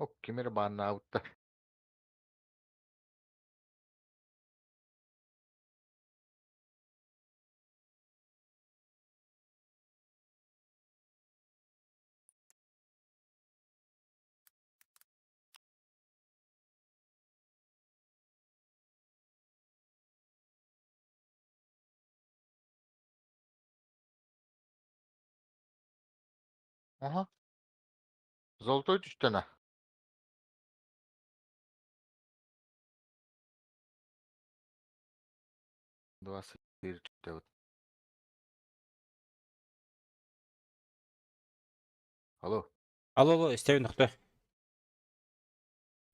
Ок, ким эрэ бааннаабыттар. Аха. Золотой түстэнэ. 24 түстэбит. Алло. Алло, алло, истэбин тохто.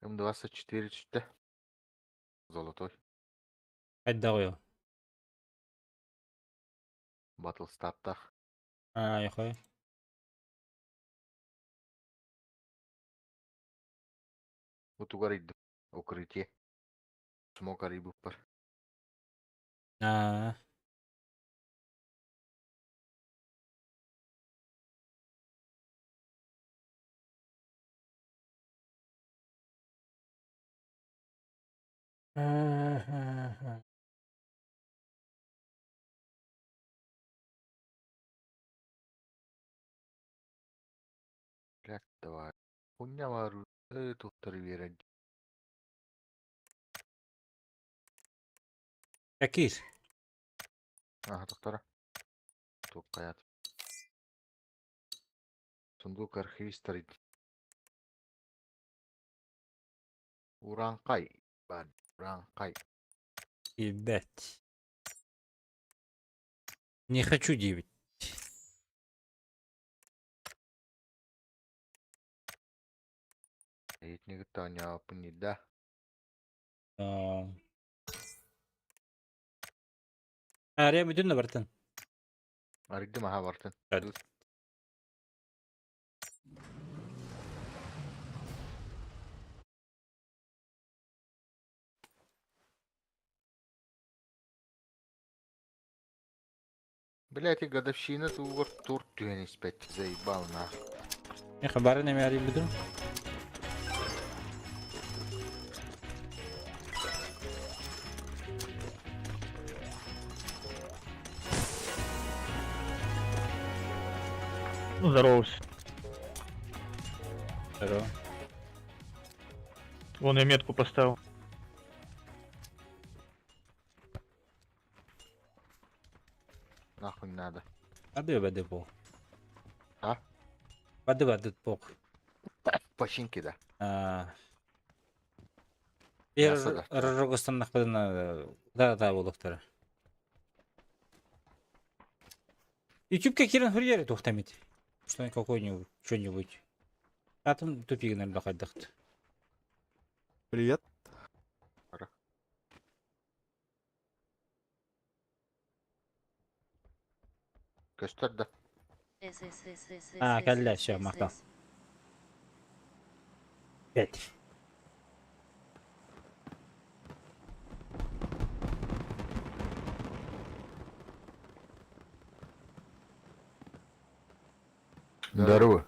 М24 түстэ. Золотой. Хайдаҕый ол? Батлстаптах. Аа, яхой. Утугар ыйдым. Укрытие. Смок арыйбыппар. Аа. Блядь, давай. Хуйня вару. Туттары биэрэн. Какир. Аха, тохтора. Туох хайаат. Сундук архивистар Урааҥхай баар урааҥхай. Ебать. Не хочу диэбит. Эйитини кытта оонньообуппун дии да. Аа. Ария бүтүн да бартын. Арыйдым аһа бартын. Блядь, и годовщина тугар тур түһэн испэт заебал нах. Эхе, бары неме арыйбытым. Ну, здорово. Здорово. Вон я метку поставил. Нахуй надо. Воды воды бог. А? Воды воды бог. Починки да. А. Мясо да. Рогостаннахпытына да да буолуохтара. Ютубка киирэн суруйар туохтамит. Что какой-нибудь, что-нибудь. Атын тупигинер да хайдахт. Привет. Көстөр да. А, кэллэ, все, махтал. Пять. Здорово.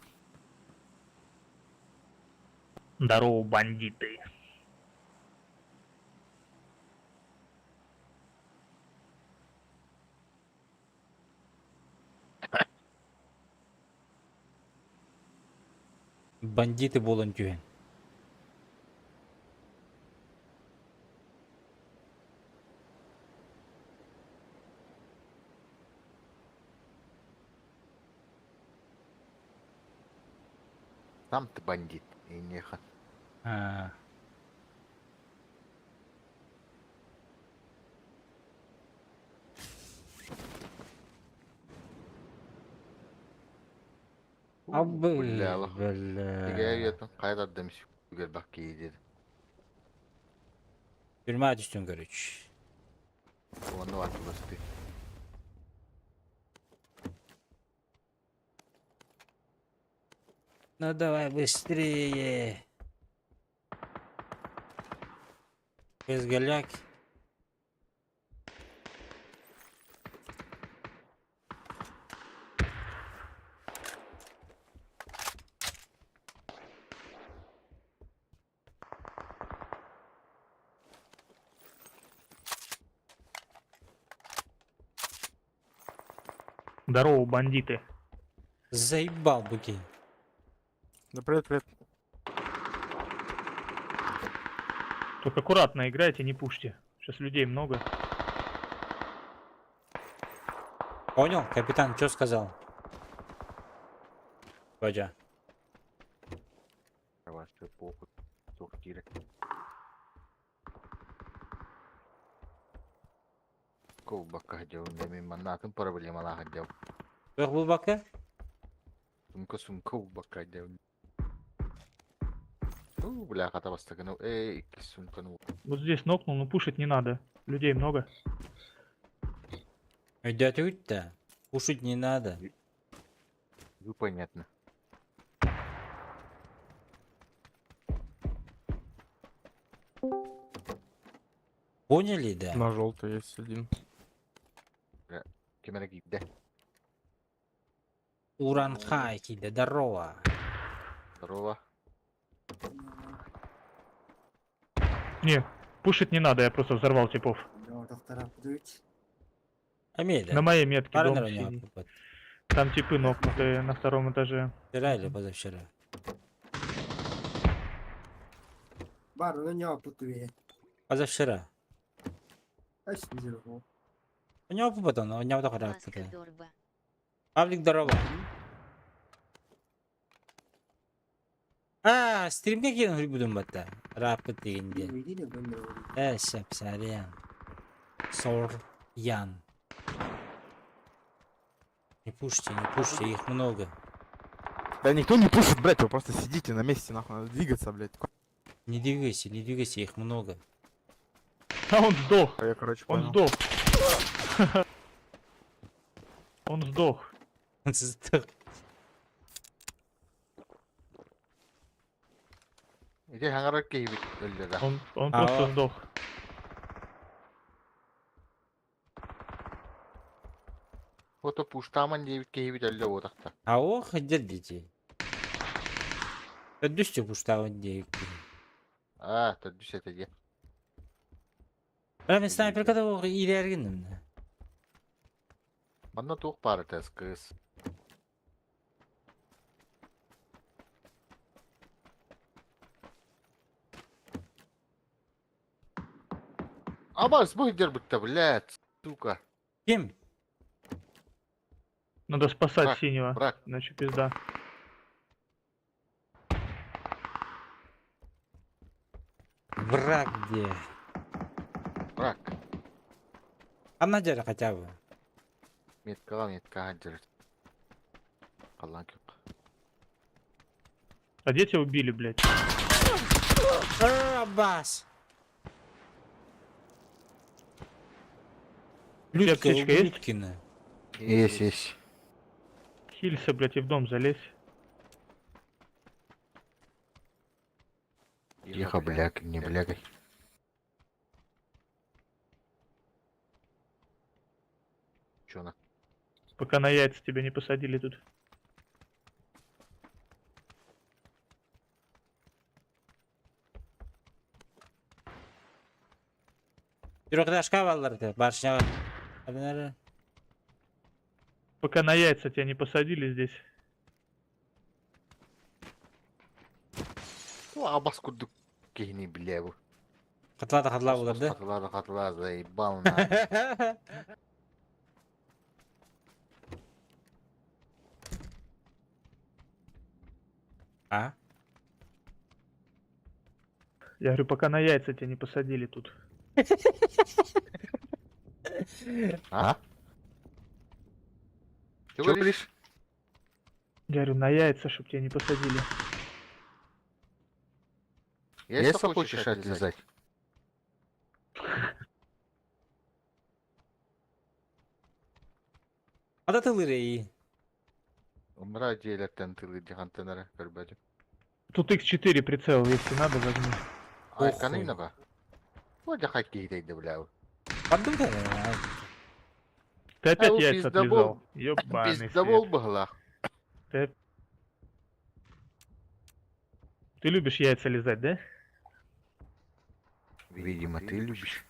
Здорово, бандиты. Бандиты буолан түһэн. Сам ты бандит. И неха. А. Бля, Бля. Тигээйэтин хайа тардым үгэрбэх киһи диэт. Түрмэ түстүн короче. Уонна атыласты. Ну давай быстрее. Без голяк. Здорово, бандиты. Заебал буки. Да привет, привет. Только аккуратно играйте, не пушьте. Сейчас людей много. Понял? Капитан что сказал? Бадя. Ваша похуй. Туох диирэ. Колбакка сылдьабын мин манна атын проблемалаах сылдьабын. Туох булбакка? Сумка сумка булбакка сылдьабын. У, бля, хата бастакыны, эй, иккис сумканы Вот здесь нокнул, но пушить не надо. Людей много. Өйдөөтүгүт да. Кушать не надо. Ну, понятно. Поняли, да? На желтый есть один. Ким эрэ киирдэ. Уранхай киирдэ, здорово. Здорово. Не, пушить не надо, я просто взорвал типов. Амеля. На моей метке Пара дом на синий. Там типы нокнутые на втором этаже. Вчера или позавчера? Позавчера. У него потом, у него только Маска реакция. дорба. Павлик, здорово. А, стримге киирэн буоллум батта. Рапыт диэн. Э, сөп, сорян. Сорян. Не пушьте, не пушьте, их много. Да никто не пушит, блядь, вы просто сидите на месте, нахуй, надо двигаться, блядь. Не двигайся, не двигайся, их много. А он сдох! А я, короче, Он понял. сдох! Он сдох. Сдох. Ити хаҥарар киһибит өллө да. Он А, просто о. сдох. Ото пуштаамаҥ диэбит киһибит өллө буотах. А ох, держите. Төрдүс пуштаабын диэбит. Аа, төрдүс этэ дии. Бля, мен снайперка да иирэргин. Манна туох баар этэй кыыс. Абас, бу дербытта, блядь, сука. Ким? Надо спасать Враг, синего. Враг. Иначе пизда. Враг где? Враг. А на деле хотя бы. Меткаҕа меткаҕа держит. Халлаан күөх. А где тебя убили, блядь? Аббас! У тебя Людка, аптечка есть? Ублюдкина. Есть, есть. Хилься, блядь, и в дом залезь. Тихо, бляк, не блякай. Чё на? Пока на яйца тебя не посадили тут. Трехэтажка бааллар этэ, башняҕа. Абинары. Пока на яйца тебя не посадили здесь. Ну, абас курдук киһини бля бу. Хатылаа да хатылаа буолар да. Хатылаа да хатылаа, заебал на. А? Я говорю, пока на яйца тебя не посадили тут. А? Чё говоришь? Я говорю, на яйца, чтоб тебя не посадили. Если хочешь отлизать. Ада тылырей. Умра дьиэлэртэн тыылыыр хантан эрэ көрбөтүм. Тут X4 прицел, если надо, возьми. Ай, Охуй. канынаба. Вот я киһи бля. Бардым да. Ты опять А, яйца пиздобол. отлизал. Ёбаный Пиздобол свет. быһыылаах. Ты... Ты любишь яйца лизать, да? Видимо, ты любишь.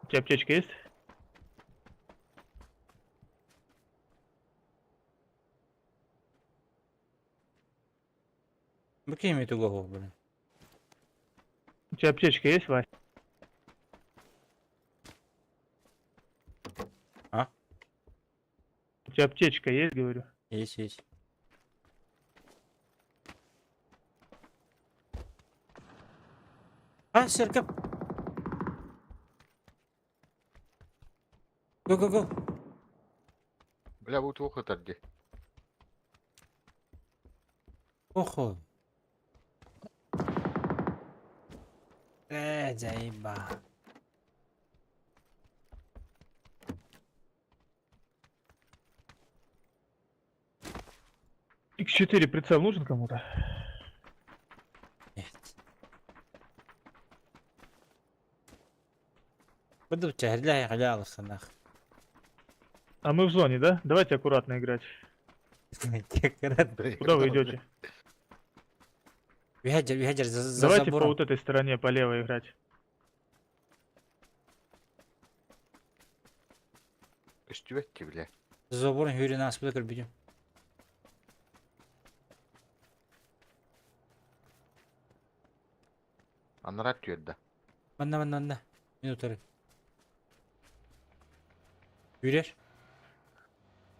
У тебя аптечка есть? Выкинь мне эту голову, блин. У тебя аптечка есть, Вась? А? У тебя аптечка есть, говорю? Есть, есть. А, серка. Го, го, го. Бля, вот выход где. Охо. Э, заеба. Х4 прицел нужен кому-то? Нет. Буду тебя гля, нах. А мы в зоне, да? Давайте аккуратно играть. Куда вы идете? Вихаджер, вихаджер, за Давайте по забором. вот этой стороне, по левой играть. Көстүбэт бля. За забором Юрий нас куда көрбүтүм. Анара түөрдэ. Манна, манна, манна. Минутары. Юрий?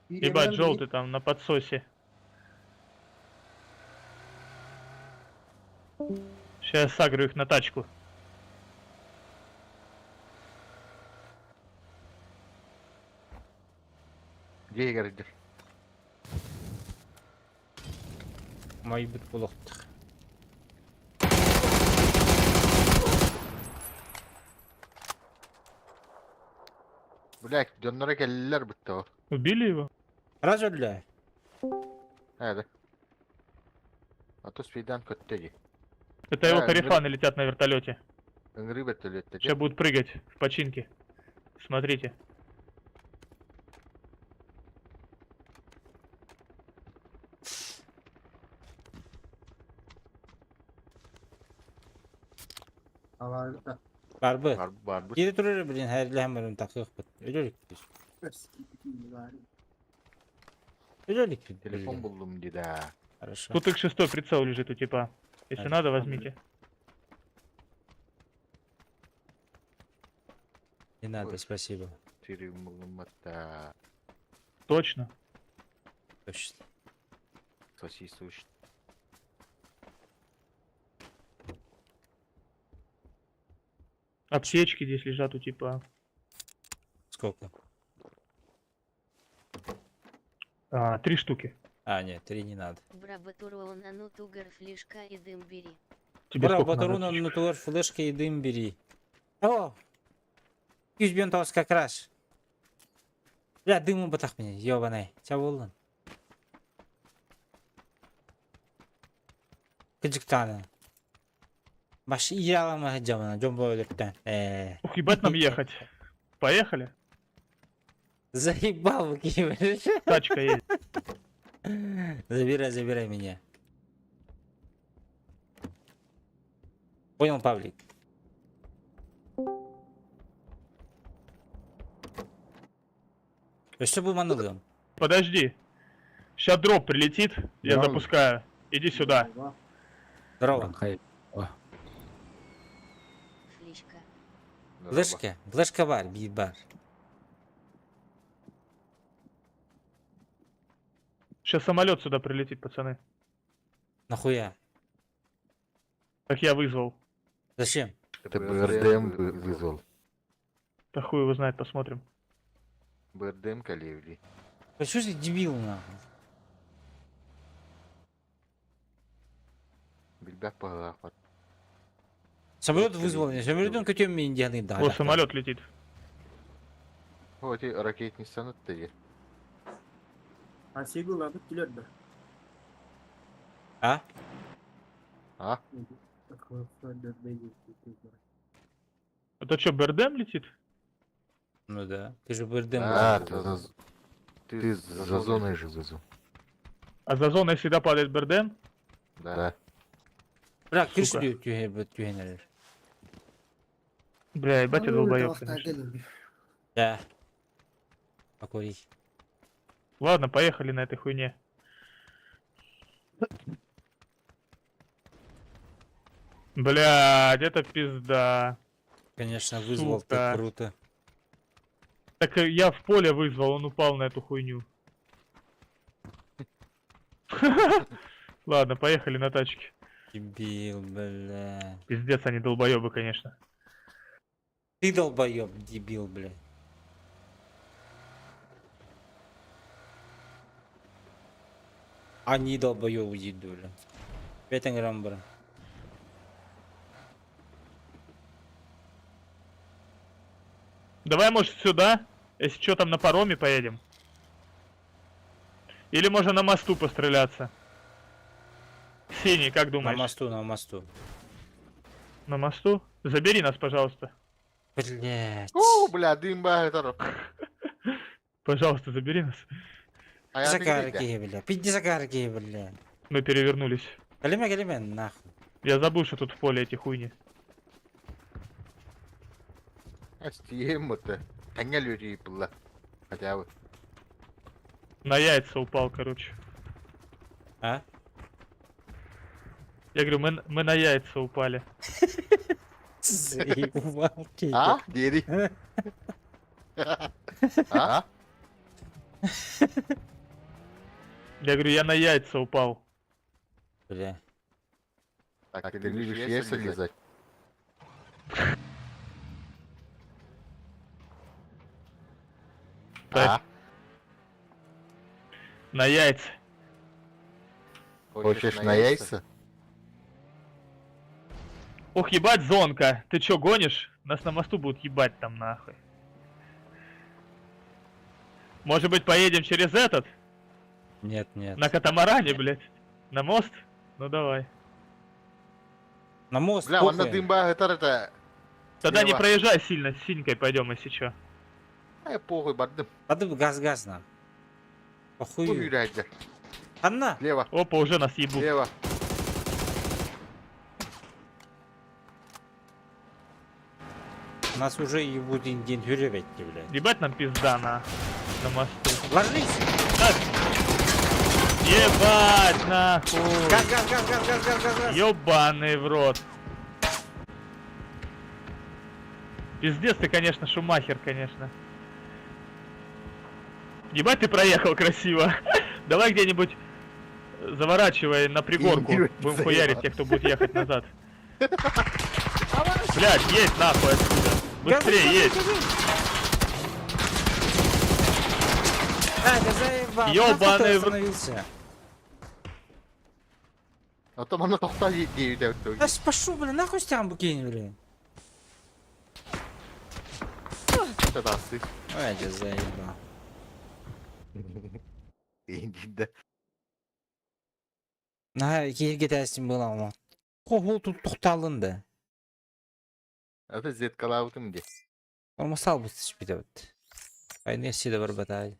Ебать, желтый там на подсосе. Сейчас сагрю их на тачку. Где играть? Майбыт булуктук. Бля, дьоннора кэллилэр бүтті ол. Убили его? Раз өллө. Hadi. А то спидан көттеги. Это его Да, корефаны летят на вертолете. Ыҥырыы бөттөлөттө. Сейчас будут прыгать в починке. Смотрите. Барбы. Бар бар бу. Кири турар блин, хайрлаһан барым такык бит. Өлөлүк биз. Өлөлүк бит. Телефон булдум диде. Хорошо. Тут Х6 прицел лежит у типа. Если А, надо, возьмите. Не надо, Ой. спасибо. Телефон булдум атта. Точно. Точно. Сосисуш. Аптечки здесь лежат у типа. Сколько? А, три штуки. А, нет, три не надо. Брабатурона ну тугар флешка и дым бери. Тебе Бра, сколько надо батаруна, аптечек? ну туар флешка и дым бери. О! Күз бен тоғыз как раз. Бля, дымы батах меня, ёбаный. Ча болдun? Кыжыктаны. Баш ие алама жамана, жомбо өлөктөн. Э, Ух, ебать нам ехать. Поехали. Заебал выкидываешь. Тачка есть. Забирай, забирай меня. Понял, Павлик? Что был монологом? Подожди. Сейчас дроп прилетит. Я Да. запускаю. Иди сюда. Здорово. Флешка. Флешка, флешка бар, бит бар. Сейчас самолет сюда прилетит, пацаны. Нахуя? Так я вызвал. Зачем? Это БРДМ вызвал. Да хуй его знает, посмотрим. БРДМ калевли. Да что ты дебил нахуй? Билбэк пагалаах Самолет вызвал, не самолет он котем меня индианы да. О, самолет летит. О, эти ракетницаны теги. А сигул надо килер да. А? А? Это что, БРДМ летит? Ну да. Ты же БРДМ. А, вызвал. ты за- ты за зоной же вызвал. А за зоной всегда падает БРДМ? Да. Бля, крышу Сука. тюхе, тюхе, Бля, ебать я долбоёб, конечно. Да. Покурить. Ладно, поехали на этой хуйне. Блядь, это пизда. Конечно, вызвал ты Сука. круто. Так я в поле вызвал, он упал на эту хуйню. Ладно, поехали на тачке. Дебил, бля. Пиздец, они долбоебы, конечно. Ты долбоеб, дебил, бля. Они долбоебы, дедуля. Пять грамм, бра. Давай, может, сюда? Если что, там на пароме поедем. Или можно на мосту постреляться. Синий, как На думаешь? мосту, на мосту. На мосту? Забери нас, пожалуйста. Блять. О, бля, дым баар. Пожалуйста, забери нас. А я Закарки, бля. Пизди закарки, бля. Мы перевернулись. Калиме, калиме, нахуй. Я забыл, что тут в поле эти хуйни. Астием это. Таня людей была. Хотя бы. На яйца упал, короче. А? Я говорю, мы на яйца упали. Заебал, А? Дери. А? Я говорю, я на яйца упал. Бля. Так, ты любишь яйца лизать? Так. А? На яйца. Хочешь на яйца? Ох, ебать, зонка. Ты чё, гонишь? Нас на мосту будут ебать там нахуй. Может быть, поедем через этот? Нет, нет. На катамаране, блядь? На мост? Ну давай. На мост, Бля, он на похуй. дым баар это. Тогда не Слева. проезжай сильно, с синькой пойдем, если чё. Ай, похуй, бардым. Надо газ-газ нам. Похую. Хуй Анна! Лево, Опа, уже нас ебут. лево. Нас уже ебут индин хюребетти, блядь. Ебать нам пизда на мосту. Ложись! Так. Ебать нахуй. Газ, газ, газ, газ, газ, газ, газ, газ. Ёбаный в рот. Пиздец ты, конечно, Шумахер, конечно. Ебать ты проехал красиво. Давай где-нибудь заворачивай на пригорку. Индию Будем хуярить заебал. тех, кто будет ехать назад. Блядь, едь нахуй отсюда. Быстрее Газуй, едь. газуй, газуй. А, да заебал. Ёбаный Нахуй ты в- остановился? А то она тохта едет. Да пошел, блин, нахуй стямбу кинь, блин. Это даст. Ой, я тебя заебал. Индия. На, киһиргэтээсин буолаҕым. Хоһул тут тохталынды. Это зеткалаутым де. Ормасал бу түспүтэ бит. Айны сиде бар батай.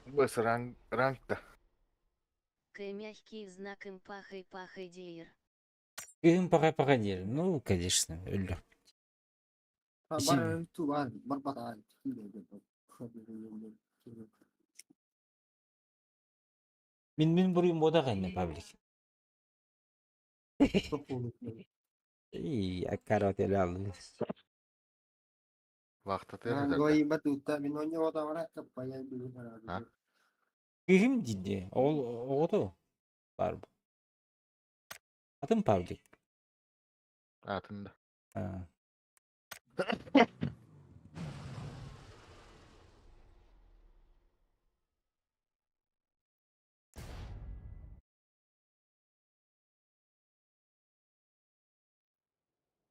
Быс ранг рангта. К мягкий знак им пахай пахай дейр. Кыһын паҕай паҕай диир. Ну, конечно, өллө. Бар ту бар бар батаа. Мин мин буруйум бода кайны паблик. И аккарот эле алды. Вахта ты. Гой батута мин оньо ота каппая А? Кыһым диди. Ол оҕото бар. Атын паблик. Атында. А.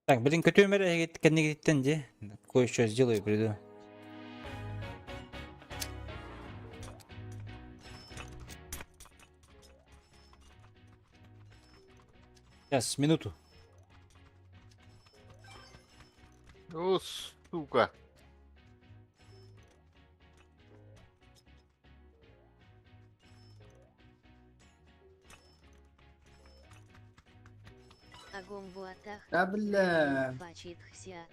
Так, блин, көтөмөр кэннигиттен де. Кое-что сделаю, приду. Сейчас, минуту. О, сука. Огонь буатах. Да бля. Бачит хсиат.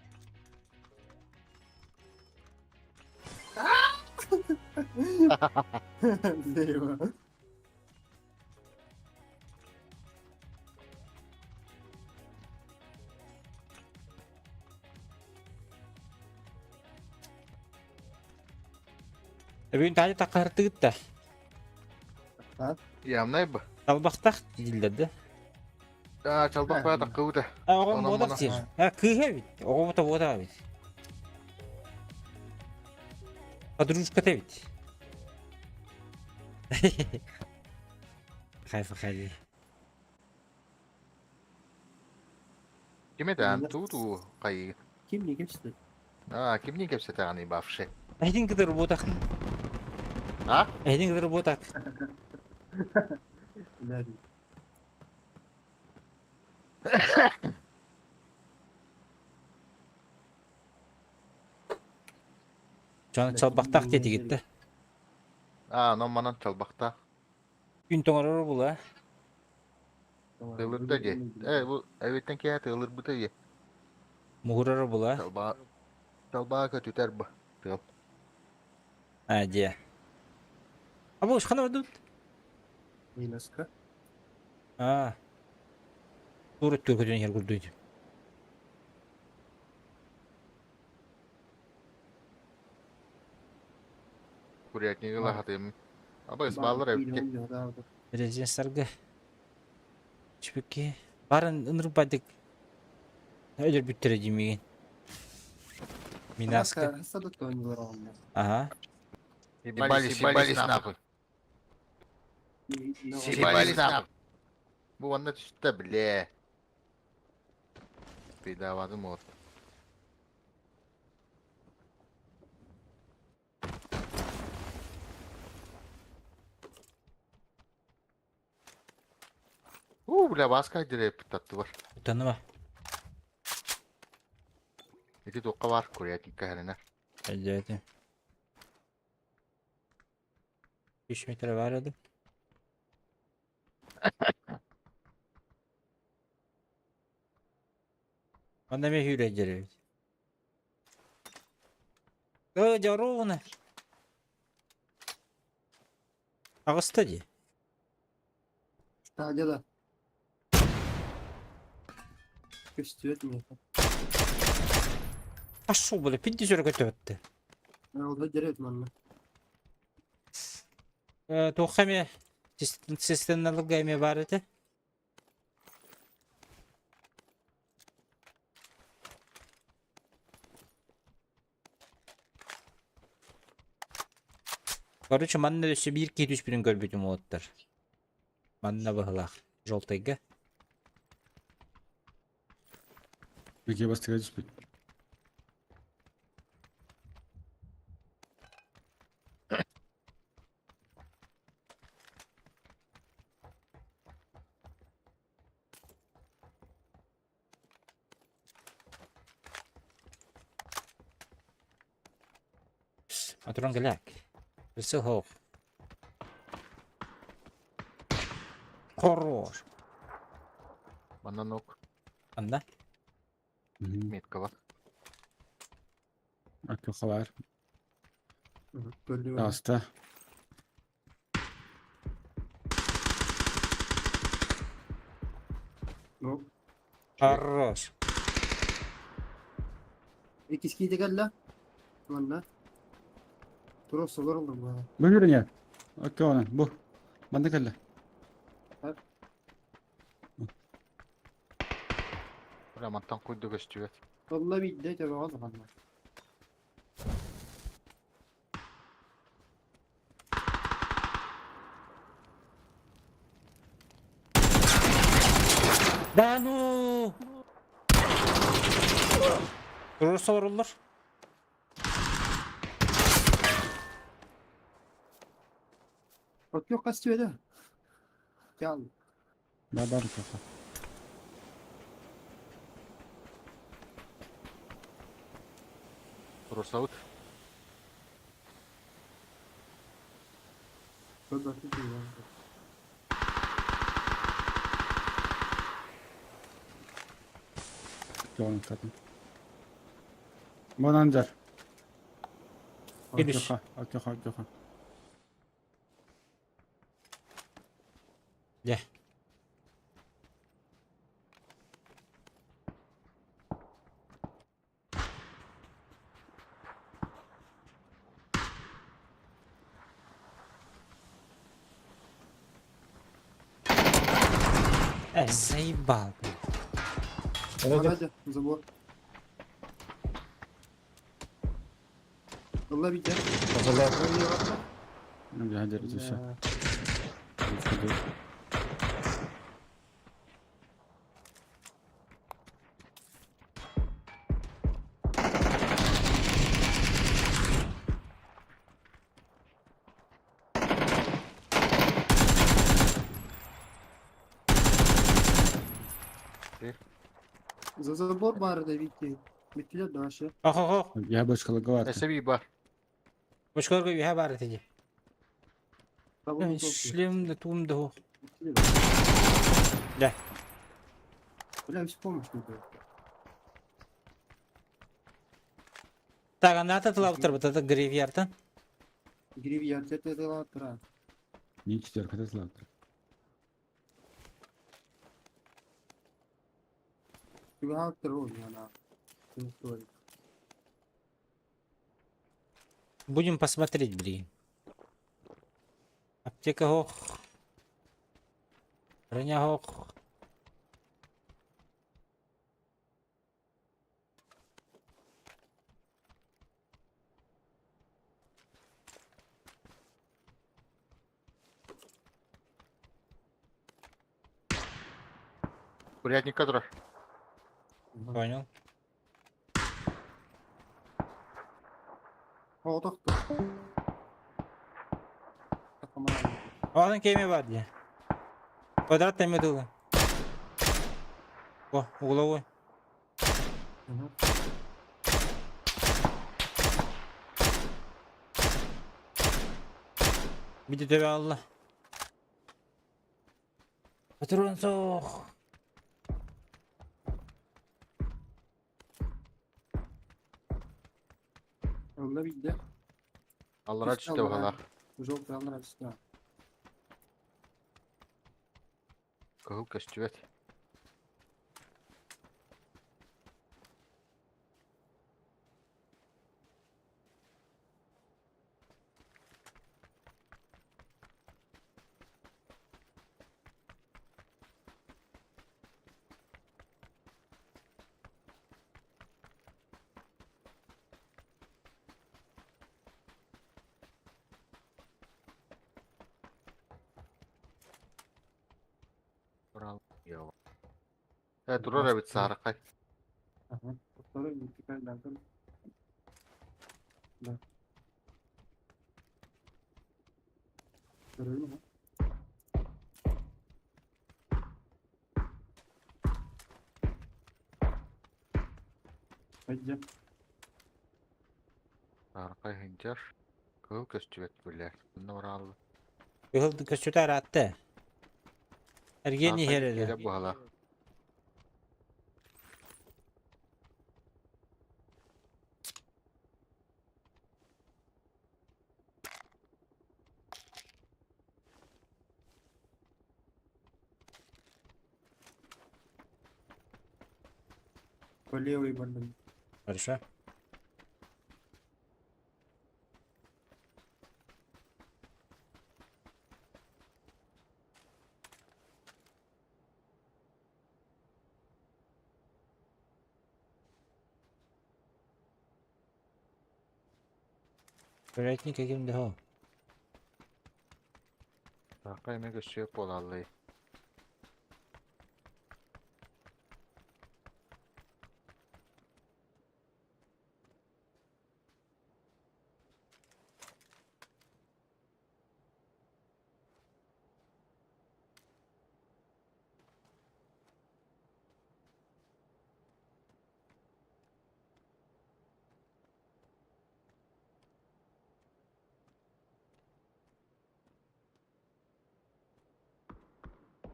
Дерево. Бүгүн таһырдьа таххаһыртыгыт да. Явнай бы. Талбахтах дииллэр да. А, чалбах баа таккыбыта. А оҕом Онон буотах мана. диир. А кыыһа эбит. Оҕобута буотах эбит. Подружката эбит. Хайфа хайди. Ким этэн туу-туу хайыы. Ким не кепсетет? А, кимниин кэпсэтэҕиний бавши? Эһитин кытары буотах. А? Эһитин кытары буотах. Бля. Дьон чалбахтаах диэтигит да. А, онон манан чалбахтаах. Күн тоҥорор була. Тыалырда дии. Э, бу эбиттэн киэһэ тыалырбыта дии. Муһурар була. Чалбаа чалбаа көтүтэр бу тыал. А, дьэ. А бу хана бардыбыт? Минуска. А. Тур өттүгэр көтөн иһэр курдук. Курятнигы лаһатым. Абыс бааллар эбит. Резиденстарга Чүпүкки барын ынырбадык өлөрбүттэрэ дии миигин. Минаска. Ага. Ебались, ебались нахуй. Ебались нахуй. Бу манна түстэ, блэ. Пидавадым вот. Уу, бля, Васка дирэппит аттыбар. Утаныма. Ити туохха баар курятникка хэрэнэр. Өйдөөтүм. Үс метр баар этим. Манна эмиэ сүүрэр эбит. Э, дьоруобуна. Аҕыста дии. Да, где-то. Көстүбэт миэхэ. Пошел, бля, пиздец өрө көтөбөттө. Ол дерет манна. Э, туохха эмиэ системналарга эмиэ баар этэ. Короче, манна өссө биир киһи түспүтүн көрбүтүм уолаттар. Манна быһылаах. Желтайга. Беке бастыга түспүт. Атуран кэлээк. Өссө суох. Хорош. Манна нок Анна? метка бар. Акка бар. Көрдүм. Таста. Ну, Хорош. иккис киһи кэллэ. Манна. Турук солор ыллым баа. Бу жүрүнэ. Акка онан бу. Манна кэллэ. Бля, мантан куйду көстүбэт. Олла биирдэ төбөҕө улаханна. Да ну! Туруорса олороллор. От хас түөдэ. Кал. Бар бар тоха. Русаут. Оттоҕун Бонанжар. Келіш. Оттоха, оттоха. Дьэ. Заебал, блядь. Надя, забор. Ылла битэ. Дьэ, За забор баар да битэ. Биттилер дашы. Ох, ох, ох. Я бочкалыга Эсэби бар. Бочкаларга үһэ баар этэ дии. Шлем да туум да ох. Да. Бля, весь помощь не дает. Так, ана тылаптыр бут, это гривьяртан. Гривьяр, это это Не четверка, это злата. Будем посмотреть, блин. Аптека ох. Броня ох. Курятник который. Понял. О, тохто. Оҕон кеме бар дии. Квадрат тэмэ дылы. О, угловой. Биди төбө алла. Патрон суох. Ылла битэ. Аллара түстэ баҕалаах. Желтый аллара түстэ. Кыһыл көстүбэт. Турар эбит сааракай. Второй вертикальный Да. Второй, Пойдем. Сааракай хынчар. Кыһыл көстүбэт билэр. Онно бараалла. Кыһыл көстүтэ аратты. Эрген Сааракай иһэрэлэр. киирэ баҕалаах. По левой больной. Хорошо. Курятник каким дохо. Сааракай эмиэ көстүбэт буолааллай.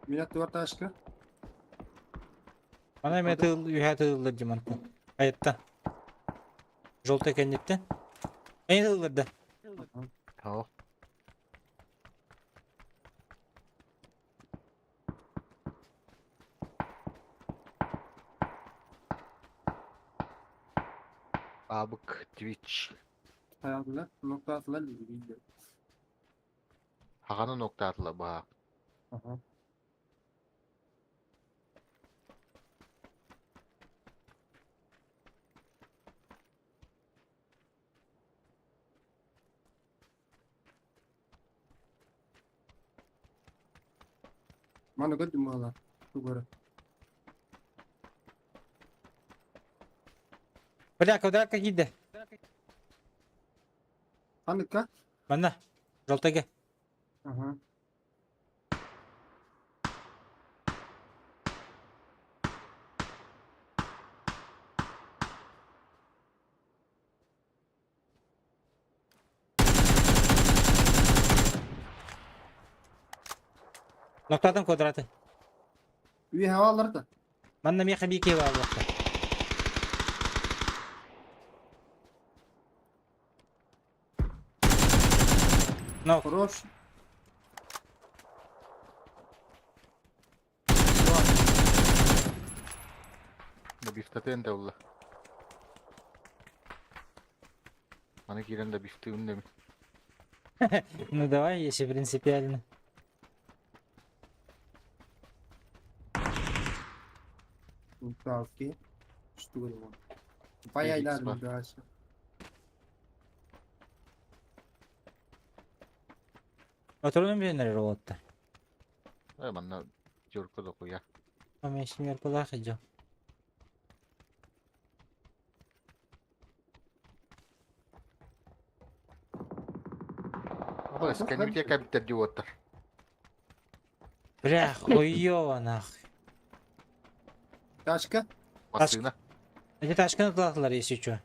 Меня тварташка. Ана эмиэ тыыл үһэ тыыллар дьимантан. Айыттан. Желтый кэнниттэн. Эйин тыылларда. О. Бабык Twitch. Хайаатылар, ноктаатылар дии. Хаҕаны ноктаатылар баһа. Аха. Маны көрдүм буолла. Тугары. Бля, квадратка киирдэ. Ханныкка? Манна. Желтыйга. Аха. Ноктаатым квадраты. Үөһэ бааллар да. Манна миэхэ биир киһи баар буолуохтаах. Но Хорош. Бифтатен да улла. Маны киирэн да бифтыым дэмин. Ну давай, если принципиально. Правки. Что его? Паяй Икс надо бар. дальше. Oturun bir уолаттар. Э, манна дёрка дохуя. Мен семеркалаах идем. Абы сканюте кабиттер диоттар. Бля, хуёво нахуй. Тачка. Массыына. Эти тачканы тылатылар, если чё.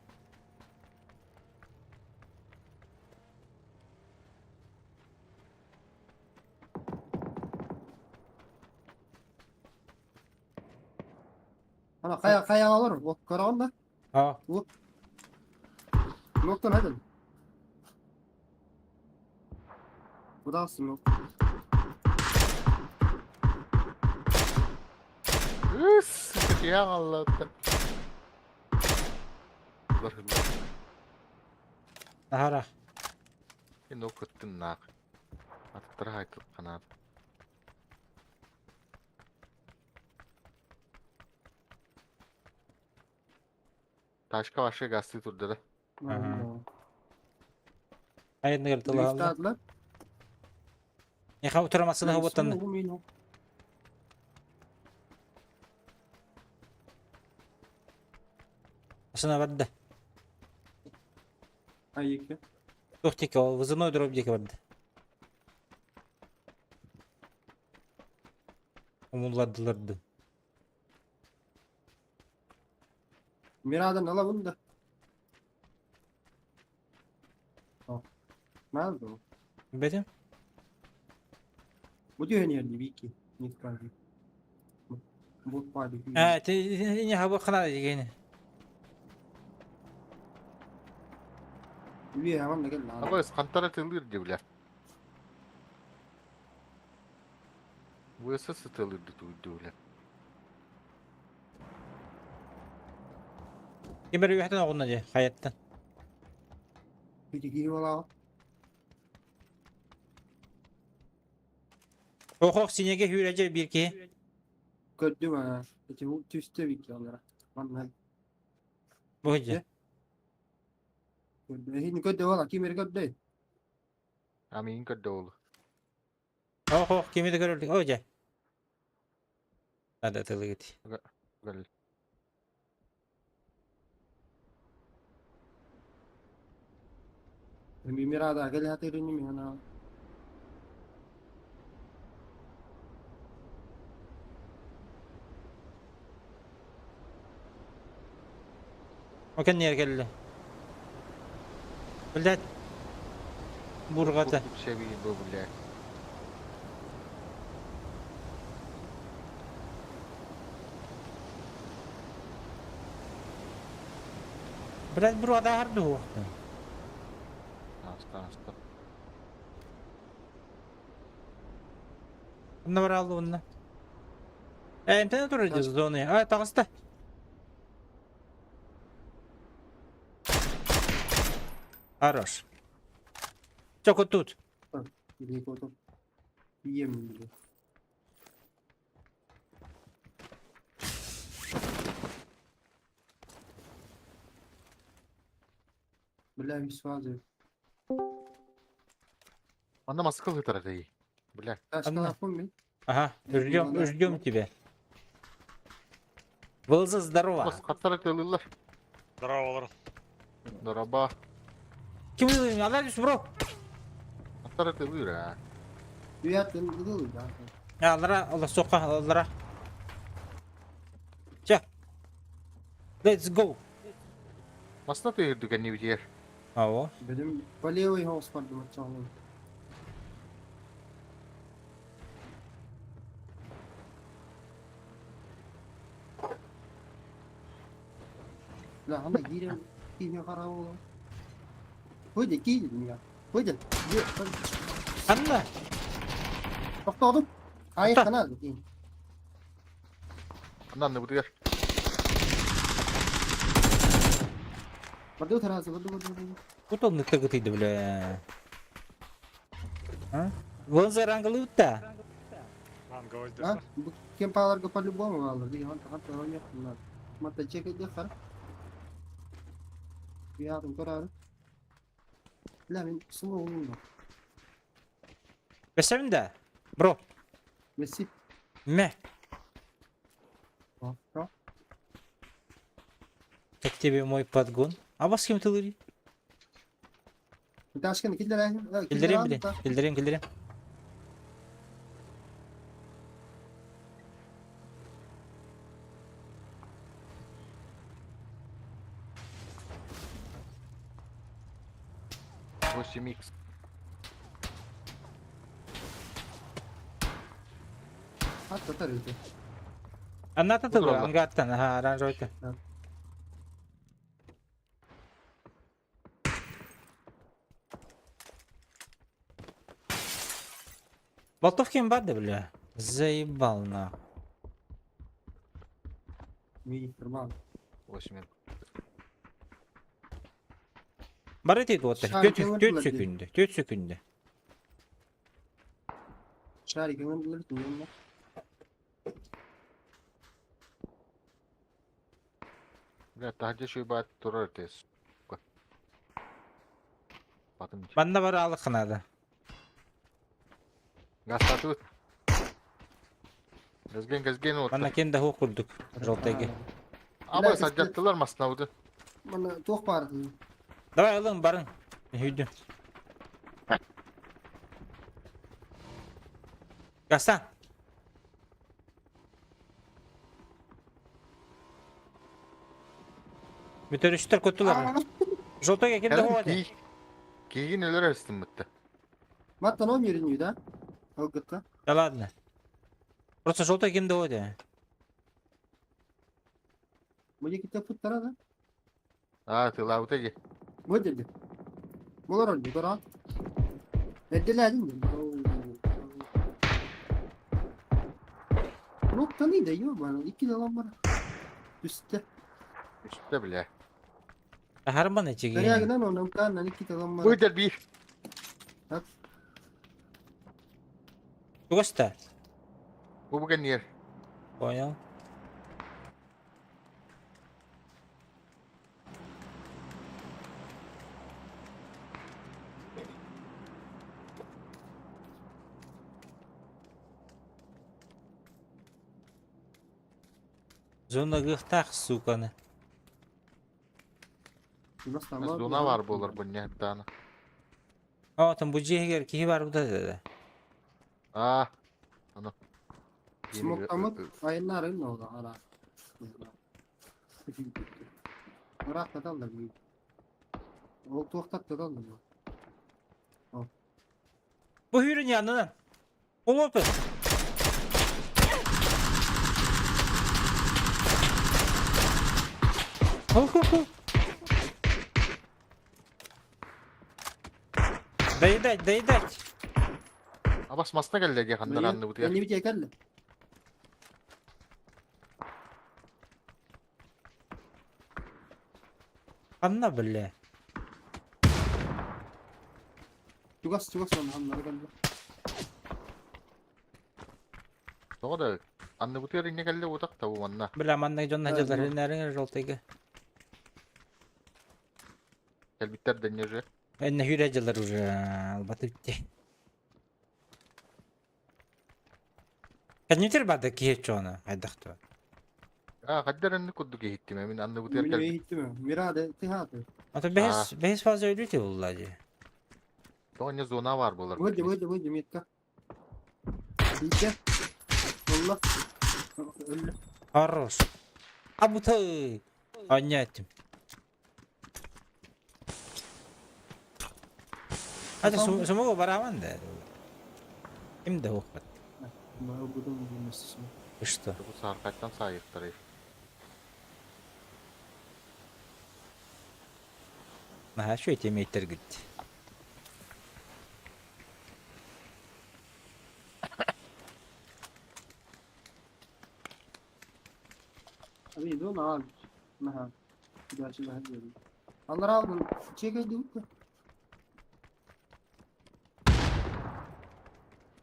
Ана кая кая алыр. Вот көрөҕүн да. О, Ноктан hadi. Bu da alsın nok. Үс, я Аллах. Лар лар. нахара. Мен окуттун наак. Аттара хайтып канат. Ташка вообще гасты турда да. Ага. Айын тылалар. Дрифтадылар. Неха утурамасына хоботтан. Асына барды. Айык. Тух тике, ол вызывной дроп дике барды. Умулладыларды. Miradan ala bunu da. Nerede o? Бетим? Bu diyor ne Viki. Nitkadi. Bu padi. А, ты не хабы хана дегени. Üye hemen de gel lan. Абы кантара тылыр дивля. ВСС тылыр дивля. Ким бер үйәтен оғына же, хаяттан. Bir giyim ala. Ох, синеге хүрәже бир ки. Gördüm ha. Peki bu tüste Viki onlara. Lan ben Бу же. gördüm. Şimdi gördüm valla kim yeri gördü. Амин көрдө Ох, ох, кими де көрөлдүк. О же. Ада тылыгыт. ол. Bir Mirada gel hatırını mi ana. Окен нер келди. Билдет. Бургата. Шеби бу бля. Блядь, бро, адаһар дуо? Аста, аста. Онно бараалла онно. Э, эмтэн турар дии зоны. А, таҕыста. Хорош. Только тут. Ем, Бля, сразу. Анда маска ытар дии. Бля. Анна. Ага, ждем, ждем тебя. Вылза, здорово. Бас хаттар ытылылар. Здорово, Дороба. Ким ылын? Аладис, бро. Хаттар ытылыр а. Аллара, алла сока, аллара. Чэ. Let's go. Масна тыырдыган нибитер. Ао. Benim по левой house бардым атчаҕым. Бля, анда киирэн киирэн хараҕа буолан. Выйди, киир меня. Выйди. Анна. Тохтоодум. Айхана киин. Анна бутыгар. Барды таразы, барды, барды, барды. Кут он тыгытыйды, бля. А? Вон за рангалыта. А? Бу кем паларга по-любому алыр. Ди ханта ханта ойнап надо. Мата чекет хар. Yarın kararı. Бля, мен снова умер. Бесемин да. Бро. Месси. Мэ. А, а? Как тебе мой подгон? А вас кем ты Дашкин, киллер, Киллерем, блин. Киллерем, киллерем. Восемь икс. Hatta tarıdı. Анната ты Угроза. ангаттан, ага, оранжевый. Болтовки им бады, бля. Заебал нахуй. Mi нормально. Восемь. Бары дейді вот. Шар Төт көңіл төт бөлді. секунды, төт секунды. Шарик öndüler dünyada. Бля, таһырдьа шуйбаат турар тес. Батын. Манна бары алық надо. Гастатыбыт. Газген газген Манна отта. кенде ху курдук. Жолтайге. Аба саджаттылар маснауды. Bana toh vardı. Давай алың барың. Үйді. Гасан. Бүтөрүштер көттүлөр. Жолтайге кенде ху ады. Кийин өлөр өстүм бітті. Matta ne oynuyor da? Алгытта. Да ладно. Просто желтой кемде оде. Мына китеп футтара да. А, ты лаута ди. Bu dedi. Bunlar oldu dara. Dediler mi? Nokta neydi yok bana? İki de lan bana. Üstte. Үстэ бля. Харман Nereye эчиге. giden onun kanla iki de lan bana. Выйдер бир. Тугаста. Бу бүгін ер. Понял. Зона гыхтах, суканы. Зона бар болар бұл не даны. А, там бу жиһигэр киһи бар буда деді. А, аны. Смоктамыт ayınlar ne oldu ara. Bırak da daldır bir. O tohtat da daldır. Бу хүрүн янынан. Олопы. Ху-ху-ху. Доедать, доедать! Абас маста кэллэ дии ханнар анныбытыгар. Эннибит кэллэ. Ханна, бля? Чугас чугас онно ханнара кэллэ. Тоҕо да анныбытыгар инньэ кэллэ утах да манна. Бля, манна дьон Да, дьыллар ну. иннэрин желтыйга. Кэлбиттэр да инньэ уже. Энне хүрэ дьыллар уже албатытти. Кэннитер бада киһи чона хайдахту. Аа хаддар анны курдук иһиттим мин анныбытыгар Мин кэлбит. иһиттим. Мирада тыһааты. Ата бэһис бэһис фаза өлүүтэ булла дии. Тоҕо инньэ зона баар буолар. Выйди, выйди, выйди, метка. Иитэ. Олла. Өллө. Хорош. Абыты. Анньа эттим. Ата сумуга бараман да. Ким да укпат. Вы что? Бу сааркаттан саайыктарый. Наһаа үчүгэй тиэмэйтэргит.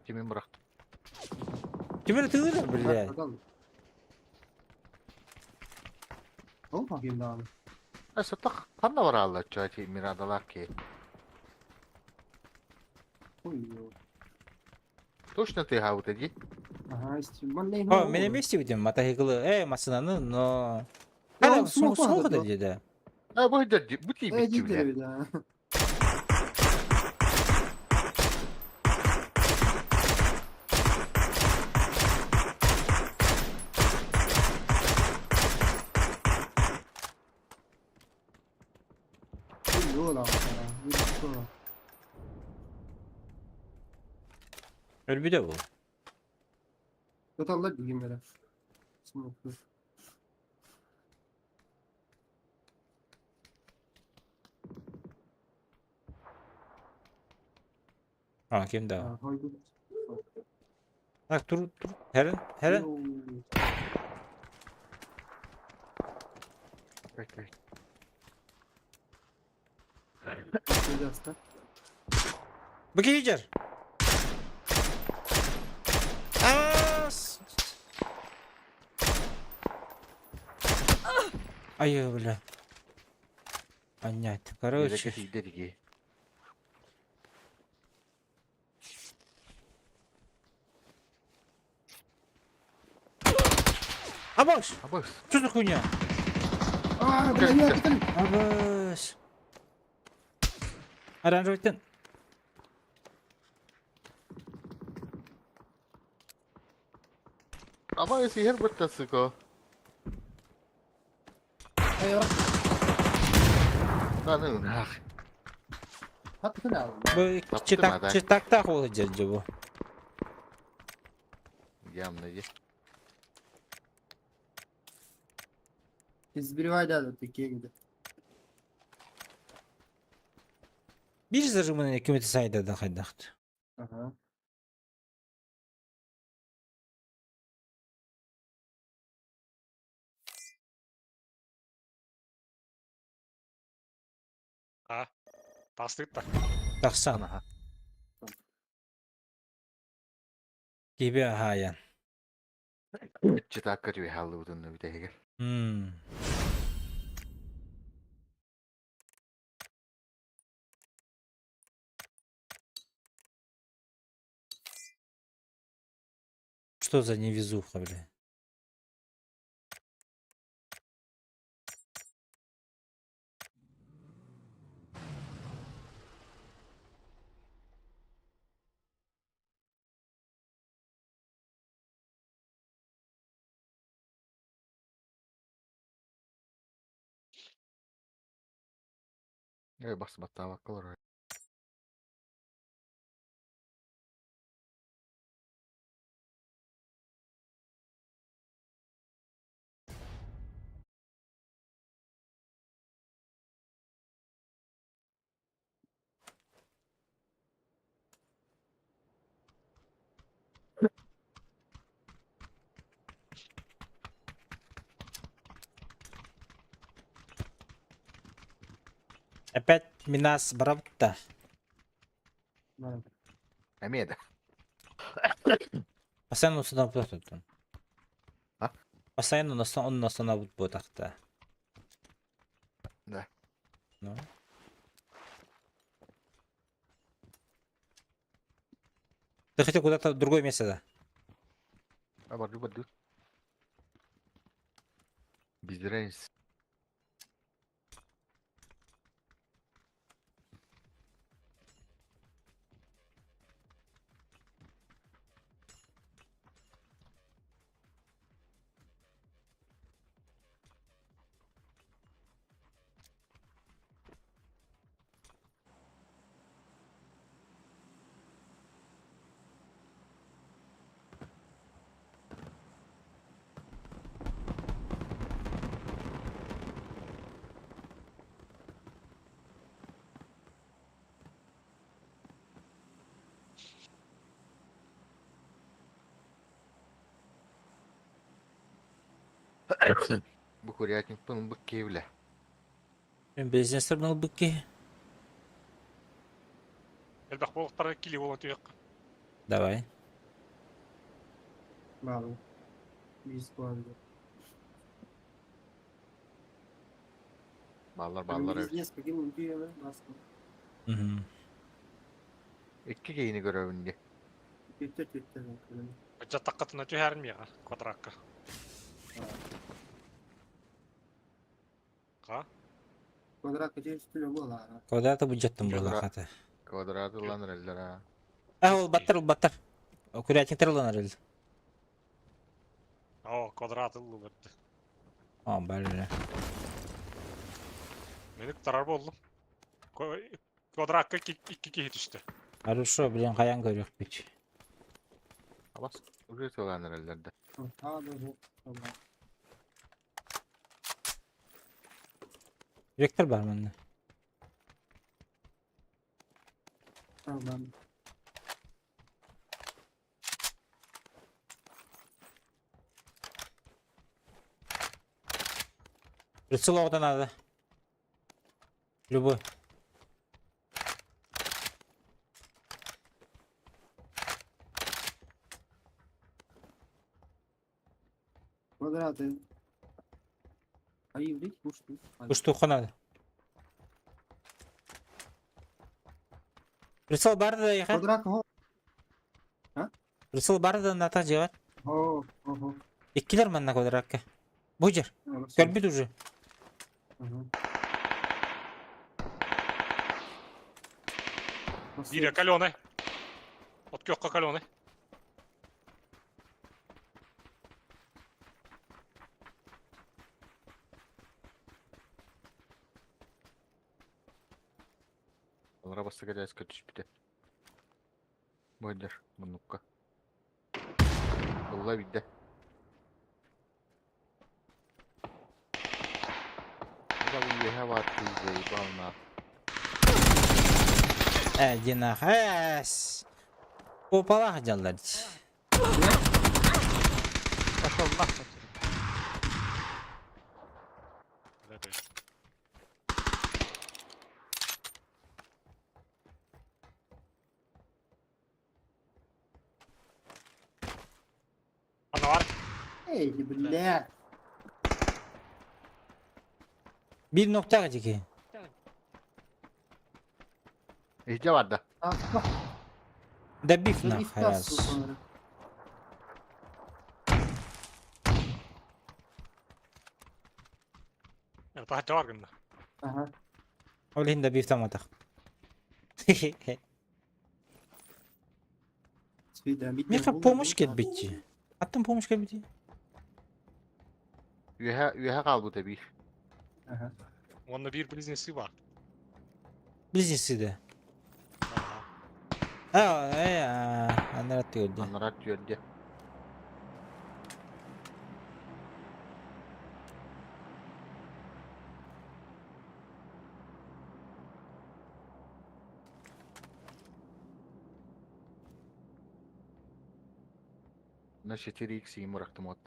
Кимин бырахтым. Ким эрэ тыылар, блядь. Сатах ханна барааллар чуачи Мирадалаах киһи. Точно ты хаабыта дии? О, мен эмиэ истибитим мотоциклы, массыынаны, но... Хана суох да диэдэ. А бу бу тиийбит бля. Өлбүтэ бу. А, ким да. Так, тур, тур. Херен, херен. Бу киһи Ай, бля. Понятно. Короче. Абаш! Абас. Что за хуйня? Абаш! Оранжевый. Абас иһэр быттасыко. Аны ах. Бу читак читактах ол дьэ бу. Явно ди. Биир зажимын кимити сайда хайдахт. Тастык та. Тахсан. Аха. Киби ахаян. Читакка түбэ халлыбытын бүтэһигэр. Что за невезуха, бля? Эй, бас баттаабаккалар. Опять минас барабытта. Эмиэ да. Постоянно устанавливать. А? Постоянно он останавливает будет. Да. Ну. Ты хотел куда-то в другое место, да? А барды барды. Без разницы. Бу курятник пын бу кевле. Бизнестер был быки. Элбэх буолуохтара кили буолан түһүөххэ. Давай. Баҕа. Биир квадрат. Баллар баллар эбит. Бизнес каким үтүө баска. Угу. Икки кейини көрөбүн дии. Түттэ түттэ. Дьаттаххытына түһэрин миэхэ квадракка. Ха? Квадрат көтө үстүлө буолар. Квадраты бюджеттен было Квадрат. хата. Квадраты ылан эрэллэр аа. А, ол баттар, ол баттар. Курятниктер ылан эрэл. О, квадрат ыллылар. О, бля. Мени кутарар буоллум. Квадракка икки киһи түстэ. Хорошо, блин, хайан көрүөх бич. Абас уже ылан эрэллэр да. А, да, бу. Вектор бар манна. Tamam. Прицел оҕото надо. Любой. Квадраты. Ай, блядь, пушку. Уштуха надо. Прицел бар да яха. Квадрат, хо. Прицел бар да ната жеват. Хо, хо, хо. Иккилер манна квадракка. Бужер. Көрбүт уже. Биирэ каленый. От күөххэ каленый. Олара бастыга дээскэ түспүтэ. Бойдер, муннукка. Ылла бидде. Да бу үөһэ баар заебал на. Э, динах. Эс. Опалах дьаллар. Пошел нахуй. Анар. Эй, бля. Bir nokta ki. Иһдьэ барда. А, Добив нах раз. Таһа бар гынна. Ага. Ол иһин добив таматах. Меха помощь кэлбитти. Аттан помощь кэлбитти. Үөһэ үөһэ хаалбыта биир. Ага. Онно биир близнецы бар. Близнецы да. Ага. А, э, анарат көрдө. Анарат түөрдэ. На 4x им рахтымот.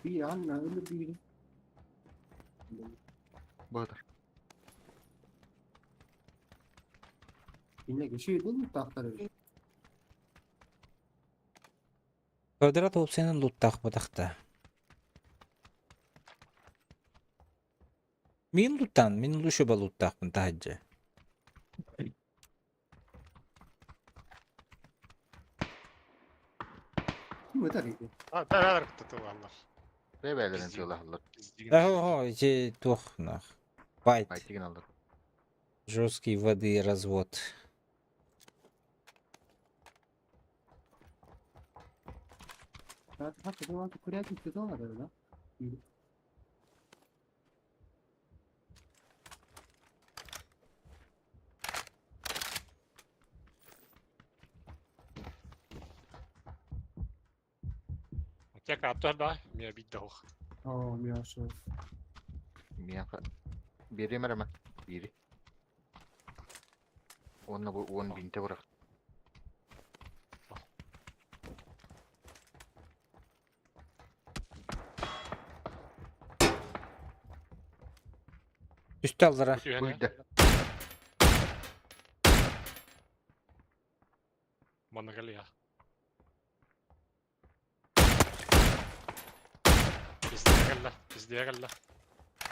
Би анна өлө би. Баатар. Кинилэр үчүгэй луттаахтар эбит. Квадрат уопсайынан луттаах бытахта. Мин луттаан, мин лучше луттаахпын таһырдьа. Ким ытар ити? А, бэбэлэр тутулаллар. Бэбэлэрин Биздиги. тыалаһаллар. Ого, эти туох нах. Байт. Айтигин аллар. Жесткий воды развод. Курятник туталар да? Тека аттар да, мне обидно. Оо, мясо. Мияха. Бери мереме. Бери. Онна бу он бинте бырах. Үстü аллара. Куйда. Моноголия. Пиздегелле, пиздегелле.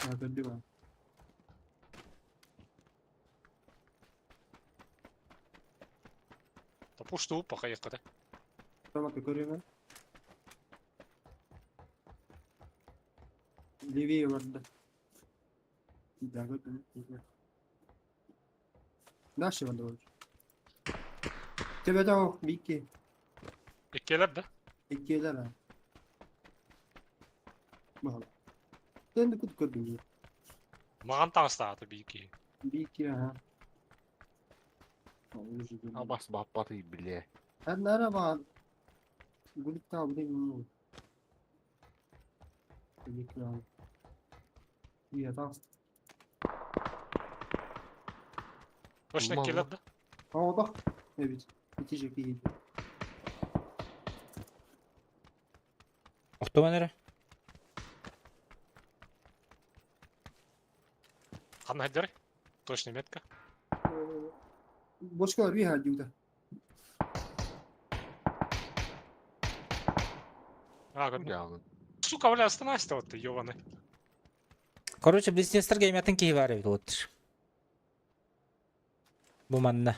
Көрдүм. Топушту пока ехать. Тамак көрөмүн. Левее барда. Да, көрдүм. Дальше барда бар. Тебе да бики. Иккелер да. Иккилер ha. Баҕа. Sen de kut көрдүм. Маған таңыстааты бийки. Бики ha. Абас баппаты биле. Sen nere var? Gulip daha bu değil mi? Бики ha. İyi tamam. Точно Мама. иккелер да. Aa bak. Evet. Bitecek iyi. Охтоман эрэ. Қандай Точно метка. Бочкалар bir halde. А, көрдүм. Ялын. Сука, бля, остановись вот ты, ёбаный. Короче, бизнестер геймятын киһи бар эбит вот. Бу манна.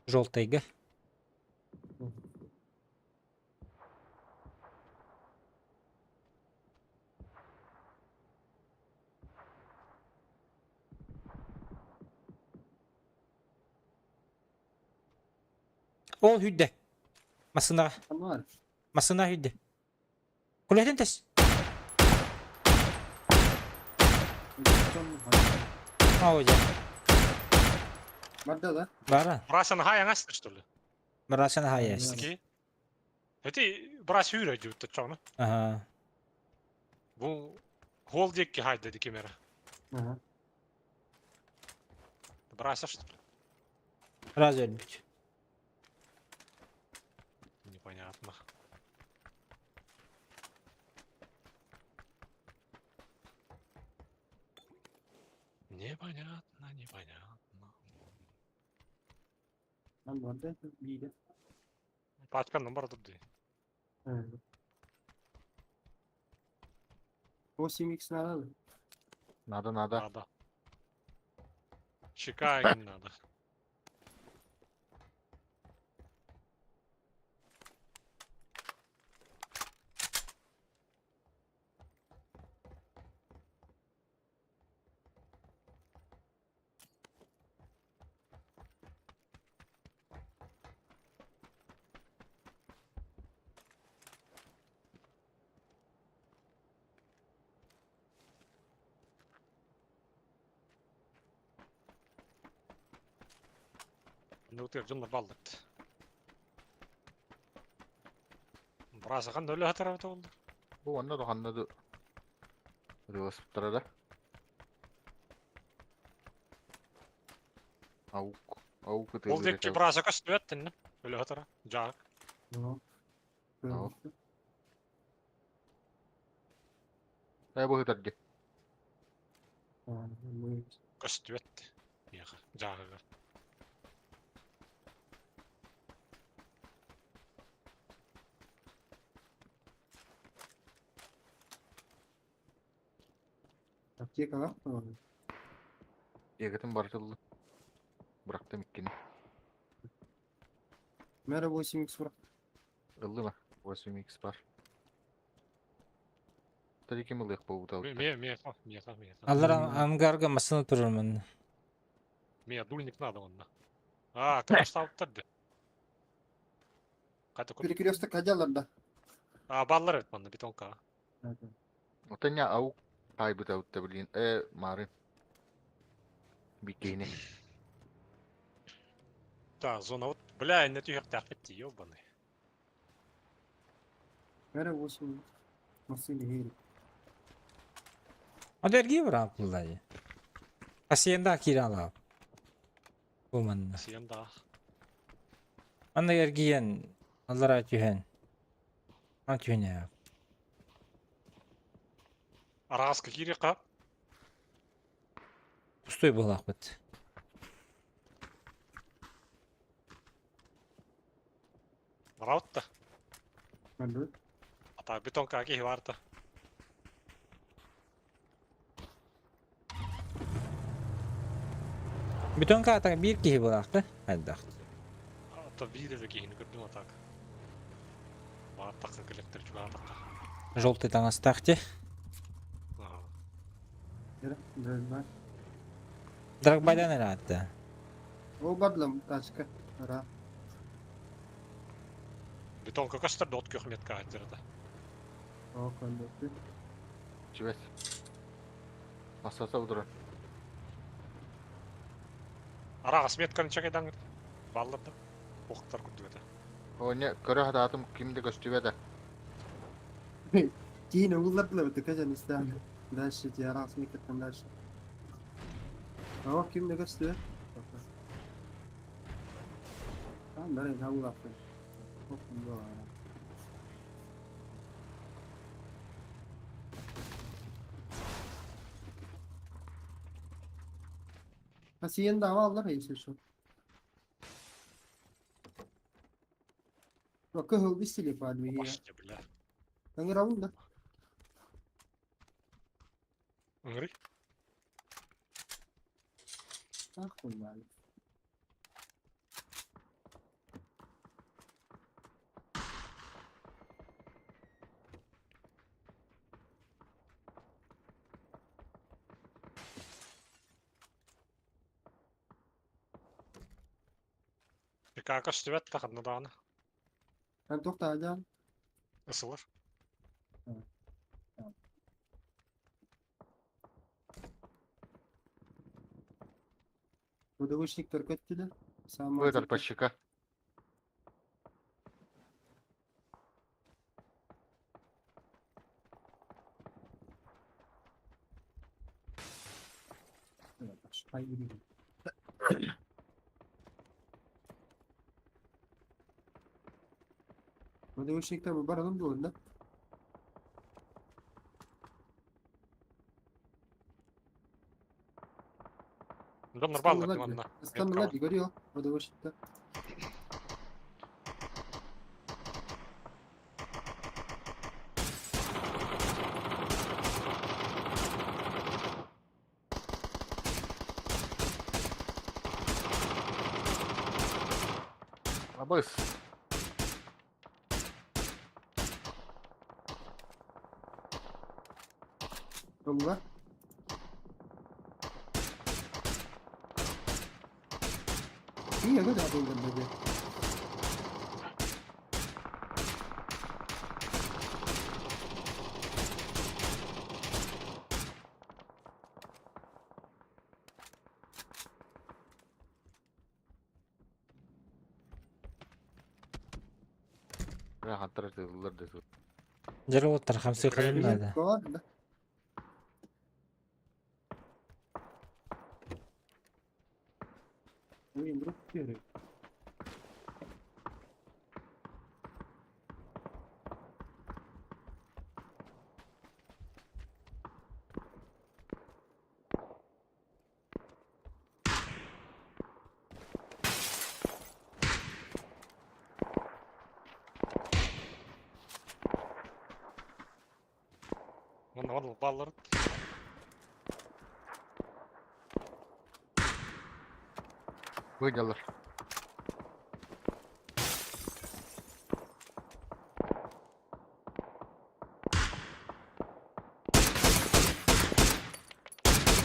Желтыйга. Ол хүдде. Масына, Var. масына хүдде. Кулетин тес. Ау жа. Барда да. Бара. Брася на хай что ли? Марасына хаяс. Ки? Эти брась хүрэ дьют чоно. Ага. Бу хол декки хай деди кемера. Ага. Брася что ли? Раз өлбүт. Непонятно. Непонятно, непонятно. Ben barda bir de. Пачка номер тут. Evet. O 8x nerede? Надо, надо. Надо. Чека не надо. Ну ты жын балдык. Брасахан өлө хатарабыт болду. Бу онна да ханна да. Рыласпыттара да. Аук. Аук это Ол декки браса көстүбөттүн. Өлө хатара. Жаак. Tamam. Tamam. Ай бу хытар Tamam. Көстүбөт. Яха. Дьааһыгар. Аптекаҕа оҕону. Еготын барытыллы. Бырахтым иккини. Мэра 8 х бырах. Ыллыма. 8 х бар. Тadi ким ылыах буолбута Миэ, миэхэ, миэхэ, миэхэ. Аллар ангарга массыына турар манна. Миэ, дульник надо онно. А, кыраштаабыттар дии. Хайда көр. Перекресток хадьалар да. А, баллар эбит манна бетонка. Отоня ау хайбыта утта блин. Э, мары. Бикини. Да, зона вот, бля, инне түһүөхтээхпит дии, ёбаный. Мэра 8 массыына иһири. Ада эргии быраапылла дии. Хасиенда киирэн алаап. Бу манна. Сиэн да. Манна эргийэн аллараа түһэн. Ан түһэн Араҕаска киириэххэ. Пустой буолаахпыт. Барабыт да. Манна. Ата бетонка киһи баарта. Бүтүн каатаҥ биир киһи буолаахта. Хайдах. Ата биир эрэ киһини көрдүм атак. Баартахха кэлэктэр чугаатахха. Желтый таҥастаах ти. Аха. Эрэ, драйв-бай. Драгбайдан эрэ аатта. Ол бардылам тачка. Ара. Бетонка көстөр да от күөх метка аадьырата. О, кондукты. Чибэс. Массаса удурар. Араҕас метканы чакайдаҥ баллар да. Уохтар курдук этэ. Оня көрө хатаатым ким да көстүбэтэ. Киин угуллардылар бит көжөн истээн. Дальше ти араас микрофон дальше. О, ким да көстү? Там бары хагулаппын. Хасиен да аллар если что. Кыһыл бистили падми. Башня, бля. Ыҥырабын да. Ыҥырый. Ах, хуйнали. Чика көстүбэт да ханна даҕаны. Эн туохтаадьаан? Ысылар. Выдавочниктар көттүлэр. Самое Вытар по щека. Выдавочниктар баралым дуо да? Дьоннор бааллар дии манна. Ыстаннылар дии көрүө. Выдавочниктар. Абыс. Ылла. Ийэ көтө атыллар бэдэ. Хантар тыллар да тут. Дьэ хамсыаххытын наада. Да. Ой, вдруг первый. Онно баллар. Выдалар.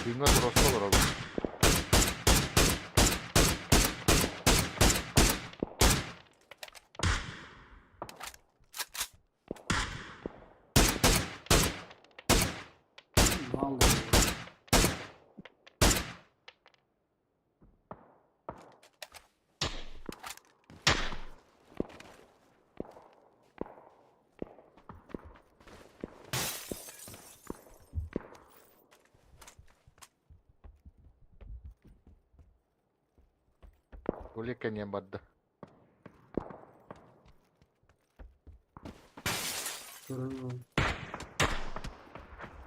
Дымҥа туруорса олоробут. Мало. Улика не барда.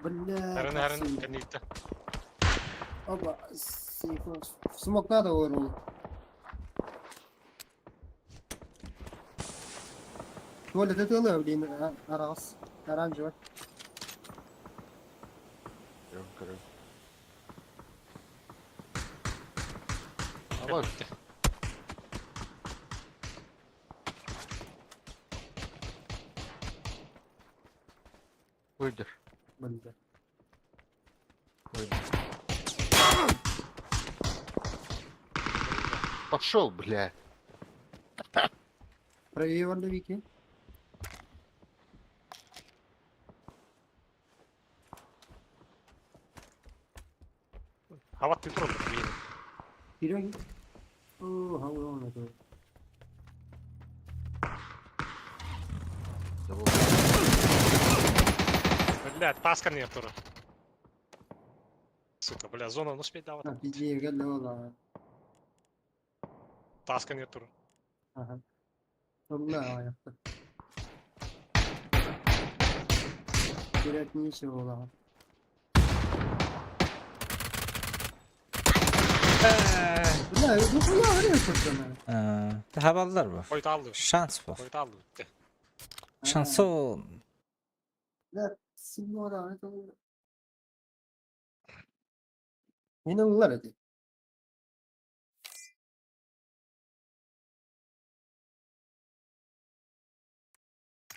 Бля, Харын харын кэнниттэн. Опа, сейф. Смок надо урон. Толя, ты тылы, блин, раз. Оранжевый. Көрөн. Ала Выйдешь. Бля. Выйдешь. Пошел, бля. Правее вики. Хават ты трудно, блин. Сереги. О, говно это. Бля, таска не тура. Сука, бля, зона ну успеть давать. А, пизде, галёла. Таска не тура. Ага. Бля, Терять нечего, ладно. Бля, ну хуя врешь, пацаны. Хабаллар бу. Койт алды. Шанс бу. Койт алды. Шансон. Бля, сеньора, это... Мені улар эти.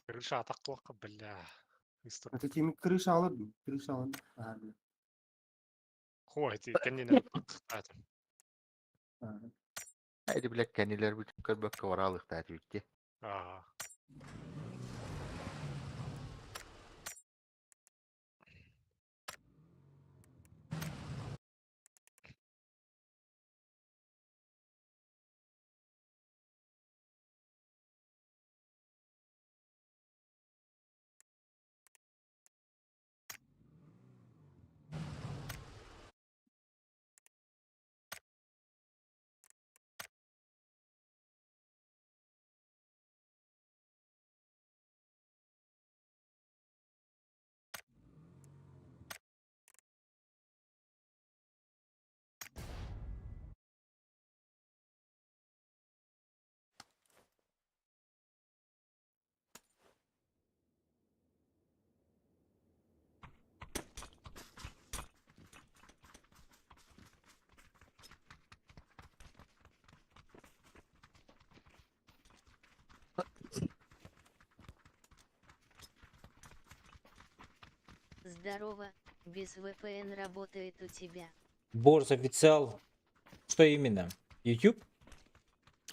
Крыша атак бля. Это теми крыша алып, крыша алып. А, бля. Хой, ти кэннинен. А. Haydi bilek kendileri bütün körbek kavralık da bitti. Аа. Здорово, без VPN работает у тебя. Борс официал. Что именно? YouTube?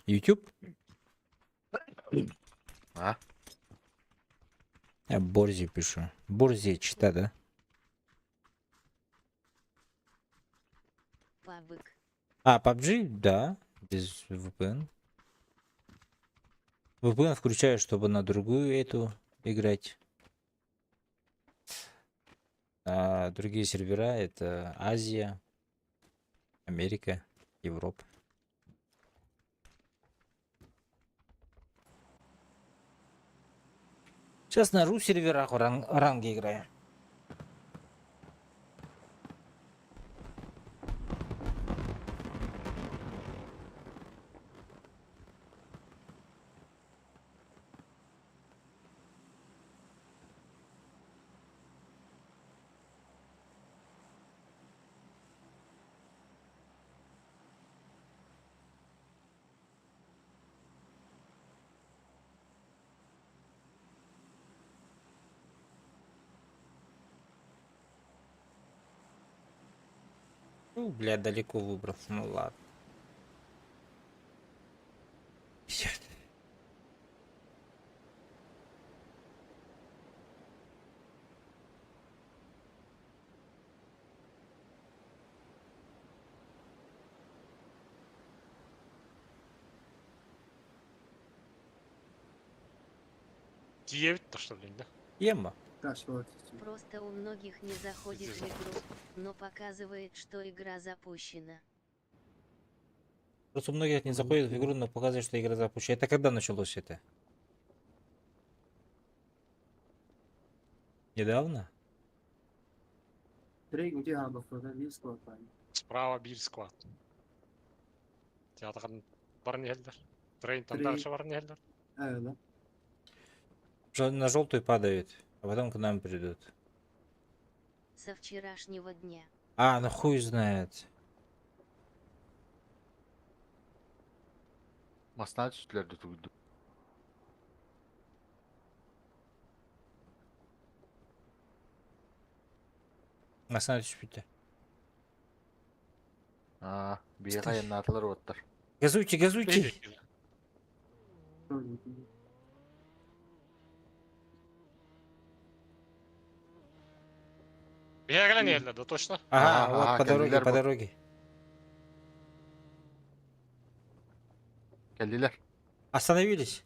YouTube? А? Я Борзи пишу. Борзи чита, да? Пабык. А, PUBG? Да. Без VPN. VPN включаю, чтобы на другую эту играть. А другие сервера это Азия, Америка, Европа. Сейчас на ру серверах в ранге играю. Ну, бля, далеко выбрал. Ну ладно. Пиздец. Тиевит то что ли, да? Ема. Кашевать. Просто у многих не заходит в игру, но показывает, что игра запущена. Просто у многих не заходит в игру, но показывает, что игра запущена. Это когда началось это? Недавно? Трейг где хабафа, вискова пани. Справа бир склад. Театрын бар нелдер. Трейн там Трейн. дальше бар нелдер. Э, да. На желтую падают, а потом к нам придут. Со вчерашнего дня. А, ну хуй знает. Масна түстүлэр да тугуйду. Масна түспүтэ. Аа, биэхэ айаннаатылар уоттар. Газуйте, газуйте! Бегали нелдер, да точно? Ага, Ага, вот ага, по дороге, кэллилэр по бу. дороге. Кэллилэр. Остановились.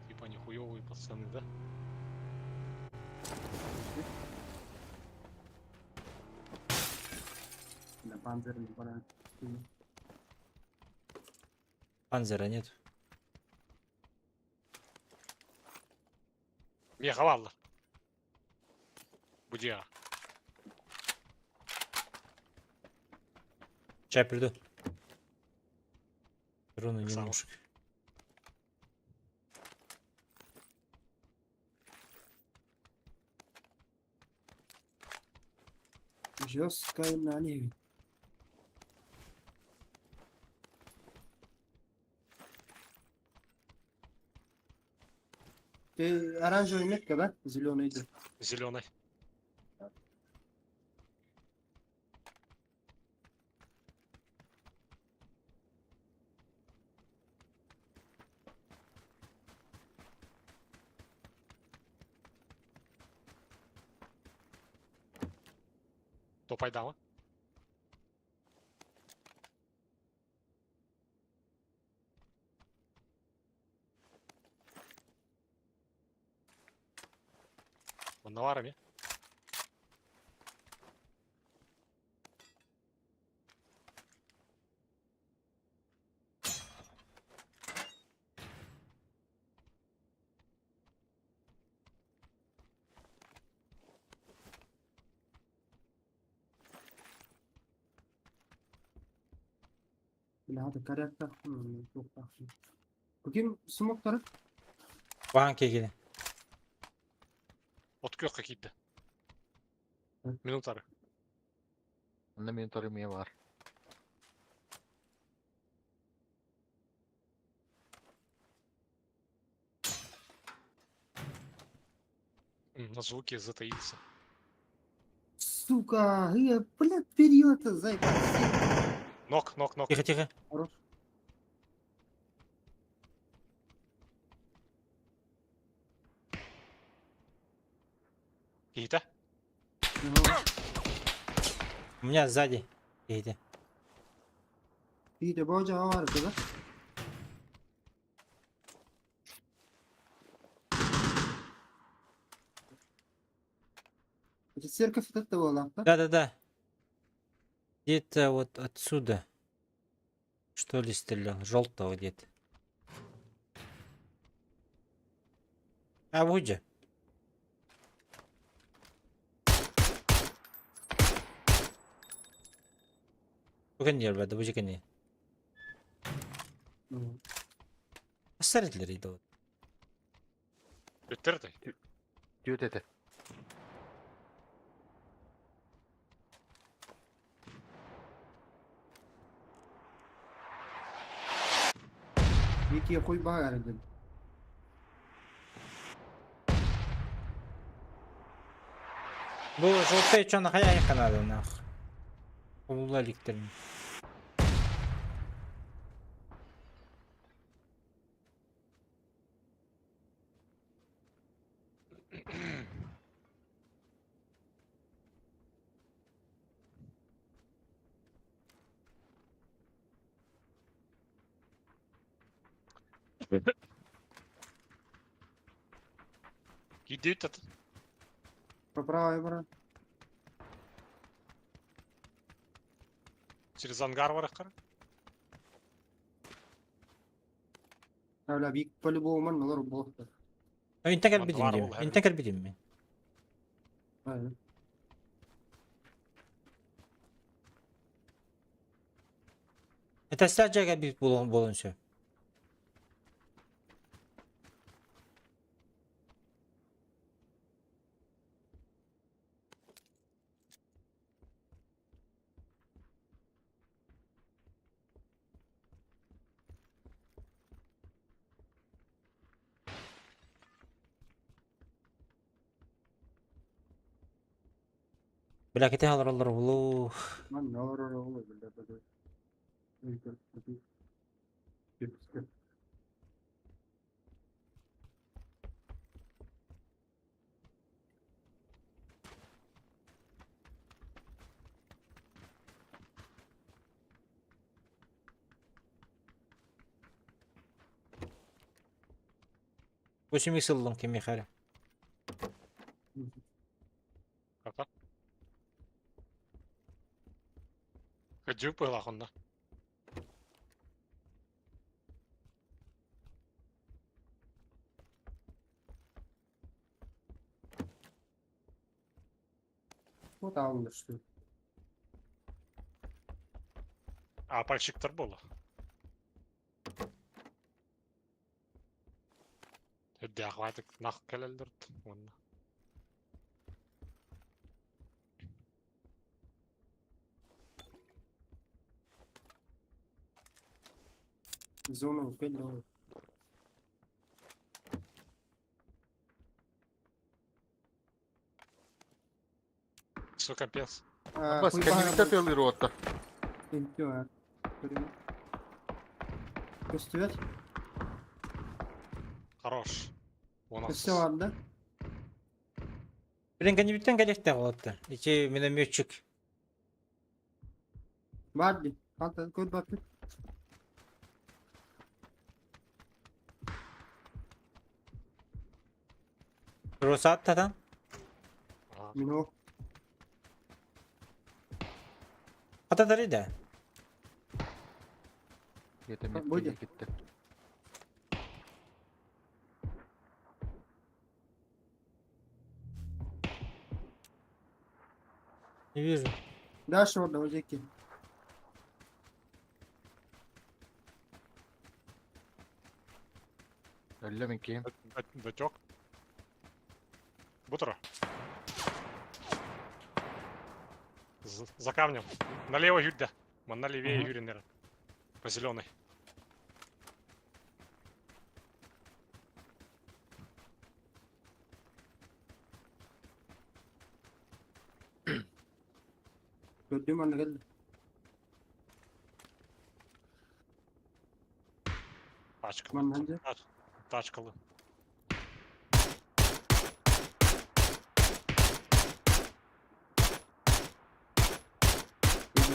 Типа они хуёвые пацаны, да? На панзер не пора. Панзера нет. Меха Будя. Чай приду. Руну Красава. немножко. Жестко на ней. Ты оранжевый метка, да? Зеленый идет. Зеленый. То пайдама. Наварами. Бля, это корректно. Каким смог тарaf? Банки кели. От көх какие-то. Минутары. Онно мин тору эмиэ баар. На звуке затаился. Сука, я, блядь, перила-то заебал. Нок, нок, нок. Тихо, тихо. Хорош. Какие-то. У меня сзади. Едете. Иде божа var да? Это церковь это была, да? Да-да-да. Где-то вот отсюда. Что ли стрелял? Желтого где-то. А вот же. Бүгін ребята, бу жекене. Ну, Сәрелер иді. Бүттерді. Түөт этэ. Екі хуй бағар дедім. Бу желтый чё нахуя их надо нах. Улла иликтерин. Киирдибит атын. Поправай, брат. Через ангар бараххара. Бля, бик по-любому манна олорор буолуохтар. Интен кэлбитим Мандалар дии. ол Интен кэлбитим мин. Этесте дьэ кэлбит буолуон буолуон сөп. Бля, кэтэһэ олороллор булуу. Манна олорор оҕолор, бля, бля. Восемь ыллым кимиэхэ эрэ. Хата. Кыдьыы быһылаах онно. Вот ааллар что. А пальчиктар буолла. Үрдээх баатык нах кэлэллэр уонна. Зона укеллэ. Сука, пес. Бас кэннибиттэ тыалыыр уотта. Көстүбэт. Хорош. Он Көстө бар да. Блин, кэннибиттэн кэлиэхтээх уолаттар. Ити минометчик. Бар ди. Ханта көр баппыт. Росат татан. Мин ол. Хата да. Это Будет. китте. Не вижу. Дальше орда ожеки. Өллө мин киһим. Датек. Бутера. За камнем. Налево Юрда. Манна левее Ага. Юрий, наверное. По зеленой. Көрдүм аны кэллэ. Тачка. Манна дьэ. Тачкалы.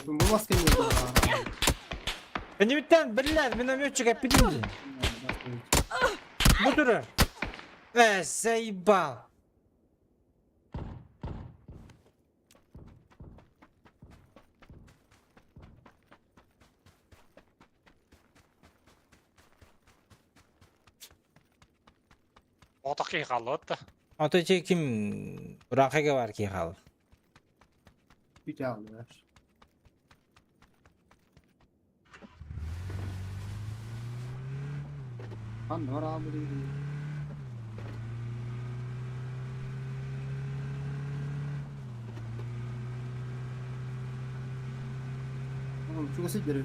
Бу бас кэллэ. Кэннибиттэн, блядь, минометчик эппитим. Бу турар. Э, заебал. Отақ қалды да. А то эти ким Урахега бар ки хал. Бүтэ алды. Ханна бар аабы Чугас сиддер.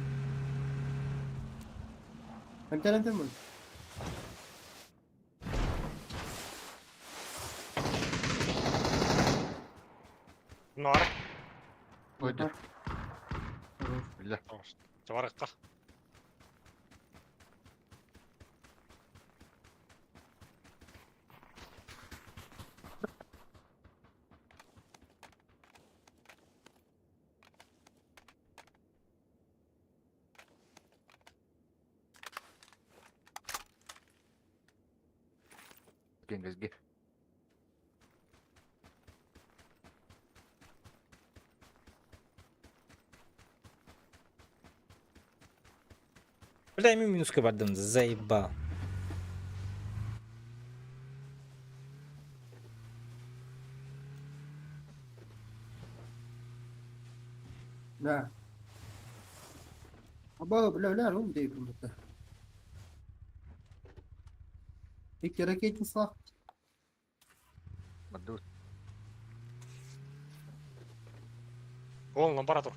Эмтэн эмтэн бол. Наар. Пойди. Бля. Чаварыкка. Кенгезге. Бля, мен минуска бардым, заебал. Да. Аба, бля, бля, рум дейбин бутта. Икки ракетница. Барды. Ол лаборатор.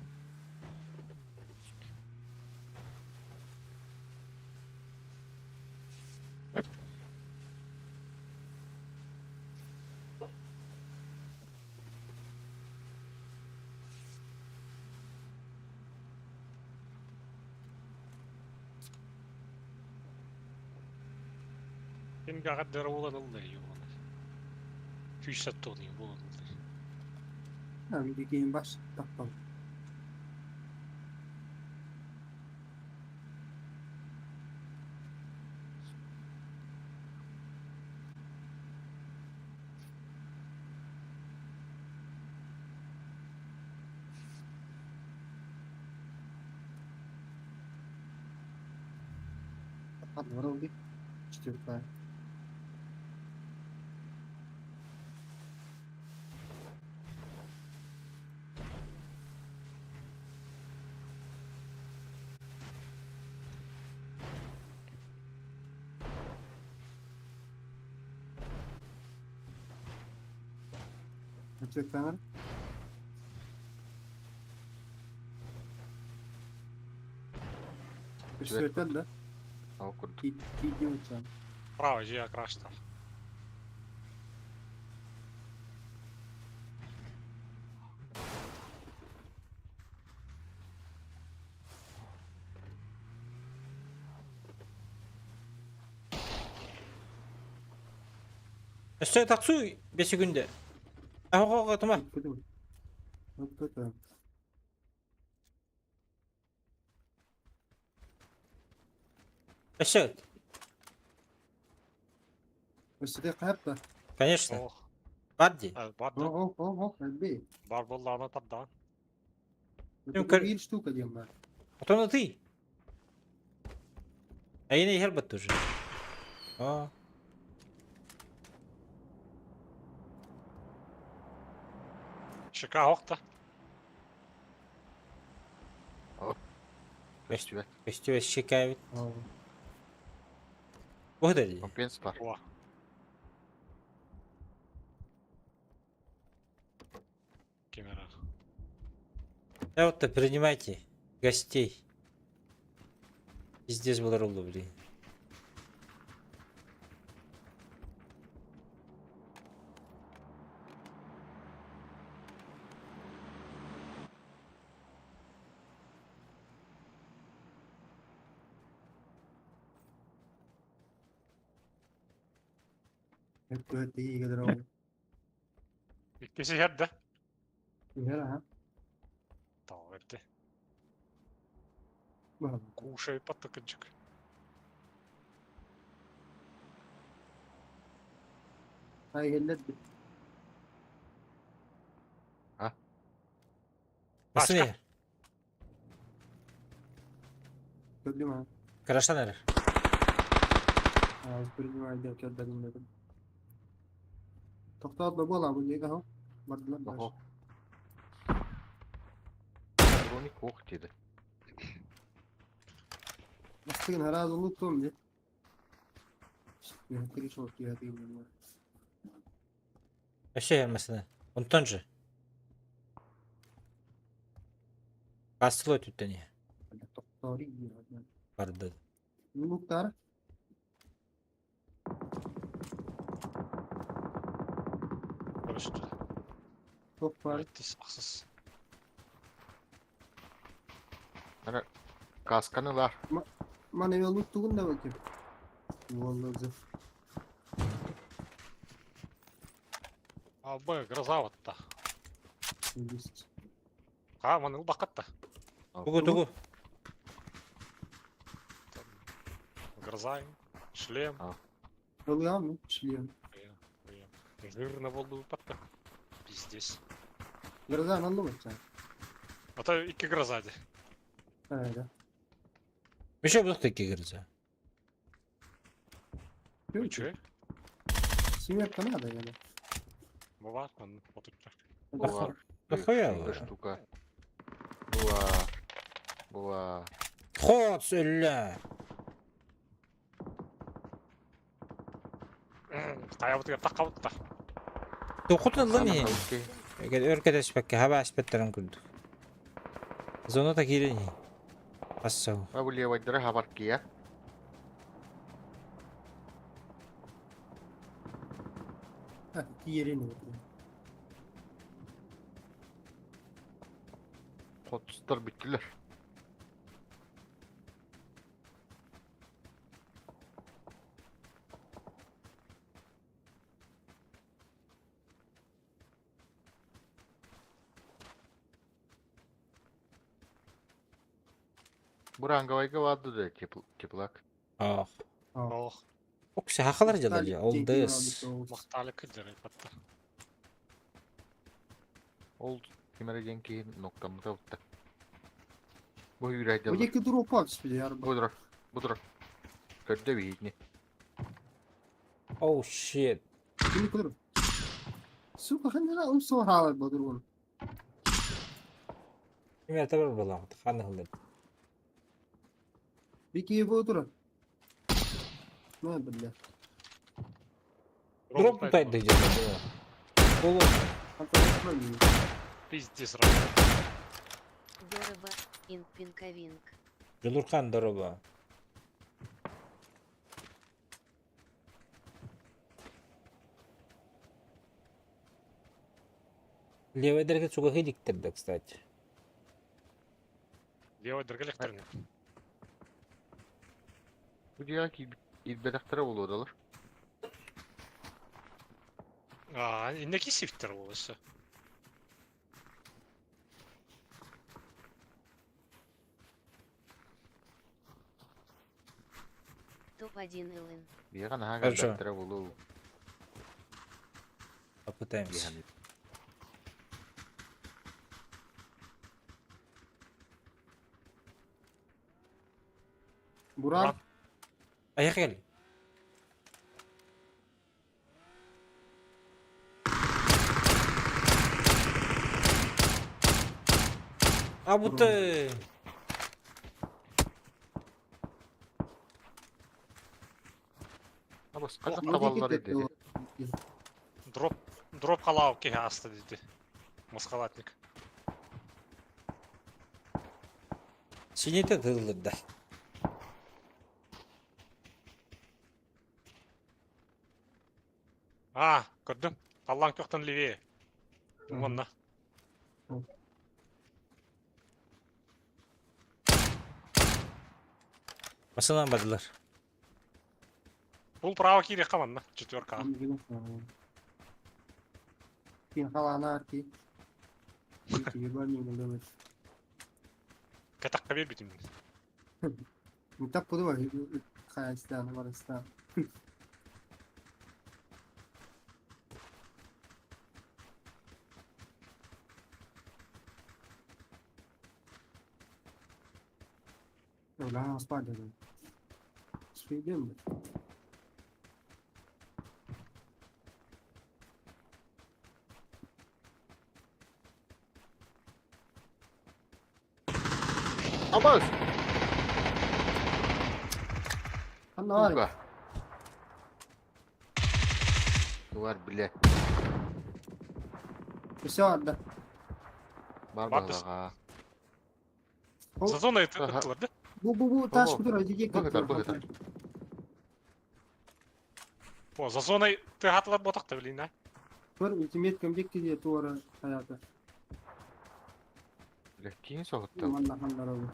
Ким гагаддара буолан ылла юуна. Күүсэт туонин буолан ылла. Ha, bir game baş tappan. Hadi var oldu. Четвертая. Четвертая. Четвертая, да? Ал курдук. Кидиутся. Право же краштар. Өссө таксу 5 күндө. Ага, тума. Вот это. Өссө. Өссө кайапта. Конечно. Ох, Барди. бар О, о, о, о, бар болланы табдан. Это бир штука дем бар. А то на ты. А я не Гербат тоже. А. Шика охта. Көстүбэт. Көстүбэт щекавит. Угадали. Компенс бар. О. Камера. Да вот-то принимайте гостей. Пиздец был рулу, блин. Это игра. Иккиси херде. Игра, Таа эрде. а? Кушай паттыкынчык. Ай, келлер. Пацаны, Проблема. хорошо, наверное. Принимай дел керден дедим. Токтот бола бу неге хо? Бардылар баш. Ого. Броник ох деди. Бастыгын харазы луктом де. Я перешел к тебе. Вообще, масына. Он тон же. Асылой тут не. Токтори. Барды. Луктар. Көрүстү. Тоқ бар. Аттис ахсыс. Касканы лар. Мана yolu тугун да bakayım. Vallahi. А, Б, гроза вот-то. Есть. А, маны ылбаккатта. Тугу тугу. Гроза, шлем. Ылыам, шлем. Жирно болду патта. Пиздец. Гроза анны sen. А то икки гроза ди. Öyle. Еще будут такие грыза. Үчүгэй. Семерка надо, я. Бывает, он вот тут. Була. Нахуя Штука, вы? штука. Була. Була. Ход, сюля. Таябытыгар таххабытта. Тухутун лыни. Окей. Өркөтөспөккө хаба аспеттерин күрдүк. Зона та кирени. Ассау. А бу левайдара хабар кия. Ha, yerini. Хотстар бүттүлэр. Буранговайга барды да теплак. Ах. Ох, Окси хахалар жалар Олдыс. макталы кыдыры патта. Ол кимереген кейін ноктамыта утта. Бу үйрәйдә. Bu iki drop at bir yer. Будра. Будра. Көрдө бийни. Оу shit. Bunu kırırım. Сука, ханна ум сорала бодурун. Кимер табар балам. Ханы хылды. Бики бодура. Не бля. Дроп тутайды где-то. Болот. Пиздец, Рома. Дороба, инк-пинковинг. Жулурхан дороба. Левый дерге чуга хидиктерді, кстати. Левый дыргылектер. Бу дияк илбедактара болуодалар. А, иннеки сифтер болысы. Топ-1 Илын. Бияган ага Хорошо. дактара болуу. Попытаемся. Бихан. Буран. Поехали. А будто... Абас казак табаллар иди. Дроп, дроп халау кеге асты дейді. Масхалатник. Синете тылдырда. А, көрдім. Аллаң көқтен левее. Онна. Масынан бадылар. Бұл право кире қаманна. Четверка. Кин халана арки. Катаққа бер бітім. Так куда Хайстан, Варстан. Бля, спать даже. Сведем. Абас! Анна Сука. Тварь, бля. Все, отда. Бар Бардыс. балага. За зоной Ага. ыттылар да? Бу бу бу таш Ого. куда иди Быгытар, быгытар. О, за зоной ты атылар ботақты білейін, а? Көр, ультимейт кэмдик киһи туора хаята. Бля, киин соһуттал. Манна ханнарабы.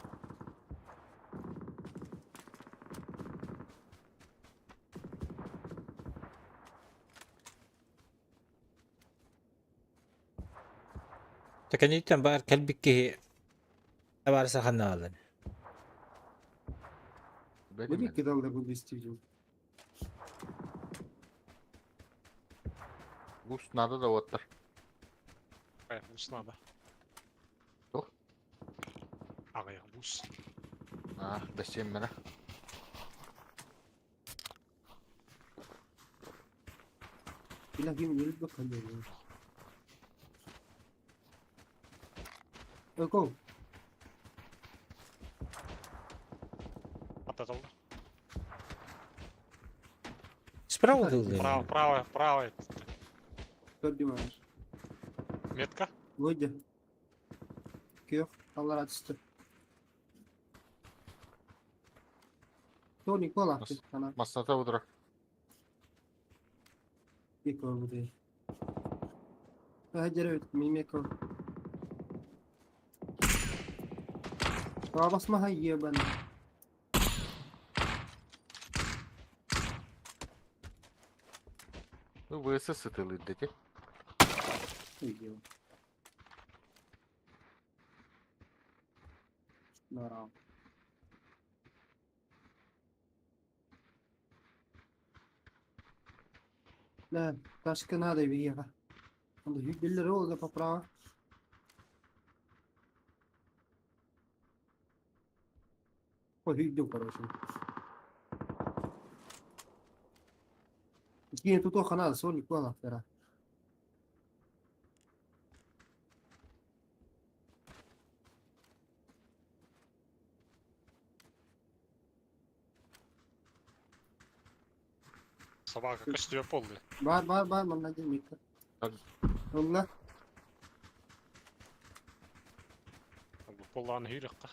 Тэкэниттэн баар кэлбит киһи табаарыса ханнаалын. Были кидал да был действительно. Гус надо да оттар. Бус надо. Туох? Аҕыйах бус. А, да семмена. Бля, ким өлүп баккан Эко, Ататал. Справа был. Право, право, право. көр димаш. Метка. Выйди. Күйөх, аллара түсті. Тони кола, ана, Масната удра. екі буде. Хәҗәрәт, мимеко. Басма ебан. Ну, ВСС сытылы дети. Да. Да, ташка надо въехать. Биллер поправа. Ой, иду, короче. Кинь тут охо надо, соли кола втора. Собака, көстүө полды. Бар, бар, бар, манна демекті. Так. Онна, Поллааны хүйрекка.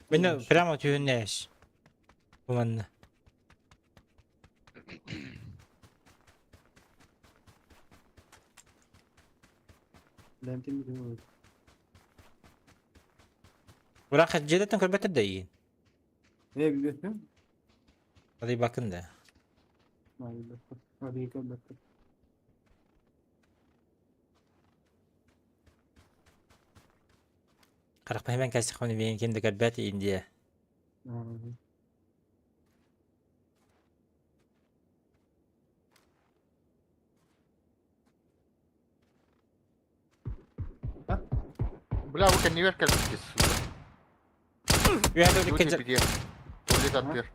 Мені прямо түйіннәш. Буманна. Ләмтем билем. Бірақ жереттен көрбәтір да иін. Э, билбеппин. Hadi bakın da. Ай, билбеппин. Hadi көрбөппүн. Қарақпа hemen кәсі қоны мен кемді көрбәт Индия. Бля, вы конвейер кэлбиккит, сука. Үйәді Люди үлкен где? Туалет атпер.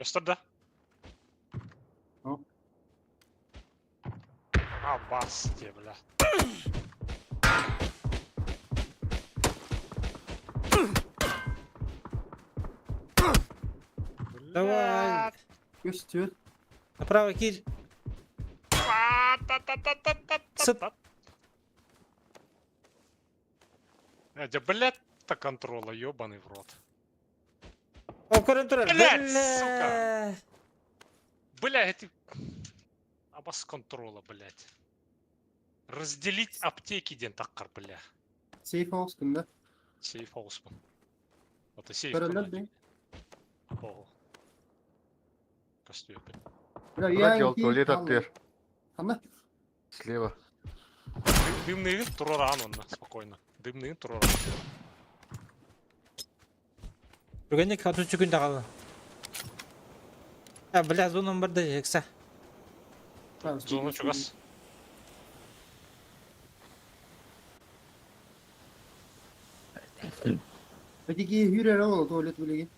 Көстөр да? О. А, бас те, бля. Давай. Көстөр. Направо кир. Сыт. Э, блядь, та контрола, ёбаный в рот. О, көрін тұрар. Блядь, сука. Бля, эти... Абас контрола, блядь. Разделить аптеки ден таккар, бля. Сейф хаус күндө. Сейф хаус Это сейф. Көрөлөр бе. Ого. Костюм. Бля, Продел туалет атпер. Ана, Слева. Дымный вид тураран он, спокойно. Дымный тураран. Бүгінне кату күн тағалы. А, бля, зоном бар да жекса. Зона чугас. Өтеки хүрер ол туалет билеги.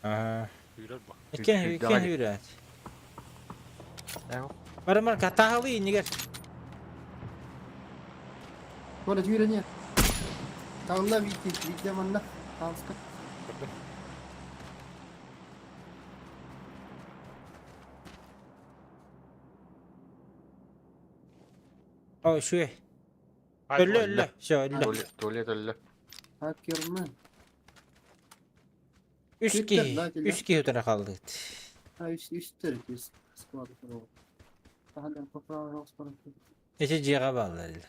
Ага. Үйрер ба. Экен, экен Давай. үйрәт. Эу. Барымар катағалы инегер. Туалет хүрер не? Тағылла витти, витте манна. Тағыска. О, шуе. Өллө, өллө. Все, өллө. Туалет, туалет өллө. Хакермен. Үс Үттэр киһи, да үс этилэр. киһи утары хааллыбыт. Ha üst üsttер үс склад ол. Таһынан поправа спорт. Ити дьиэҕэ бааллар.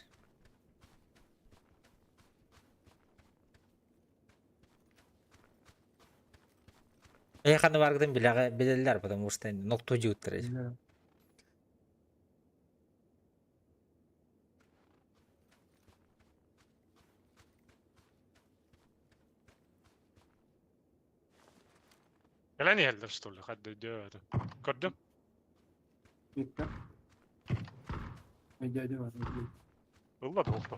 Эһи ханна бааргытын билэҕэ билэллэр, потому что ноктуу дьиуттар. Кэлэн иһэллэр что ли? Хадда өйдөөтүм. Көрдүм. Бүттэ. Өйдөөдүм атын. Ылла да охто.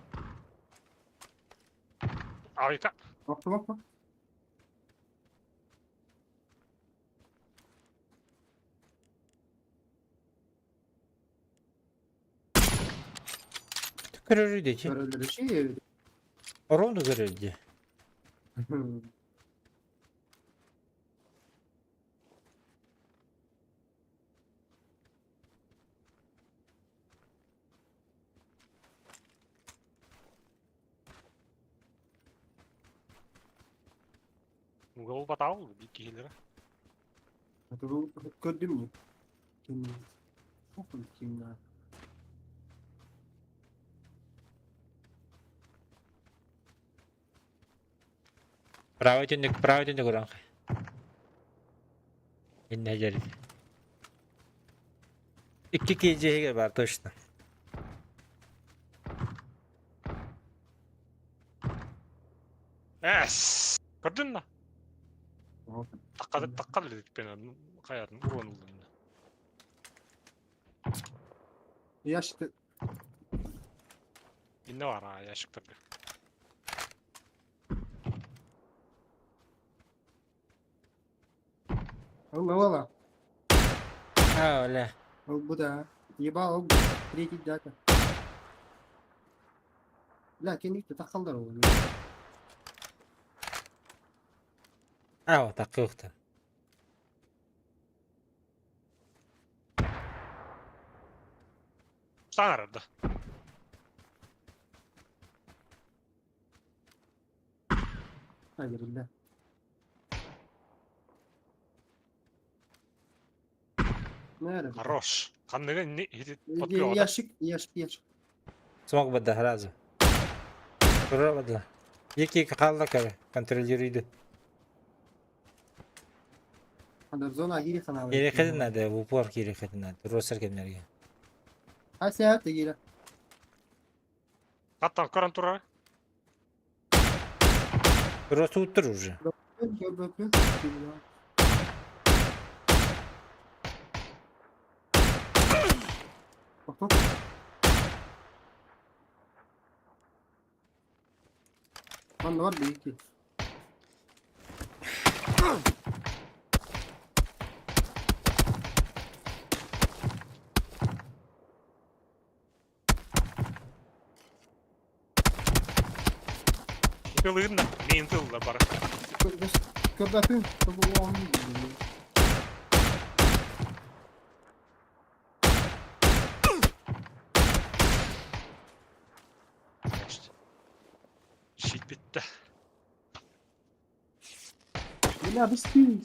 Айка. Бакты бак. Көрөрүй дии. Көрөлөр şey. Орону көрөр дии. Угол батал bir киһилэрэ. Көрдүм mi? Kim? Okul kim ya? Правый түннүк уран. Инне жери. Икки киһи бар точно. Эс. Көрдүн на? Таккады таккады дедик мен каятын урон ылдым. Ящикте Инне бар а ящиктарга. Алла вала. А, оля. Ол бу да. Ебал ол третий дата. Бля, кенникте таккалдар ол. А, таккыхта. Саңарады. Hayır бля. Nerede? Хорош. Канныгы не подпиода. Ящик, ящик, ящик. Смог бы да сразу. Тура Екі қалды кәрі, контролируйды. Анда зона кири каналы. Керекетін надо, в упор керекетін надо. Росыр кемнерге. Ha seyahat de giri. Хаттан көрөн тура. Росы уттыр уже. Bak bak. Lan var bir iki. Тылын да. Мен тылда бар. Köpek köpek Щит битте. Бля, быстрее.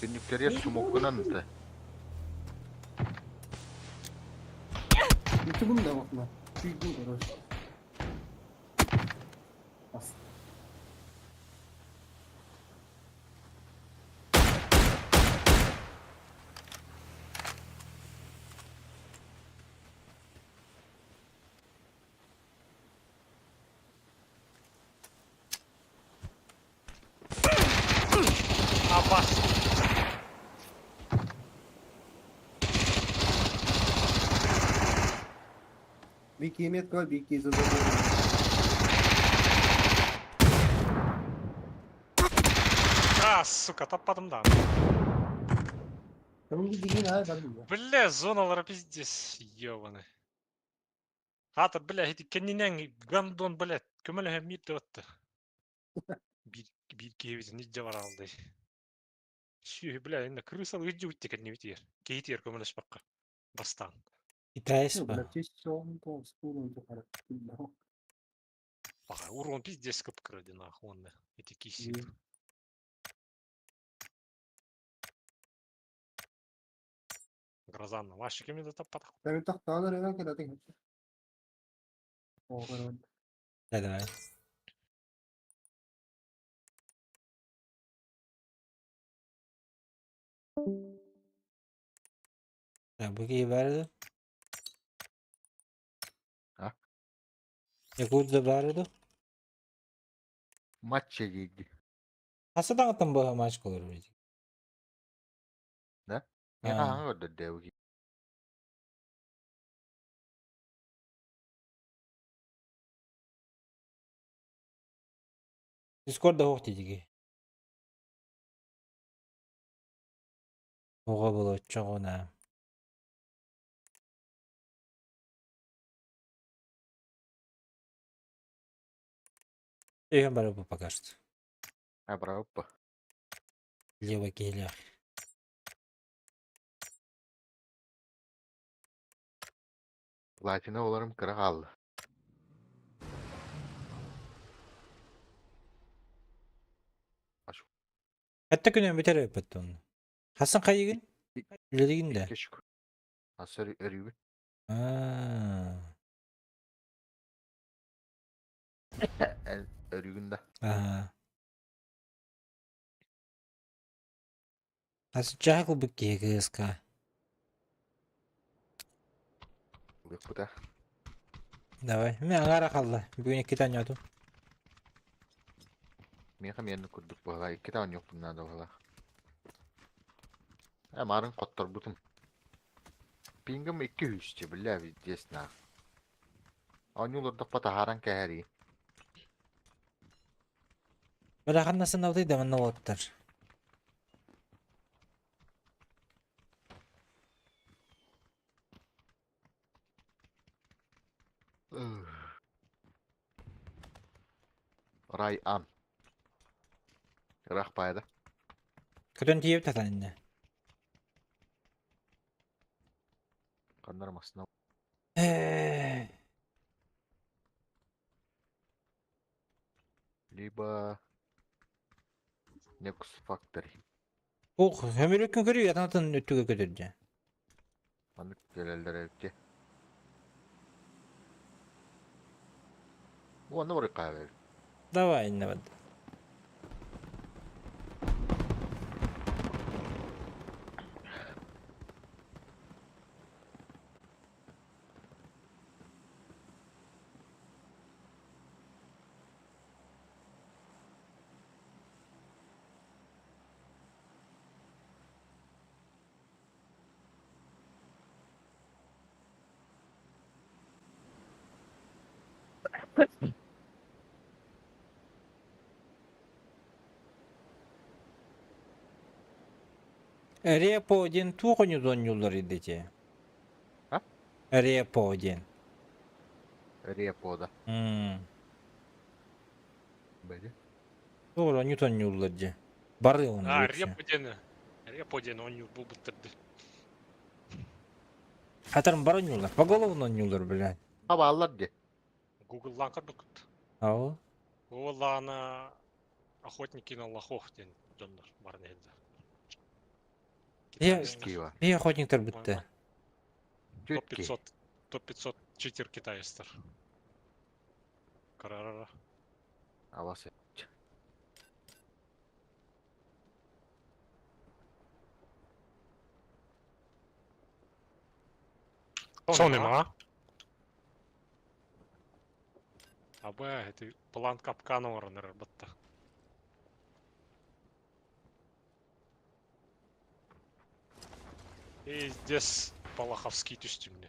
Günlükleri smoklanan da. YouTube'un da bakma. Büyüdüm короче. Бас. Абас. Бики метка, бики за А, сука, таппадым да. Бля, зоналар пиздец, ёбаный. Хата, бля, эти кеннинен гандон, бля, көмөлөһө мир деп атты. Бир бир кебиз нидже бар алды. Сүй, бля, энде крыса ыжы үтте кенне битер. Киһитигэр көмөлөспөккө бастаан. Китайец ба? Баҕа урон пиздец кып-кыра диэн аах уонна ити киирсиир. Грозанна вообще кими да таппатах. Да, давай. Так, бу киһи баар дуо? А? Якутда баар дуо? Матча диирди. Хаса даҕаттан быһа матч колор бит. Да? Миэхэ хаҥа көрдөрдө бу киһи. Дискорд да суох диэтиги. Оҕо болоччоҕуна. Өйөн барабы пока что. А, браво. Левый киһилээх. Платина оларым кыра хаалла. Хатта күнүн бүтэр эбиппит онно. Хасан хайыгын? Үлэлигин да? Икки шүкүр. Асыр өрүүбүн. Аа. Эн өрүүгүн да. Аа. Хас чаакыл бу киһи кыыска. Лыппыта. Давай. Мен аҥаара хаалла. Бүгүн иккитэ оонньоотум. Миэхэ миэнэ курдук быһалаа. Иккитэ оонньуохпун наада быһалаах. Э, марын хотторбутум. Пингым 200 бля, виздец нах. Оонньуулордохпо таһааран кэһэрии. Бля ханнасын абытай да манна уоттар. Рай ан. Ыраах паайда. Көтөн тиийэбит татан иннэ. Ханнар масына. Э. Либо Nexus Factory. Ох, өмүрүккүн көрүү ятанатын өттүгө көтөрдө. Маннык кэлэллэр эбит. Уонна бары хаалар. Давай иннэ бад. Репо диэн туох оонньууллар идите? А? Репо диэн. Репо да. М. Били. Туох оонньуу оонньууллар дии. Бары оны А, вообще. репо диэн. Репо диэн оонньуур буолбуттар дии. Хатарым бары оонньууллар. Поголовно оонньууллар, блядь. Хабааллар дии. Гугллаан көрбүккүт. Ау. Гугллаана охотники на лохов диэн дьоннор барын иһэллэр. Я- Киева. Би охотниктар бүтті. Топ Түтки. 500, топ 500 читер китаецтар. Карарара. Авас. Соны ма? Абы, это план капкана ораныр батта. И здесь Балаховский түстүмне.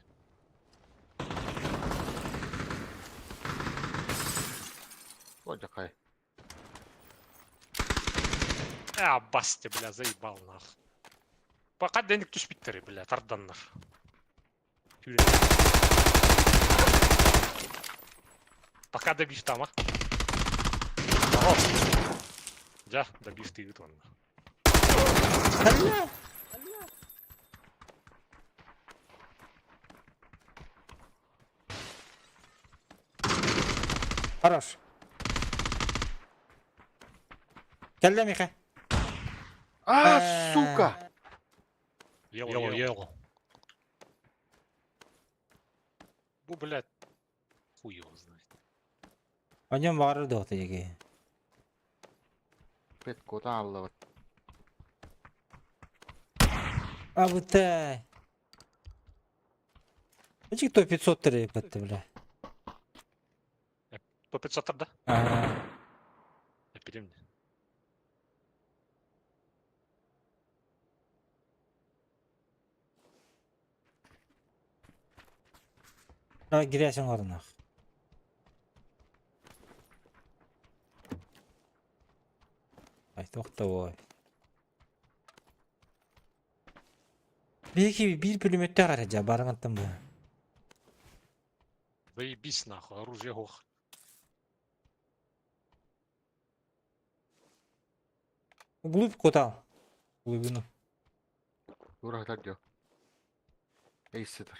О, жақай. А, басты, бля, заебал нах. Пока денег түспиттери, бля, тарданнар. Пока добив там, а? Дя, добив ты он. Хорош. Кэллэ Миха. А, сука! Его, его. Бу, блядь, хуй его знает. О нем баҕарар дуота дьиги. Бет куда алла. А вот. Эти кто 500 требует, бля. По 500 да? Ага. Эпидемия. Давай грязь оҥорунах. Ай, тохтоо. Биһиги биир пулеметтаах эрэ дьа барыҥаттан бу. Заебись нахуй, оружие ох. Глубь кутал. Глубину. Ура, так дел. Эй, сытар.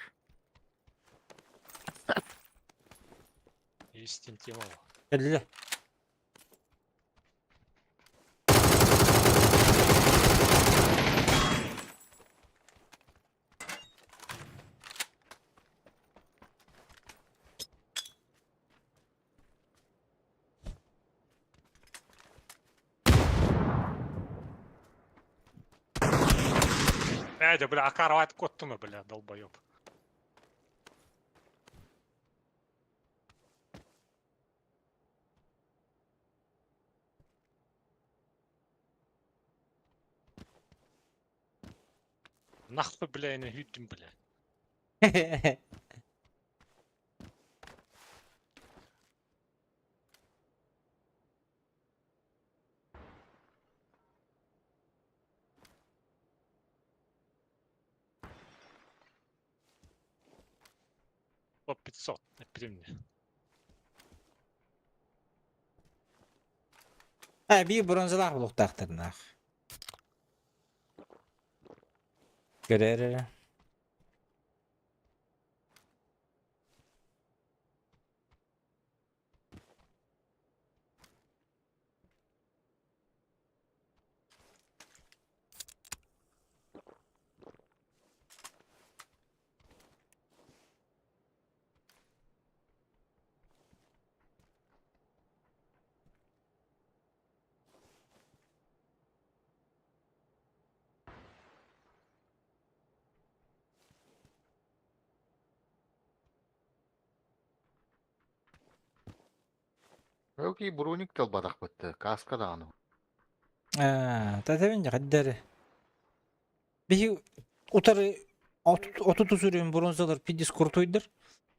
Инстинктивно. Кэллэ. Эдя, бля, акарват коттума, бля, долбоеб. Нахуй, бля, не гүттүм, бля. По 500, эпидемия. А, биир бронзалаах булуохтаахтар нах. Көрөр. Окей, броник талбадах бытты. Каска даҕаны. Аа, татабын хаддары. Биһи утары 30 уровень бронзалар пиздец крутойдар.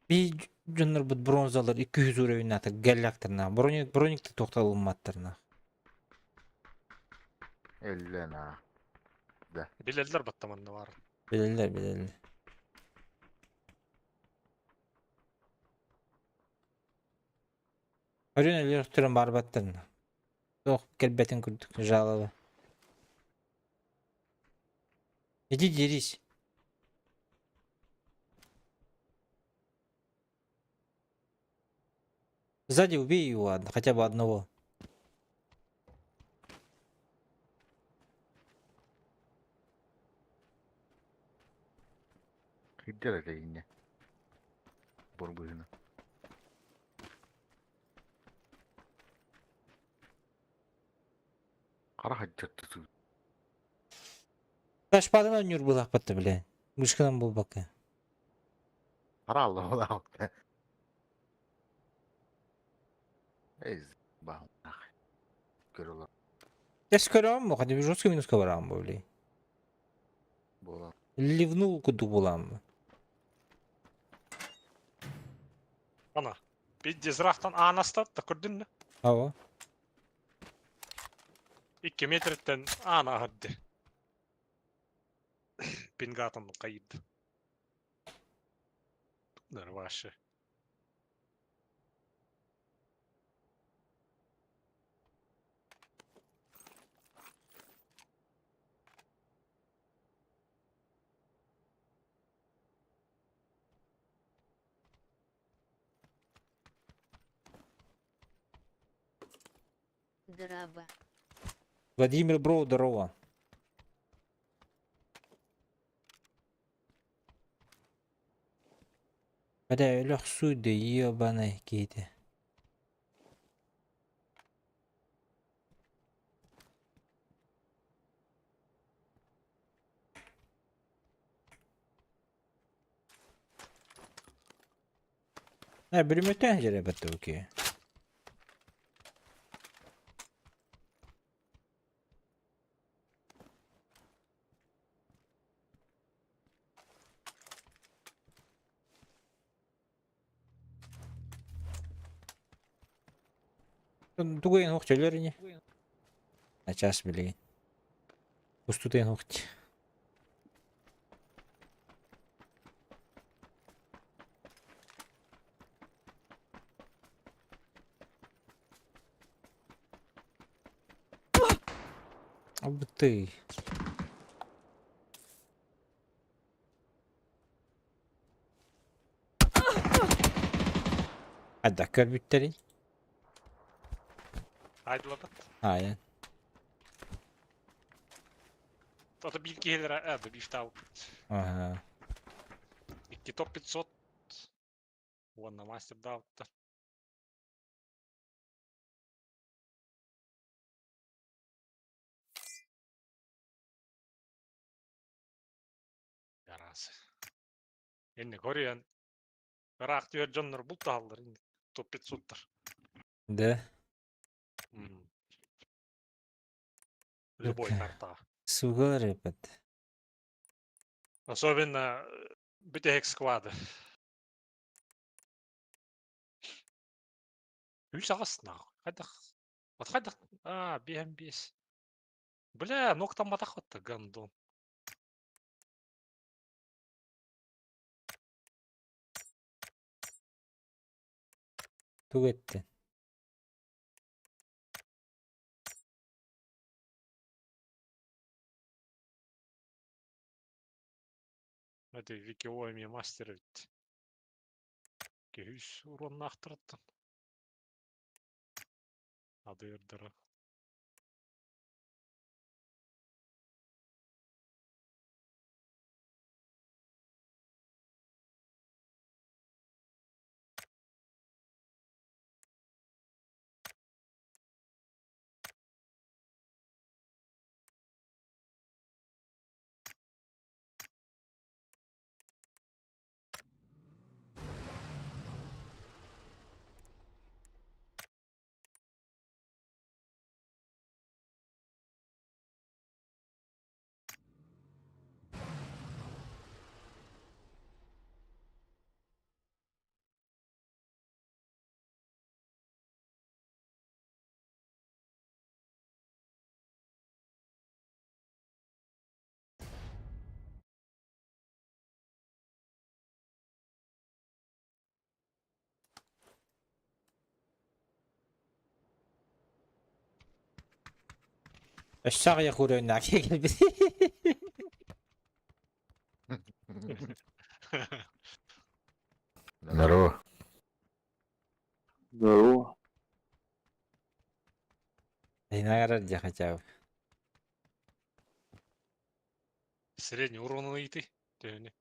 Биһи дьоннорбут бронзалар 200 уровень ата галляктарна. Броник броникты тоқталылматтарна. Эллена. Билэллэр баттаманна бар. Билэллэр, билэллэр. Өрүн өлөр түрін барбаттарна. Ох, кэлбэтин курдук жалоба. Иди дерись. Сзади убей его, ладно, хотя бы одного. Кидер это инне. Борбыгына. Қара хаджатты. Ташпадын ойнуур булаахпатта бля. Мышканан буолбакка. Қара алла ола. Эй, ба. Көрөлөр Я скором, хотя бы жестко минус барам бля. була. Ливнул куду булам. Ана. Бидде зрахтан анаста, та көрдүн Ава. 2 метртен ана хадды. Пингатан кайд. Ваше. Дороба. Владимир Бро, здорово. Бля, өлөх суйды, ебаный киһитэ. Э, бүрүмөтөөн дьэрэ баттыбыки. Тугуйан уох чөлөр ини. Начаас билигин. Устутуйан уохч. Абытый. Хайдах көрбүттэрий? Айдылабыт. Аайан. Ото биир киһилэрэ э, да биифтаабыт. Аха. Икки топ 500 уонна мастердаабыттар. Араас. Инник хоруйан ыраах түһэр дьоннор бултаһаллар инник топ 500-тар. Да. Любой Окей. картаҕа. Сугалар эпэт. Особенно бүтэһик склады. Үс аҕыс нахуй. Хайдах? Вот хайдах? А, биэһэн биэс. Бля, ноктамматах вот гандон. Тугу эттин? Это Вики мастер ведь. Үс уроннаахтараттан. Адырдара. Өссө аҕыйах уровеннаах кэлбит. Здорово. Здорово. Инагар хотя бы. Средний урон ыйты. Төһөнү.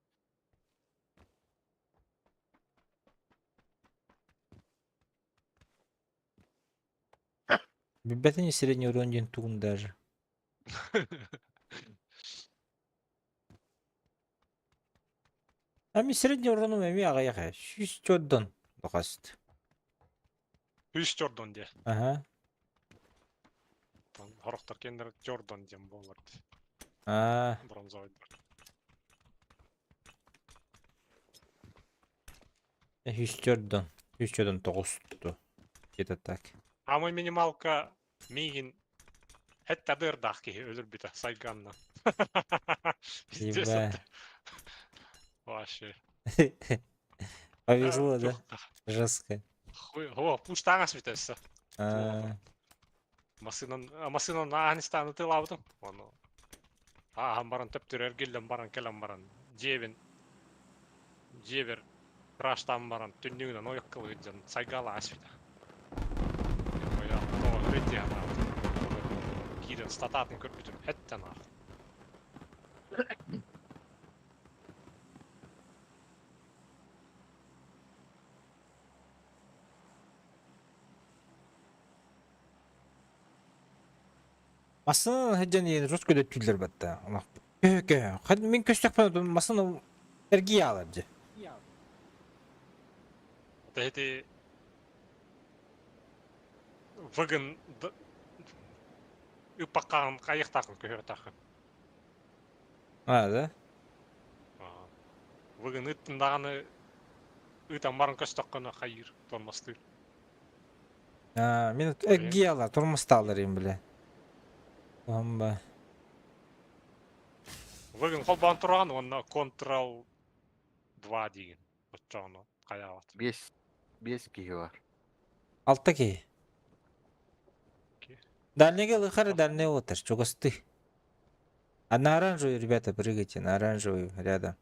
Билбэтин средний урон диэн тугун даже. А ми средний урону эми аҕыйах ээ. Сүүс чордон дохаст. Үс Джордан де. Ага. Там хорохтор кендер Джордан диэн буолар. А, Бронзовый. Сүүс чордон. Сүүс чордон тоҕусту. Где-то так. А мой минималка миигин хэтта дырдаах киһи өлөрбүтэ сайганна. Пиздец. Еба. Это. Вообще. Повезло, да? Жестко. Хуй, о, пуштаңас бүтәсі. А, Масынан, масынан аанистаны тылабытым. Оны. Аахан баран төптүр эргиллен баран келен баран. Жебин. Жебер. Раштан баран түннүгүнэн ойық кылыгыджан сайгала асвита. Оя, то өте ана. Киирэн стататын көрбүтүм эттэн аах. Массыына сылдьан иһэн рус көдөттүүллэр батта. Көһө-көһө. Хад мин көстөхпүнэ массыына эргийэ аалар дьэ. Это эти выгын ыппаккаҕын хайыахтааххын көһүөхтааххын. А, да? Выгын ыттын даҕаны ыытан баран көстөххүнэ хайыыр тормозтыыр. А, мин эргийэ тормозтаалар им бile. Омба. Выгын холбоон тураҕын уонна Ctrl 2 диигин. Оччоҕуна хайаабат. Биэс, биэс киһи бар. Алта киһи. Дальнийга лыхары дальний отыр, чугасты. А на оранжевую, ребята, прыгайте, на оранжевую рядом.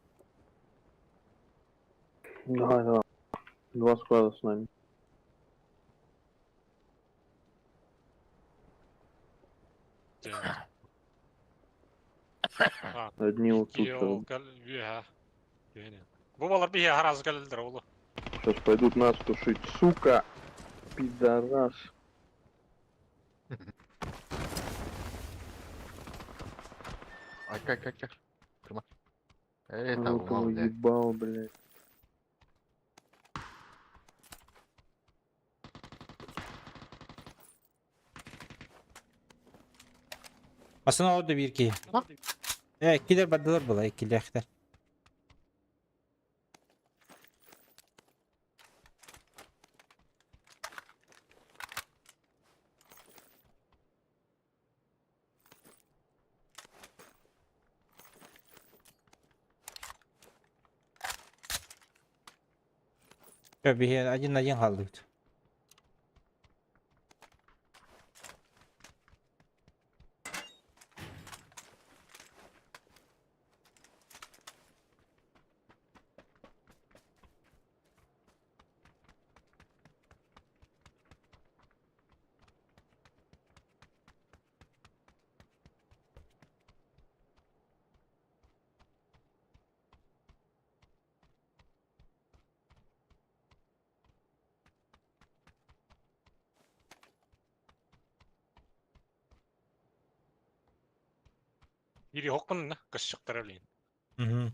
Давай, давай. Два склада с нами. Одни вот тут. Бу балар биһи араас кэлэллэр олу. Сейчас пойдут нас тушить. Сука! Пидорас. Айка, айка, айка. Кырма. Это Рот его блядь. ебал, блядь. Масына орда биир киһи. Э, иккилэр бардылар була, иккилээхтэр. Биһи один один хааллыбыт. Или хоккун кысчыктара билин. Мгм.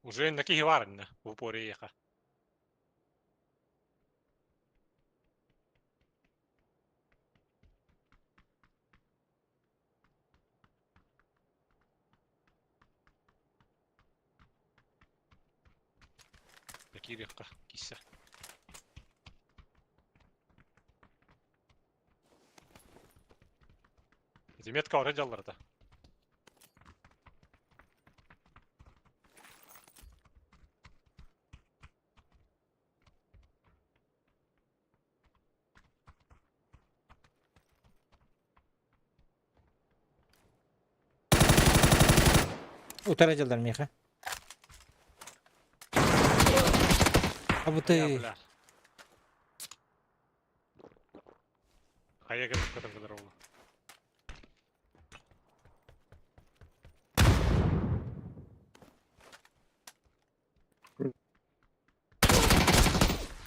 Уже на киһи бар инна в упоре еха. Кириэххэ киирсэ. Ити метка ора дьалларда. Утара дьаллар миэхэ. А бу Я, ты... бля. Хайа кэлэн көтөн кэлэр оҕо.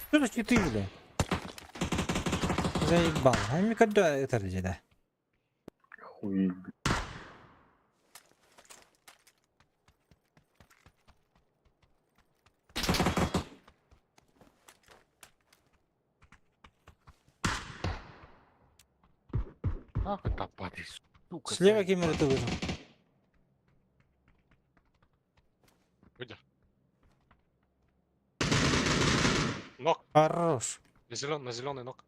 Что за читы, бля? Заебал. А мне когда это да? Хуй, блядь. Нахуй топати, сука. Слева заебал. камеру ты выжил. Где? Ног. Хорош. На зеленый, на зеленый ног.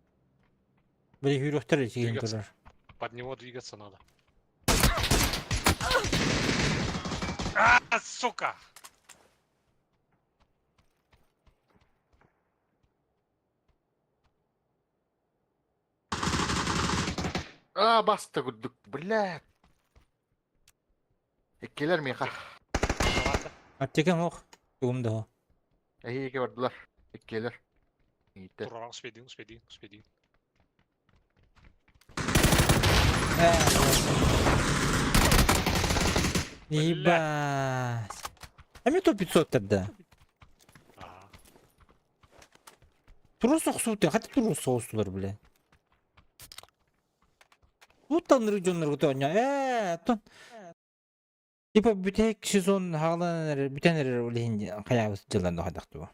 Бля, юрөхтөр этигин Двигаться. турар. Под него двигаться надо. А, сука! А, баста курдук, блядь. Иккилэр миэхэ. Аптекам ох. Тугум да. Эһиги бардылар. Иккилэр. Ииттэр. Тураран успейдин, успейдин, успейдин. Ебать. А мне то 500 тогда. Ага. Трус охсуутun, хата трус соҕустулар, бля. Туттан дьоннорго тоонньо. Ээ, оттон типа бүтэһик сезон хаалан эрэр, бүтэн эрэр ол иһин хайаабыт дьыллан хайдах дуо?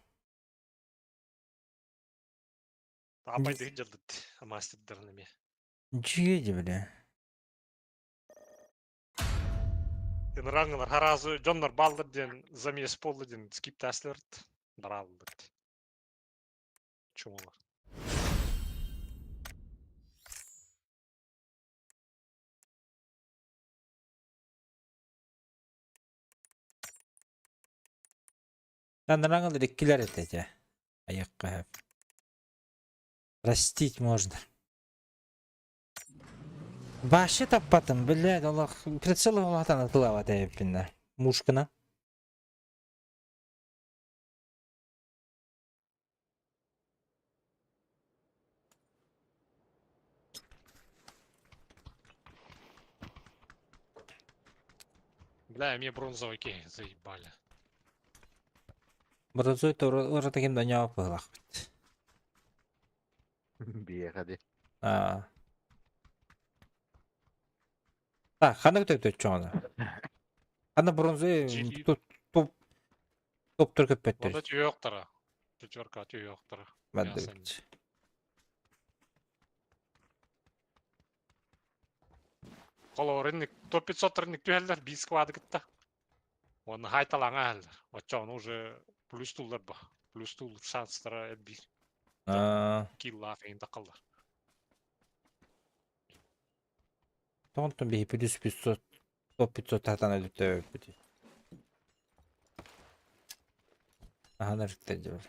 Апай дыгын дьалдыт мастердарын эмиэ. Дьиэ дьэ, бля. Ыныраңылар харазы дьоннор бааллар диэн замес буолла диэн скиптаасларт барааллар. Чуҥулар. Анараңылар иккилэр этэ дьэ. Айыкка Простить можно. Вообще таппатым, блядь, олох прицел улаатан ытылаабат эбиппин Мушкана. Бля, мне бронзовый кей заебали. Бронзовый урата ким да ньоп быһылаахпыт. Биэхэ ди. Аа. Так, ханна көтөттөччү Ханна бронзовый Жили. топ топ топтор көппөттөр. Онда түйөктара. Четверка түйөктара. Бадыбыт. Холор инник топ 500 рынник түһэллэр биир сквады кытта. Оны хайталаңа әллер. Оччоон уже плюс туллар ба. Плюс туллар шанстара элбир. Аа. Киллаах эйин такаллар. Тонтон биһи плюс 500 топ 500 татан өлүттөбүт. Ахан өрүктер дьэ.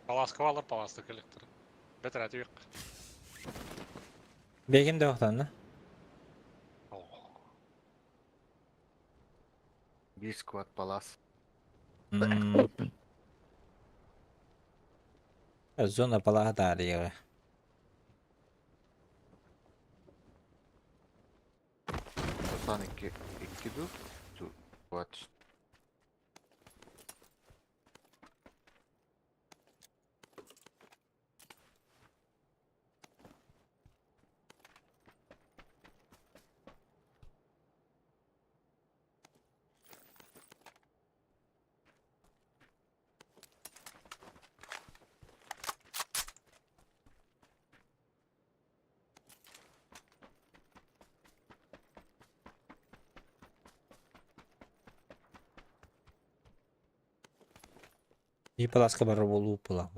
Паласка балар, паласта коллектор. Бетер әтүйік. Бегим да охтан, да? Биир сквад палас. Зона палаха таарыйыга. 92 2 ду. Ту. Вот. И паласка бар болуу була.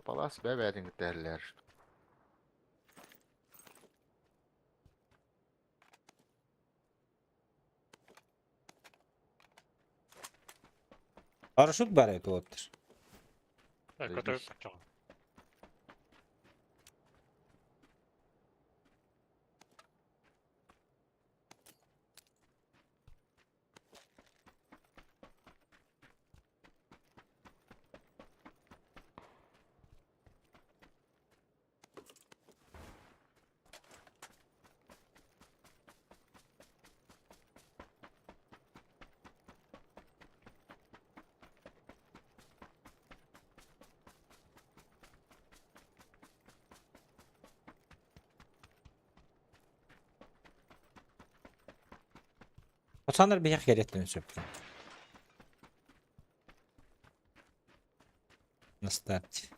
Палас бэбэдин дерлер. Парашют бар это вот. Көтөбүт баччоҕо. Пацаннар биһиэхэ кэлиэхтэрин сөп. На старте.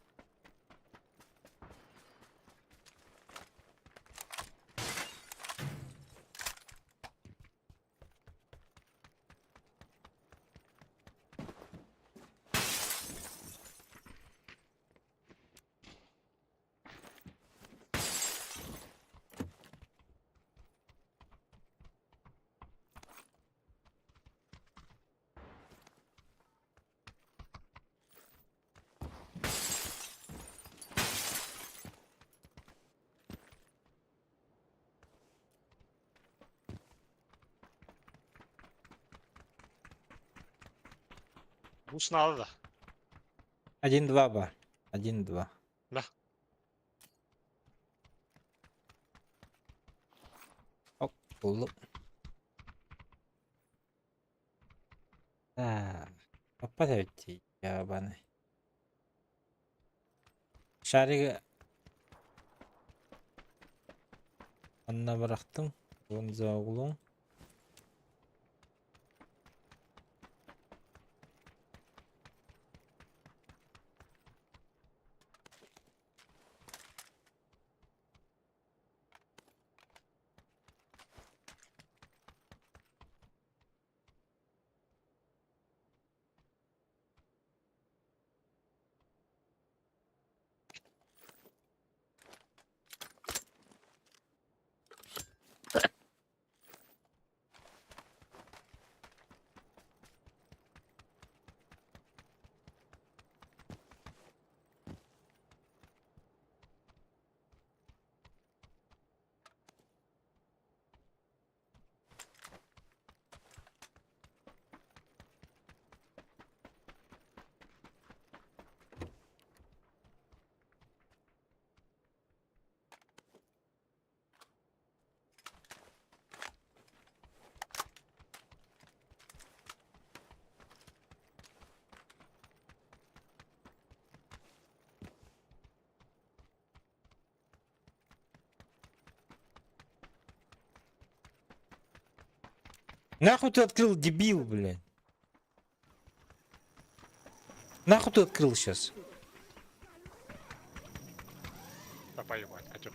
Бус надо да. Один-два ба. Один-два. Да. Оп, буллум. Так. Опа эбит ебаный. Шаригы онно бырахтым. Вон за углом. Нахуй ты открыл, дебил, блядь? Нахуй ты открыл сейчас? Да поебать, котёк.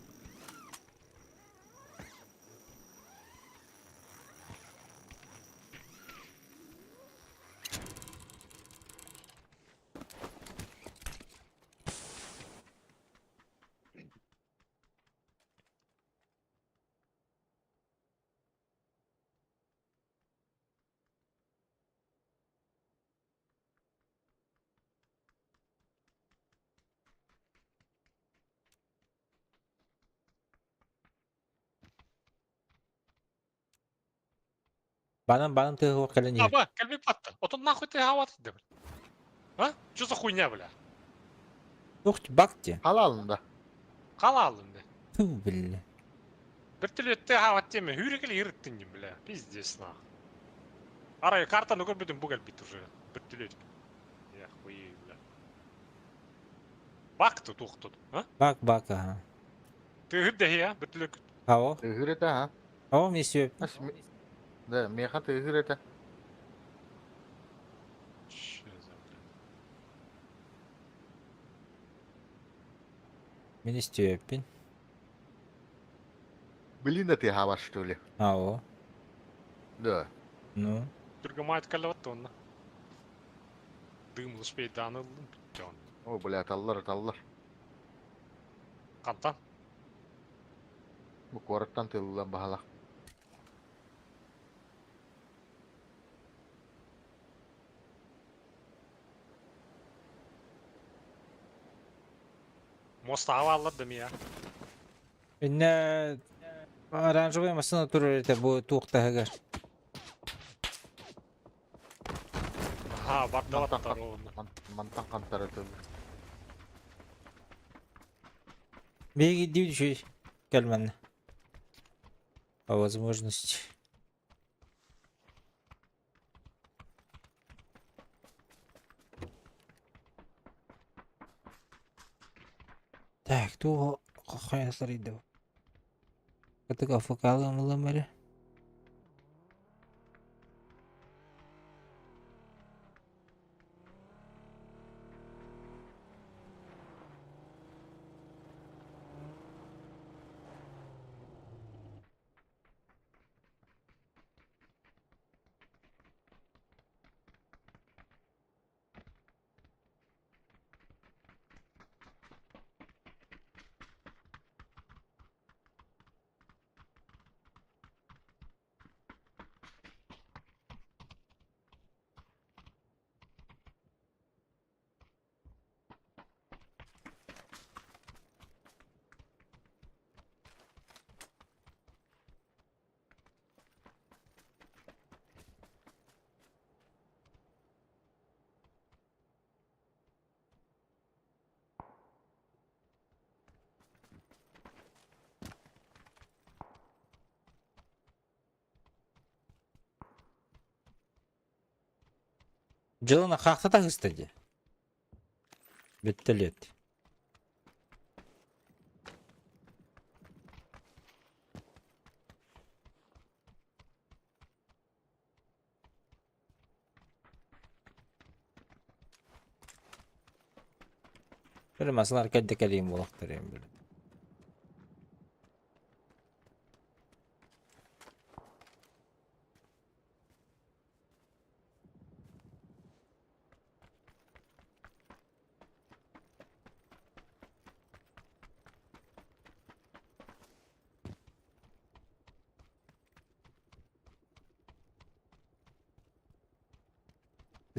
Банан, банан ты его кэлэн иһэр. Аба, кэлби патта. Отон нахуй ты хават да, бля. А? Что за хуйня, бля? Тух бак те. Халалын да. Халалын, бля. Ту, бля. Вертолетте хават теме, хүрекели ирыттын бля. Пиздец, нахуй. Арай картаны көрбөтүм бу кэлбит уже. Вертолет. Я хуею, бля. Бак тут тут, а? Бак, бак, ага. Ты үрдэһи, а? Вертолет. Ао. Тыгыр это, а? Ао, мне все. Да, меха тыгыр это. Че за, бля? Мин истиэппин. Блин, да ты хаваш, что ли? Ао. Да. Ну. Түргемайт кэлэбит онно. Дым успейдаан ыллым бүттэ онно. О, бля, таллар, таллар. Хантан? Бу куораттан тыллан баһалах. Моста аваллар да мия. Иннэ оранжевый массыына турар этэ бу туох таһыгар. Аха, бардалаттар онно. Мантан хантара тыл. Биһиги дии үчүгэй кэл манна. По возможности. Так, туох хайа Катык АФК-лыам ылыам эрэ. Дьылына хаахта таһыста дии. Бүттэлиэт. Били масалар кэлдэ кэлиим буолахтар били.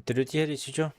Вертолет ехали чё?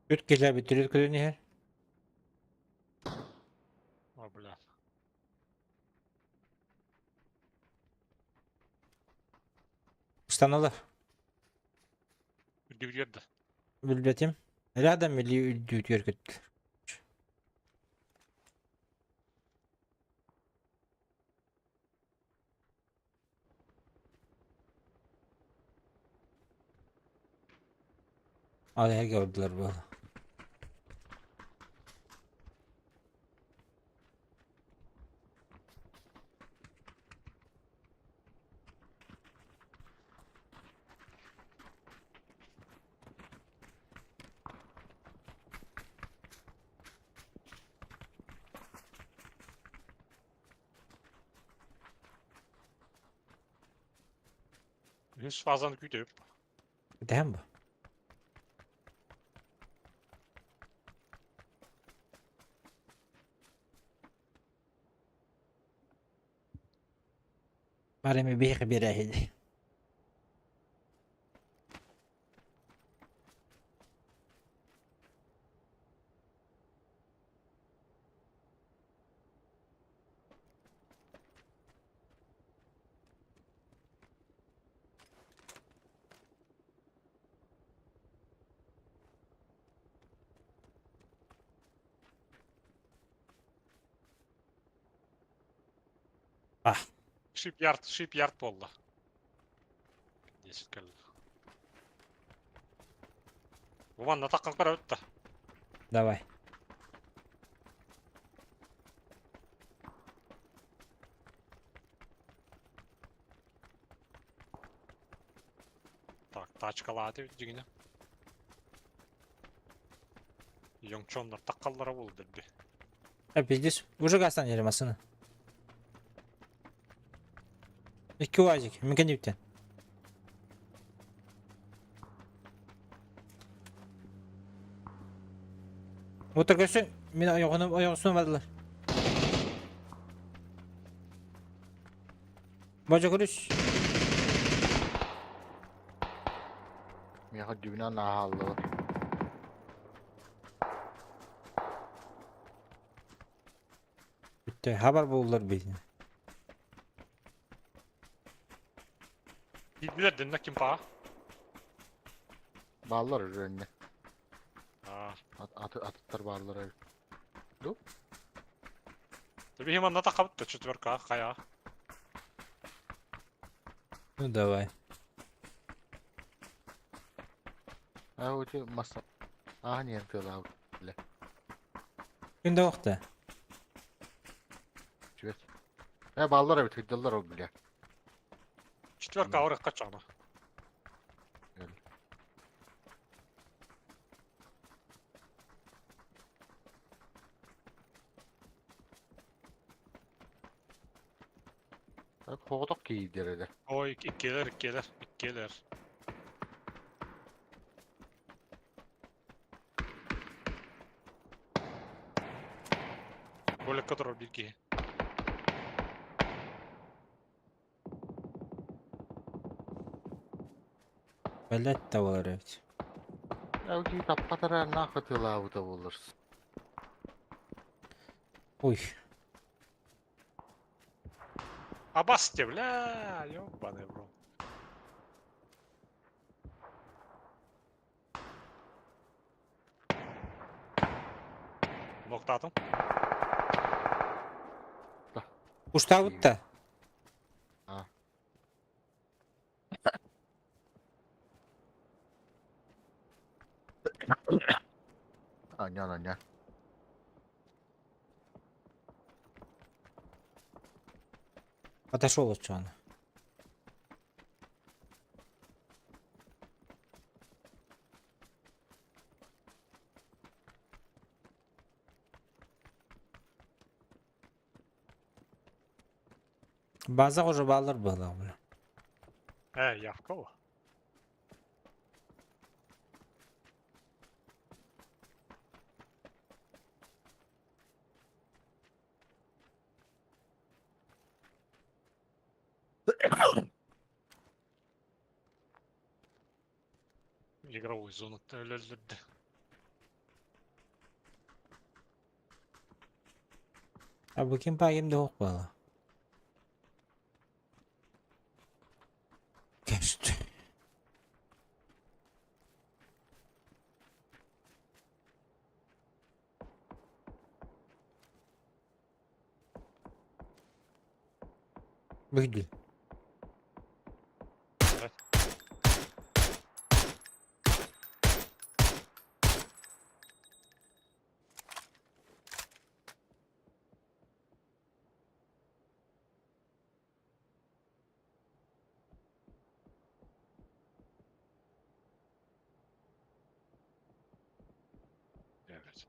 Үт киһилэр бүтүрүт көрөн иһэр. О, бля. Устаналар. Үрдүгүрүөр да. Билбэтим. Рядом или үрдүгүтүгэр көттүлэр. Ал эһиги ордулар буолла. Үһүс фазаны күүтэбит. Дэһэн бу. Бар эми биһиэхэ биэрээһили. А. Шипярд, шипярд буолла. 10 кэллэ. Уонна таххан көрөбүт да. Давай. Так, тачкалааты дьиҥинэ. Йоҥчоннор таххаллара буолла дэлби. А, пиздец. Уже газтан иһэр массыына. Икки УАЗик. Мин кэнниптэн. Вот көрсө, мин ойоҕуну ойоҕосуна бардылар. Божо көрүс. Миэхэ үрдүбүнэн ааһаллар. Бүттэ, хабар буоллар битин. Киирдилэр дэннэ ким паа? Бааллар үрүөннэ. Аа. Атыттар бааллар эбит. Биһи манна тахабыт да четверка хайа. Ну давай. А вот масса. А нет, ты лав. Бля. Күндэ охта. Чүөт. Э бааллар эбит хыддаллар ол бля. Четверка орыққа чана. Хоҕотох киирдэр эрэ. Ой, иккилэр, иккилэр, иккилэр. Бөлөккө турар биир киһи. Бэлэт да болар эбит. Өлгүү таппатара нахуй тылаабыта буолар. Ой. Абасте, бля, ёбаный в рот. Ноктатын. Уштаабыт да. Анньан анньан. Отошел отчуана. База уже баллар была, бля. Э, Явкова. Игровой зона өлөллөрдө. А бу ким пагим да буола. Кэшт. Выйди. Evet.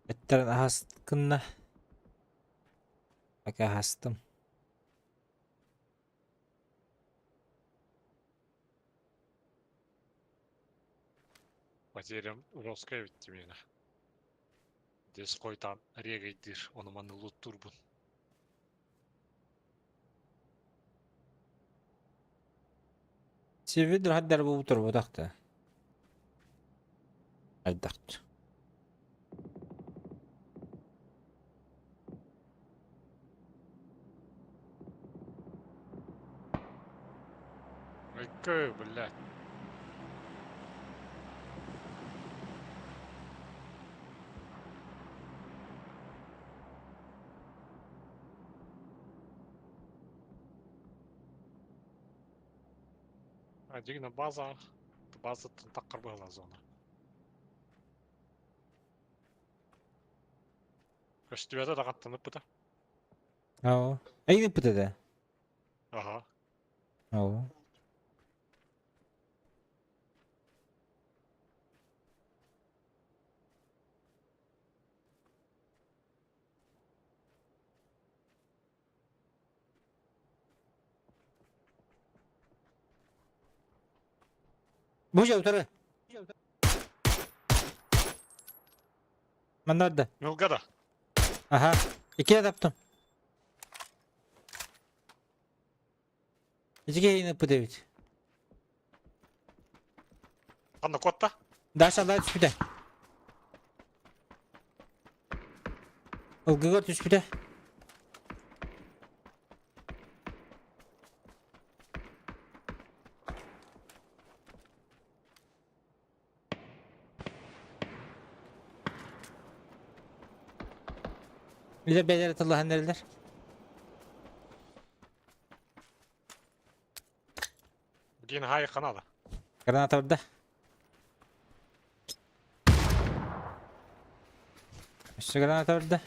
Эттерин аһаскынна. Пока аһастым. Потерям жесткая ведь именно. Дес қойтан регайдир, оны маны лут турбун. Севидр хаддар бу турбутахта. Айдахт. Ой, блядь. Дигна база. База таққыр была зона. Көстүбәтэ даҕаттанып быта. Оо. Эйни пытыда. Ага. Оо. Бу же утары. Маннарда. Милгада. Аха. Иккиэ таптым. Итигэ эйни пытыбит. Ханна куотта? Даша аллаа түспүтэ. Ылгыгар түспүтэ. Билэр бэйэлэрэ тыллаһан эрэллэр. Диэн хаайы канала. Граната барда. Өссө граната барда.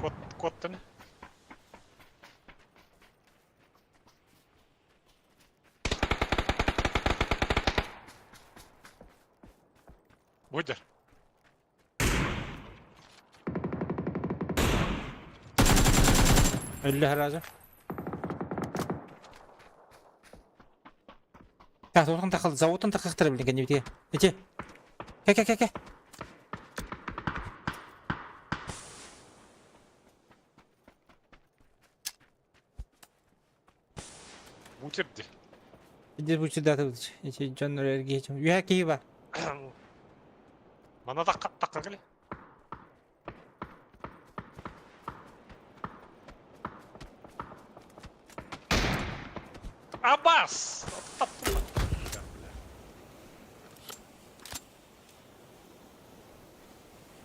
Кот коттан. Будер. Өллө сразу. Так, заводтан тахал, заводтан тахахтара блин, кэннибитигэр. Ити. Кэ кэ кэ кэ. Бутер дии. Иди бутер Ити дьоннор эргиһи. Үһэ киһи бар. Мана такка такка кэле. Абас!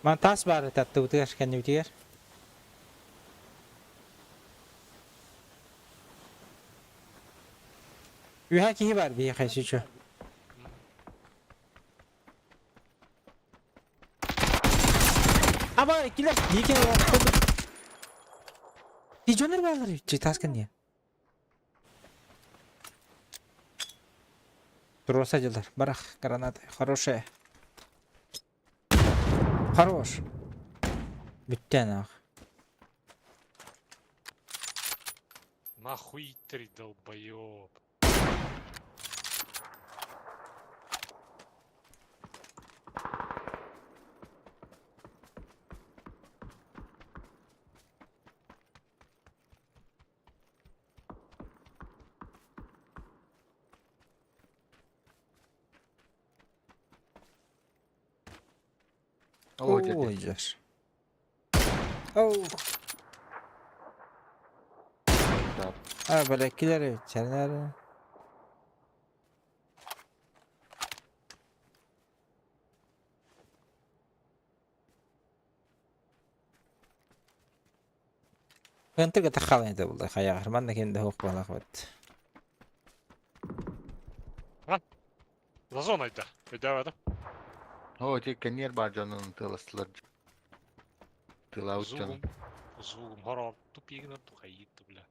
Ман таас баар таттыбытыгар кэннибитигэр. Үһэ киһи бар биһиэхэ сүүчө. Аба иккилэр диэки Дьоннор баалар үччи таас кэнниэ. Туруоса дьылар. Барах граната. Хорошая. Хорош. Бүттэ нах. Нахуй ты, долбоёб. О, дядя. Ой, дьэр. Оу. Да. А, бля, килер чэнэр. Кантыга тахалын это булда хаяғар. Манна кенде хоқ балақ бат. За зоной да. Өйдөөбөтүм. О, ти кэнниэр баар дьонун тыаластылар. Тыалаабыт дьон. Звугум. Звугум хороор тупигынан тухайыт бля.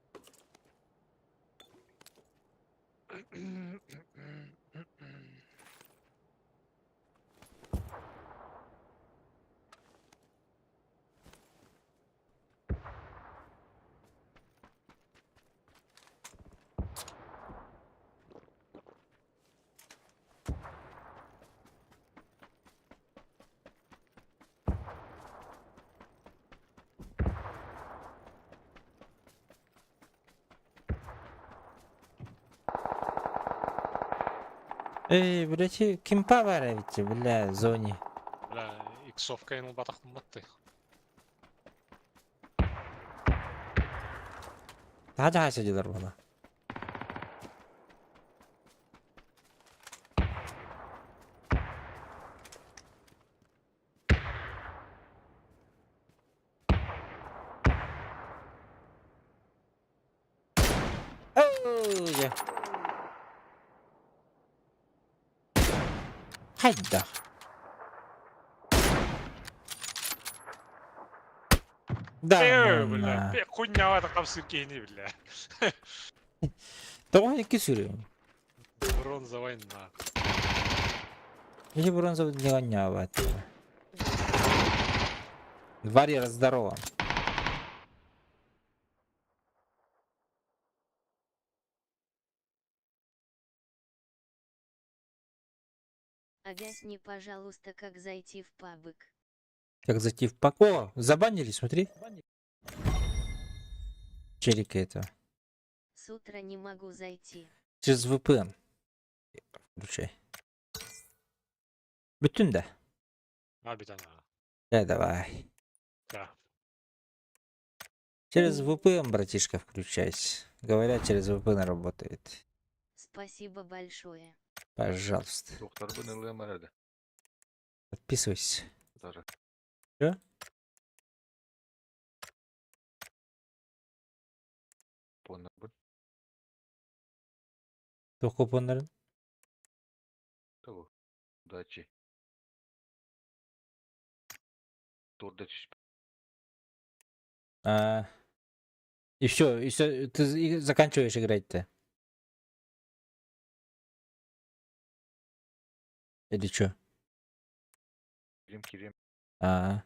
Эй, блядь, кимпа бар эбит, бля, зоне. Бля, иксовка ин батахматты. Таһа сылдьаллар буолла. Оо, дьэ. Хайдах? Да, Э, ну бля, на. хуйнява тахамсыр киһини, бля. Тоҕо икки сүрүн? Бронзовай на. Или бронзовый не гонява. Варьер, здорово. Объясни, пожалуйста, как зайти в пабык. Как зайти в пак? О, забанили, смотри. Челика этого. С утра не могу зайти. Через VPN. Включай. Бүттүн да? А, бүтэн аа. Да, давай. Да. Через VPN, братишка, включайся. Говорят, через VPN работает. Спасибо большое. Пожалуйста. Докторбын ылыам эрэ. Подписывайся. Даже. Чё? Купоннарбын. Туох купоннарын? Того. Удачи. Турда түспүт. А, и все, ты и заканчиваешь играть-то? Или чё? Кирим кирим. А,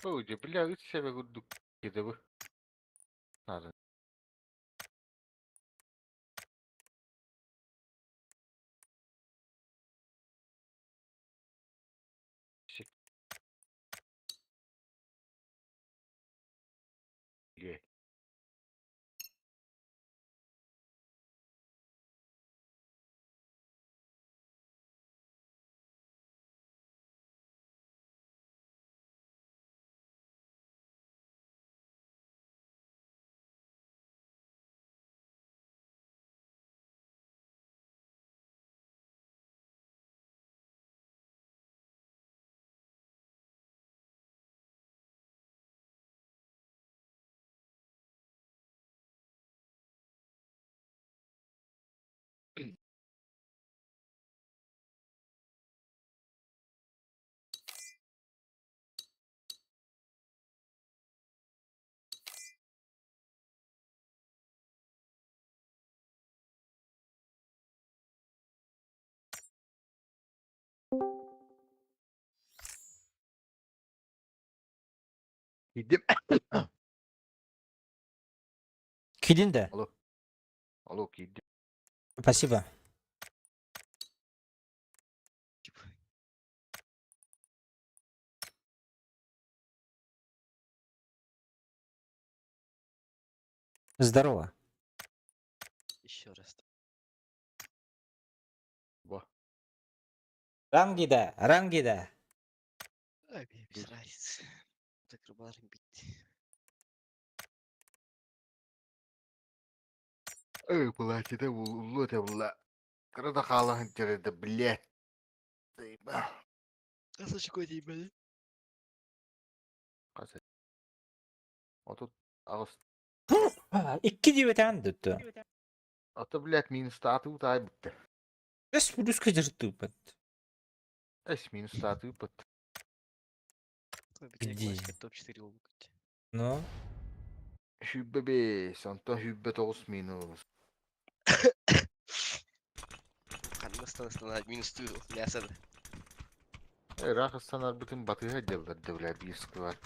Ой, бля, үт себе курдук киде бу. Надо. Сик. Е. Киирдим. Киирдиҥ да? Алло. Алло, киирдим. Спасибо. Здорово. Еще раз. Во. Ранги да, ранги да. Ай, мне без разницы. Закрыварым бить. Эй, блядь, это это бля. Когда халан это, блядь. Заебал. А слушай, какой день, блядь? Хас. 38. Икки диэбэтэҕин дуо? А то, блядь, минус тату тай бутта. Эс плюс кыдыртыппыт. Эс минус тату бут. Где? Топ-4 лукать. Ну? 25, онтон 29 минус. Ханна станасына минус 2 мясо. Рахастан арбытын батыга делдер, бля, бир сквар.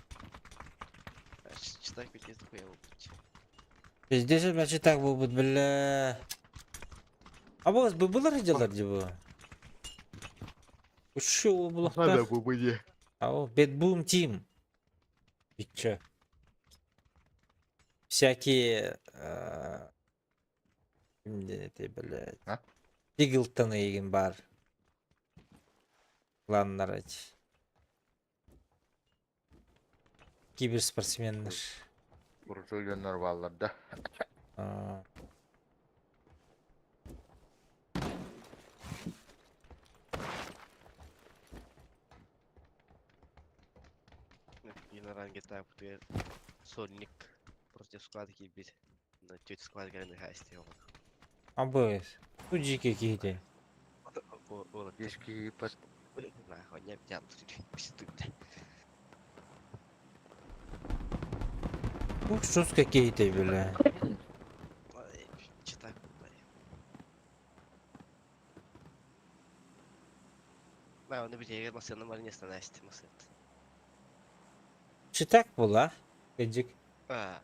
Читать ведь не хуя лукать. Пиздец, значит так будет, бля. А у вас бы было делать, типа? Ушел было. Надо бы А о, Бэтбум Тим. И чё? Всякие... Где это, блядь? А? Иглтоны игин бар. Кланнар эти. Киберспортсменнар. Буржуйоннор баллар да. А, И на ранге так вот сольник против склада кибит. На тетя склад грани хасти. А быс. Туджики какие-то. Дешки под Нахуй, не обтянут. Ух, что с какие-то, бля. Читай, блядь. Да, он бит масына бар не станасти масыт. Читак була? Кыдьык. А.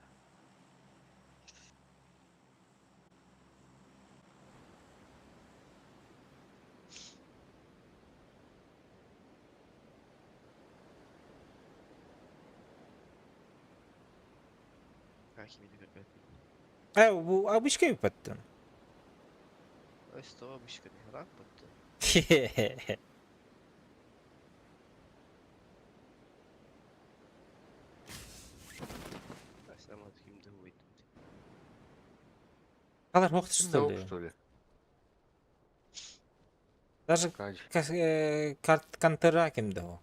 Как я видел, А, бу обычка ыппаттым. Өстөҕө обычка ырааппыт. Халар мохт что ли? что ли? Даже карт контра ким да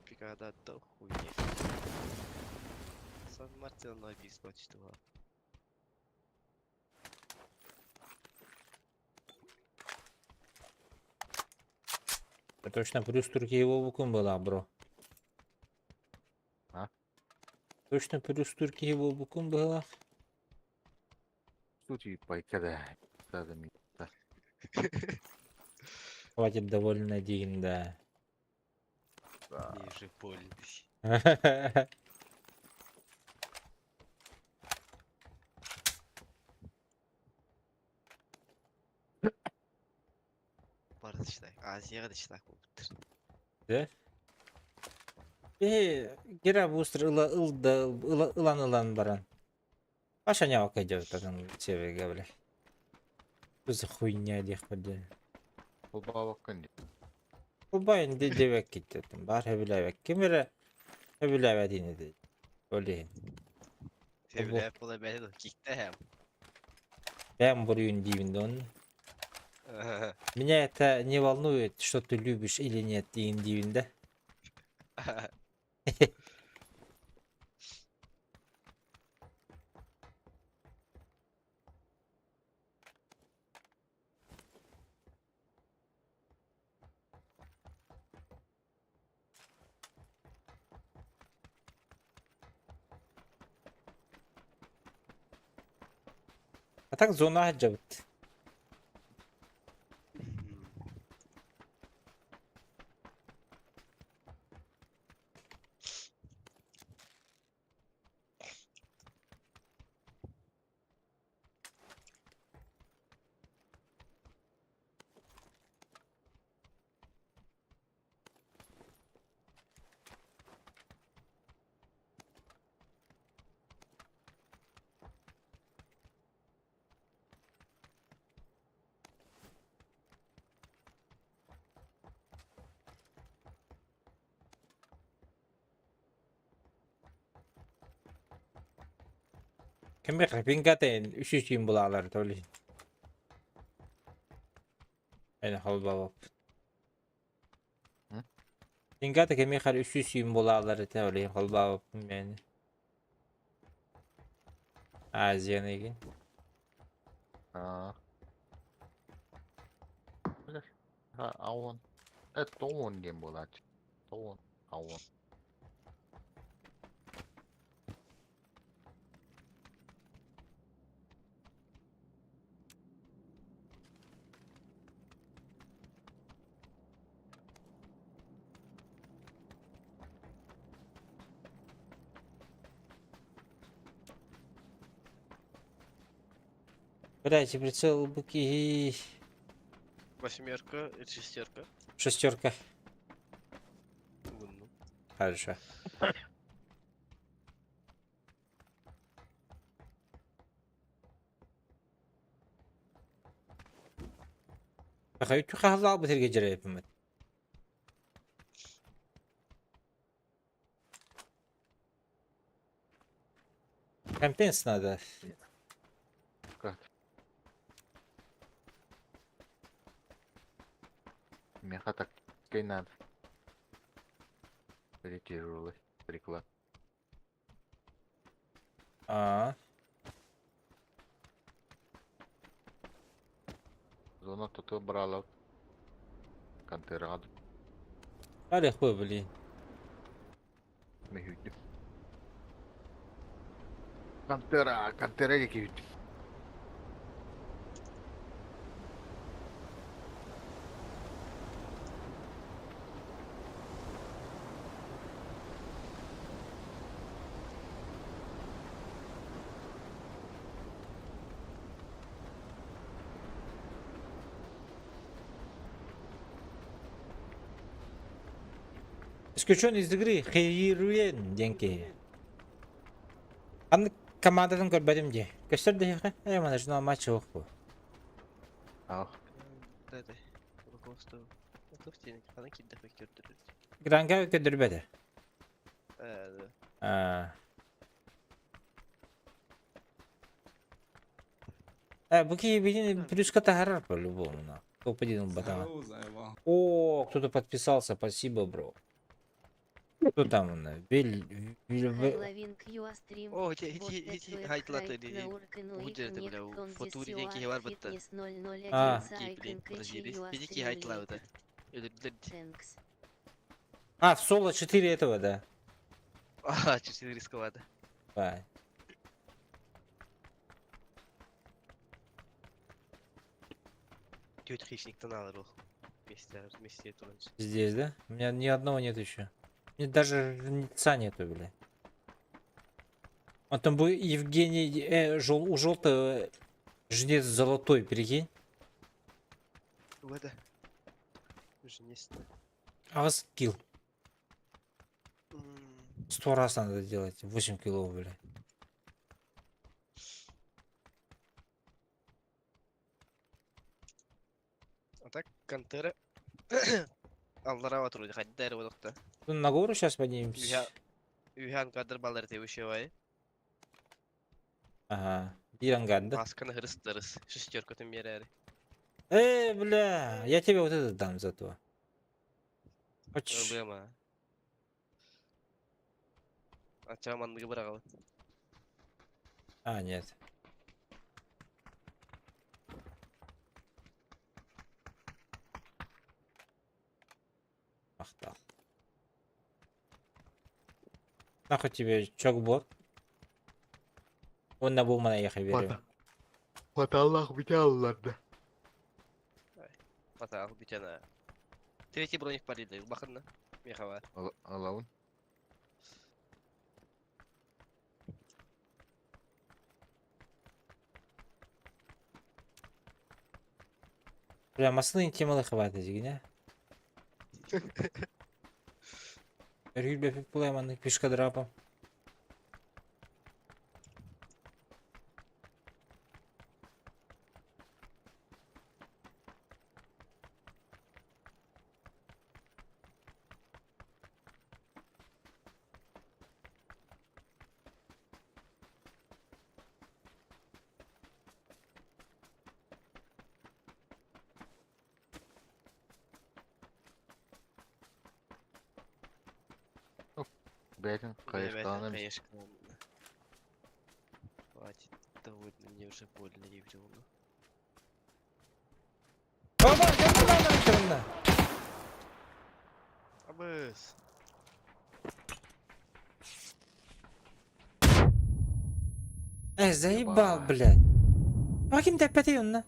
Пикада да хуйня. Сан Мартин на бис Точно плюс Туркия буолбуккун была, бро. А? Точно плюс Туркия буолбуккун была. Тут и пайкада. Надо ми. Хватит довольно дигин, да. Ниже больный. Бары читак. Азияға да читак болыптыр. Да? Э, Гера бустр ыла ылда ылан ылан баран. Паша не идет потом тебе говорю. Что за хуйня дих блин. Холбаабаккын дии. Кубайн де девек киттетим. Бар хөбүлэбэк. Ким эрэ хөбүлээбэт ини дии. Ол иһин. Себелеп бола бәлі кикті хәм. Бэм буруйун диибин да онно. Меня это не волнует, что ты любишь или нет диин диибин да. А так зона сылдьабыт. Ким пингатын үс түүн булаалар толи. Эн холбоп. Пингата кеми хар үс түүн булаалар этэ оли холбоп мен. Азияны игин. Аа. Ауон. Э, тоон диэн буолааччы. Тоон, ауон. Блять, прицел быки. Восьмерка, шестерка. Шестерка. Ну. Хорошо. Хай хаһлаал битирге жерепимит. Компенс надо. Как? Меха так надо. Тяжелый приклад. А, Зона тут брала. Кантерад. Али хуй, блин. Мехүтү. Кантера, кантера кихүтү. Исключен из игры Хейруен деньги. Командатын көрбөтүм дии. Көстөр да Э, мана жена матч суох бу. Ал. Да, да. Руководство. Хана киирдэх көрдөрөр. Гранга көрдөрбөтө. Э, да. А. Э, бу киһи билин плюска таһарар по-любому. на. Топ-1 ылбатаҕа. Здорово, заебал. О, кто-то подписался, спасибо, бро. Кто там у нас? Виль... Виль... Хайлавин Кьюастрим. О, ити ити ити хайтылаты ди. Угудер бля, фотури диэн киһи бар бытта. А. Ки, блин, подожди, иди ки хайтылабыта. Өлөрдүлэр. Thanks. А, в соло 4 этого, да. А, чуть рисковато. Давай. Тетя хищниктан алыр ол. Вместе, вместе туран. Здесь, да? У меня ни одного нет еще. Мне даже жнеца нету, бля. Он там был Евгений, у желтого жнец золотой, прикинь. Угада. Уже не сто. А вас килл. 100 раз надо делать. 8 килов, бля. А так, контера. Аллара туру хаддар бодокта. Ну, на гору сейчас поднимемся. Үһән кадр балар деп үшебай. Ага. Биранган, да? Масканы хырыстырыс. Шестерка тым берәр. Бля, я тебе вот этот дам зато. Хочешь? Проблема. Ача манныгы бырагы. А, нет. Ах так. Нахуй тебе чокбот? Он на Бумана ехай берем. Хваталлах битялларды. Хватал битяна. Третий броник париды. Баханна. Мехава. Алауын. Бля, масыны темалы хватит, не? Рюльбе пипулайманы пешка драпа. Бәйтін қайышқалана Конечно. Хватит довольно, мне уже больно, я бревно. Оба, жаман Абыс. Эй, заебал, блядь. А ким опять на?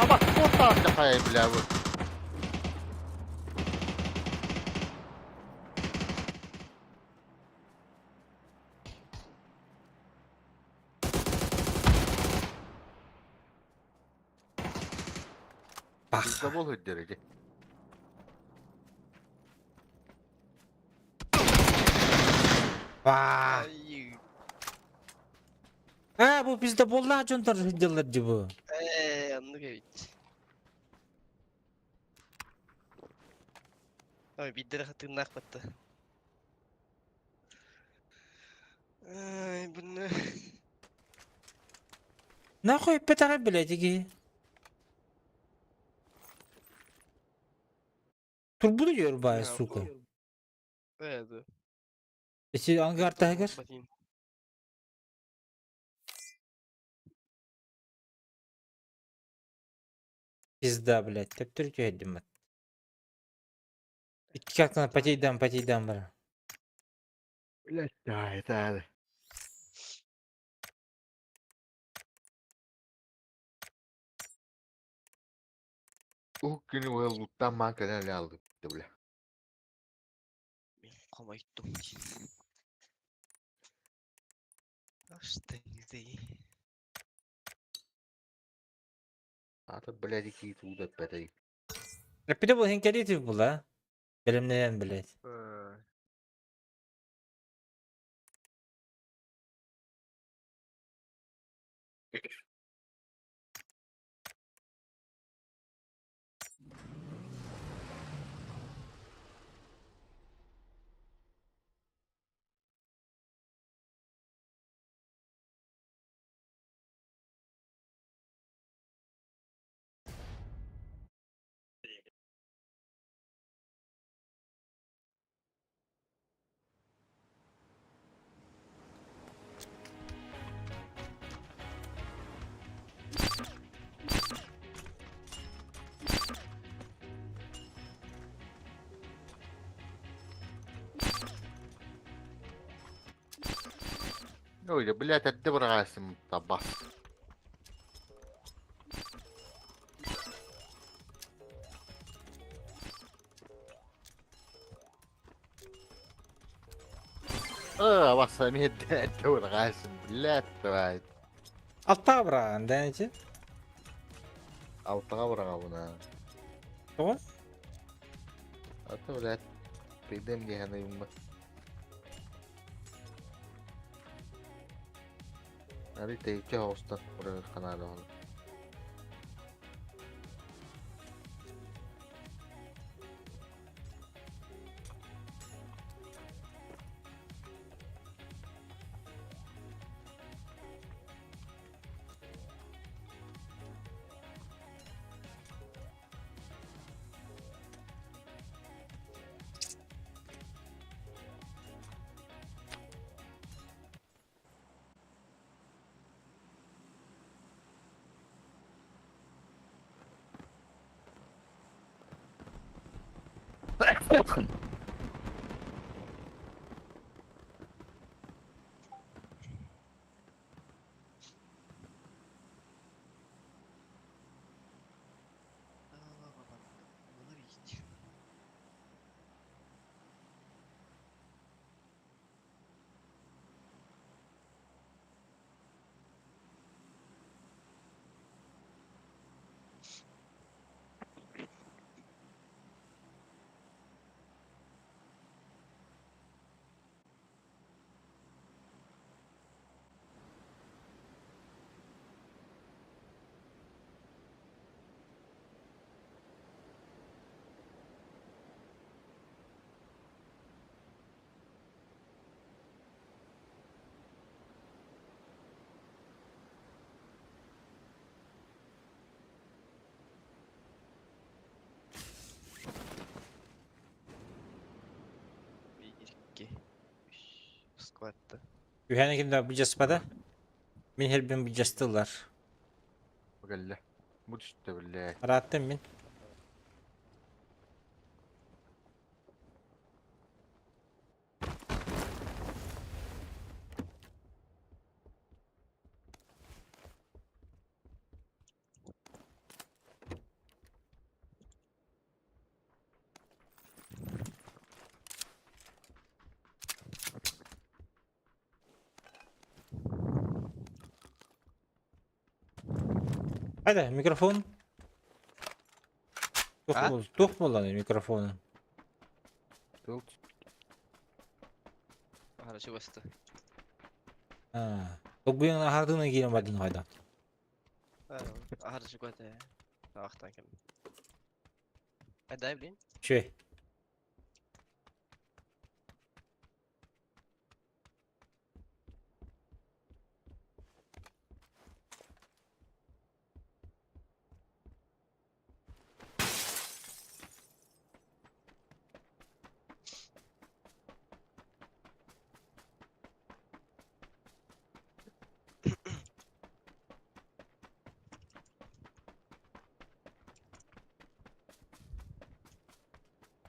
Аба, такая, бля, вот. Пах. Пиздобол өддер Па. А, бу пиздоболлаах дьонтор сылдьаллар дии бу. Э, ну ведь. Ой, биддер хатыннах батта. Ай, бұны. Нахуй петары, блядь, иги. Турбуду diyor бая, сука. Э, да. Эти ангар тагыр. Батин. Пизда, блядь. Төптөр түһэрдим бат. Икки картаны потейдан потейдан бар. Блядь, да, это... Ух, күні ол луттан ман кәлі алды, бля. Мен қомайттым. Аштыңызды. Ата, блядь, ики тудат бәтей. Рапиде бұл хенкеритив бұл, а? Білімнен, блядь. Ой, блядь, эрдэ быраҕаасым таба. Аа, баса эмиэ эрдэ быраҕаасым, блядь, давай. Алтаҕа быраҕан да ити. Алтаҕа быраҕабын аа. Тоҕо? Ата, блядь, пидем диэһэн ыйыммыт. Арый тэйиччи оҕустан быраҕыахха наада ону. Биир, икки, үс. Сквадта. Үһэни ким да быдьаспата. Мин хэрбин быдьастылар. Кэллэ. Бу түстэ, блядь. Арааттым мин. Хайда, микрофон. Туох А? буол, туох буолланый микрофонун? Тыл Аһара чугаста. Аа, Долгуйан аһардыына киирэн бардын хайда. Аһара чугас ээ. Аахтан кэм. Дай, блин. Үчүгэй.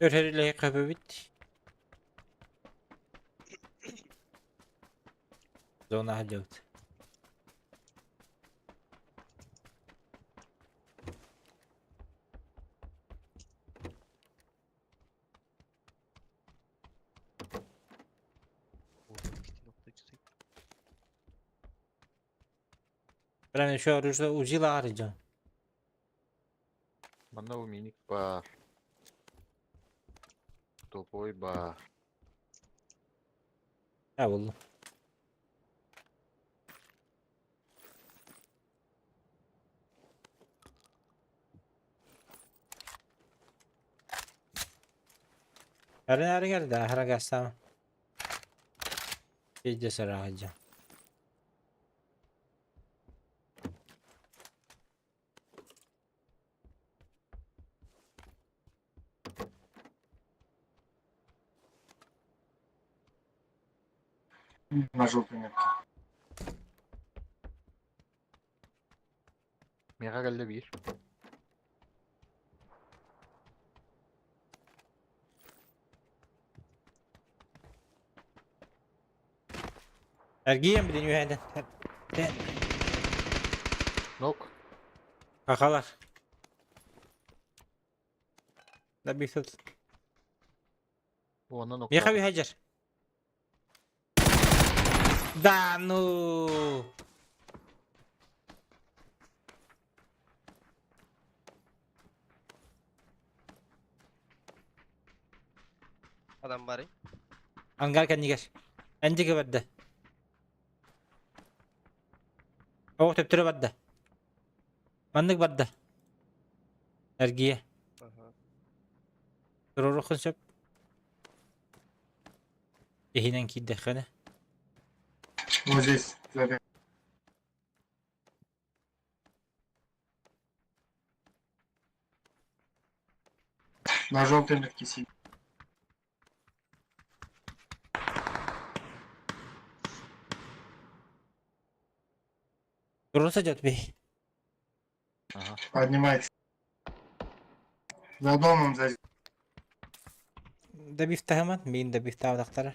Өр хэрилэһи көбөбүт. Зона сылдьабыт. Прямо еще оружие узила арыдьон. Манна уминик баар. Тупой баар. Ha buldum. Her nereye geldi? Her gelsem. Bir de saracağım. На желтой метке. Миэхэ кэллэ биир. Эргийэн билин үһээнэн. Нок. Хахалар. Да бифил. Уонна нок. Миэхэ үһэдьэр. Да ну. Адам бары. Ангар кэннигэр. Эндиги барда. Оҕо төптөрө барда. Маннык барда. Эргийэ. Туруоруххун сөп. Иһинэн киирдэххинэ. Вот здесь, сзади. На желтой метке сидит. Туруорса дьот бей. Ага. Поднимается. За домом за. Добив таһыман, мин добив таабатахтара.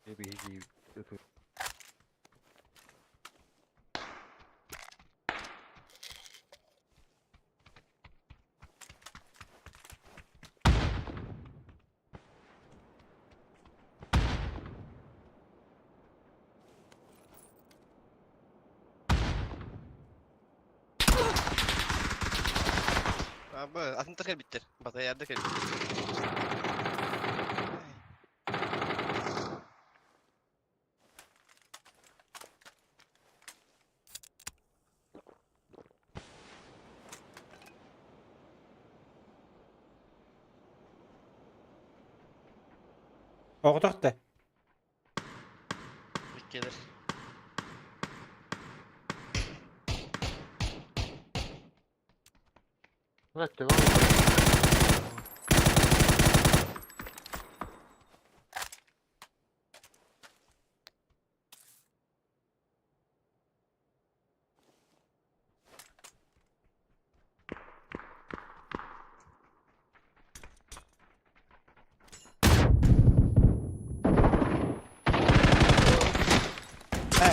Биһиги Абы, атын тахар биттер. Батаярда кэлбиттер. Оҕотох да. Иккилэр. Блядь, ты вам.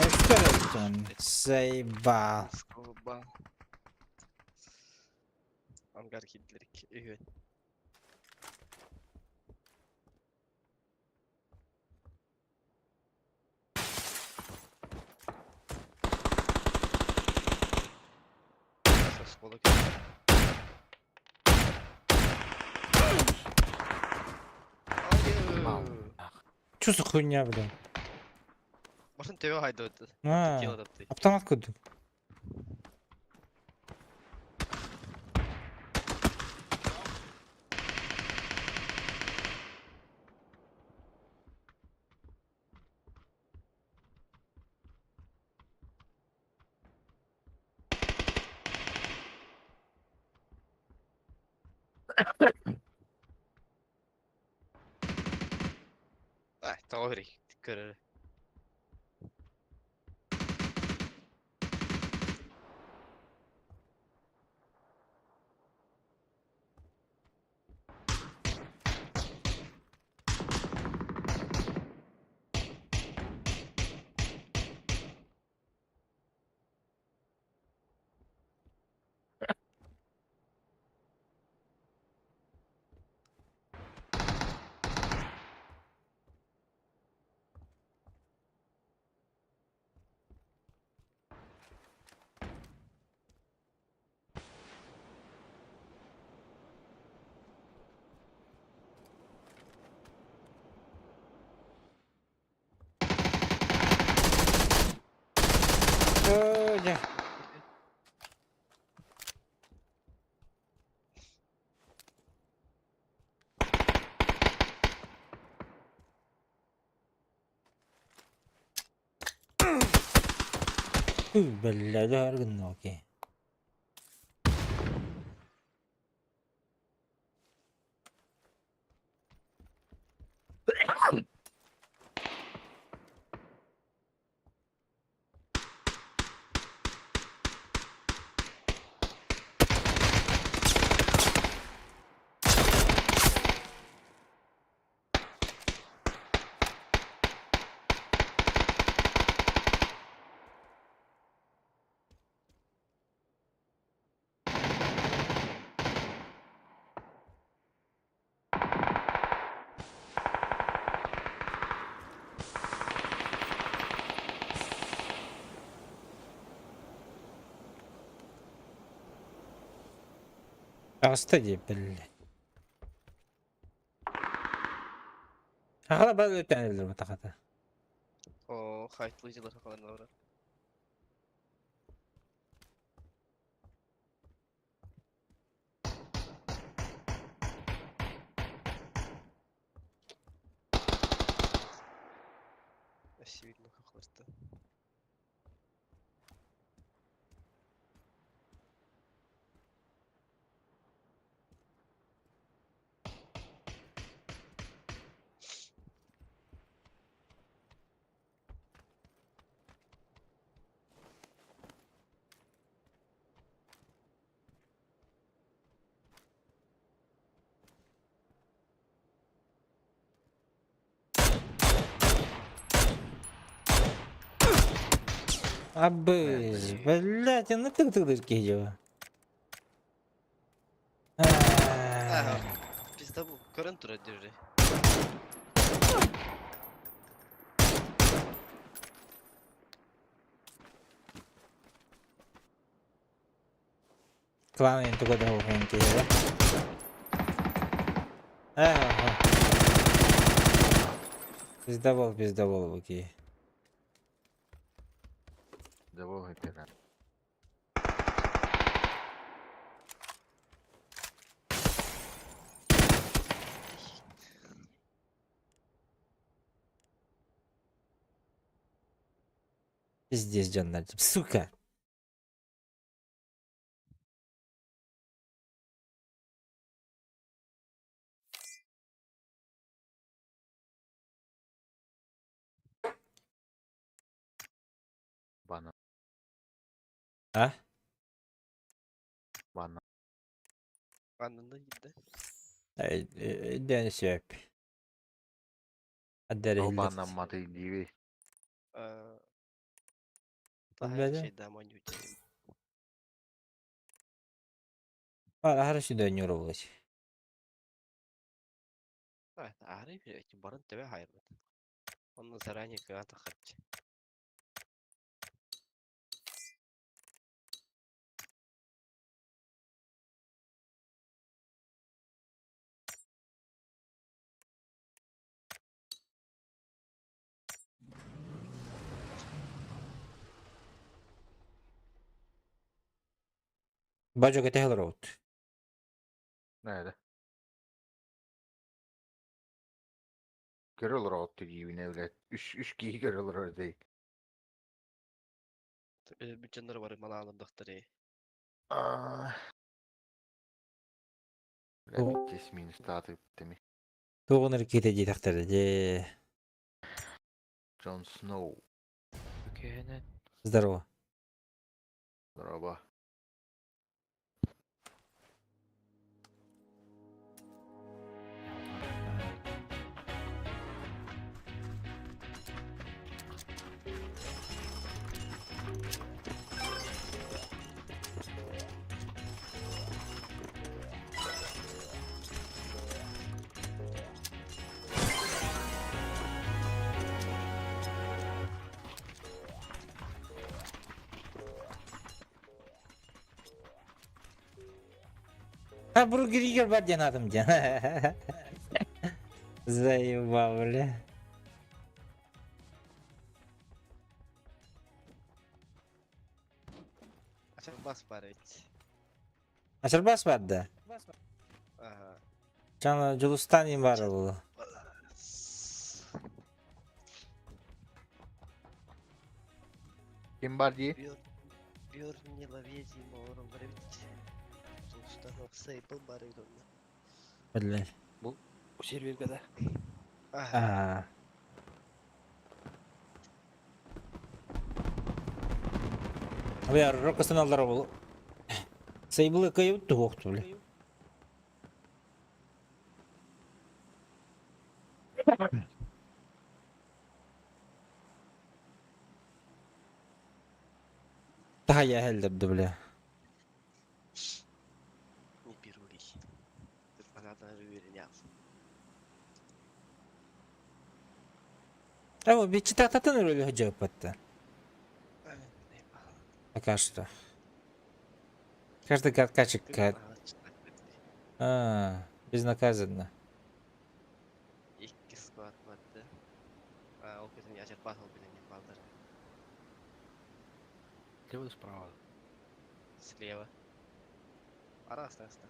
Скелетон. Заебал. Скоба. Ангар киирдилэр үһүөн. Осколок. Мал. Чё за хуйня, блин? Башын төбө хайда өттү. А, Тело тапты. автомат көрдүм. Ай, тоҕо бери. Көрөр. Оо, дьэ. Бля, гынна окей. Таҕыста дии, блядь. Аҕала бары өтөн өлөр бутахата. О, хайтлы дьылар хахаланна Очевидно, хахларта. Абыз, блядь, ну ты тылыр киһи Ага, пизда бу, көрөн турар держи. Клан туга да оһон киһи Ага. Пиздобол, пиздобол бу киһи. Добол этера. Пиздец, дьоннор. Сука. Бана. А? Бана. Аннында китте. Дэн сөп. Ол баннамматы диби. Таһа шейда маньют. Ара сюда не урвалась. Ары барын төбө хайырбыт. Онно заранее кыата хатчы. Бажок это Хелроуд. Nerede? Görülür o gibi evlat. Üç, üç kişi görülür orada. Бүтәннәр бар малаалардахтары. Aa. О. Бля, минус таты бітті Туғыныр кете диэтахтар де. Джон Сноу. Здорово. Здорово. А бургер бар диэн атым диэн. Заебал, бля. Ачарбас бар ведь. Ачарбас бар да? Ага. Жана Жулустан им бар бұл. Ким бар дии? Бьорни лавези мором бар ведь. Сулстан Сейбл бар ведь онда. Бля. Бу серверге да. А. Бля, рокостан алдар бұл. Сейблы кайып туғықты, бля. Тахая хәлдерді, бля. Не первый. Надо увереняться. А вот бит читататын рөлі жауап атты. Пока что. Каждый каткачик. А, безнаказанно. Икки склад барда. А, ол кетен ачарбас ол билен балдар. Слева или справа? Слева. Араста аста.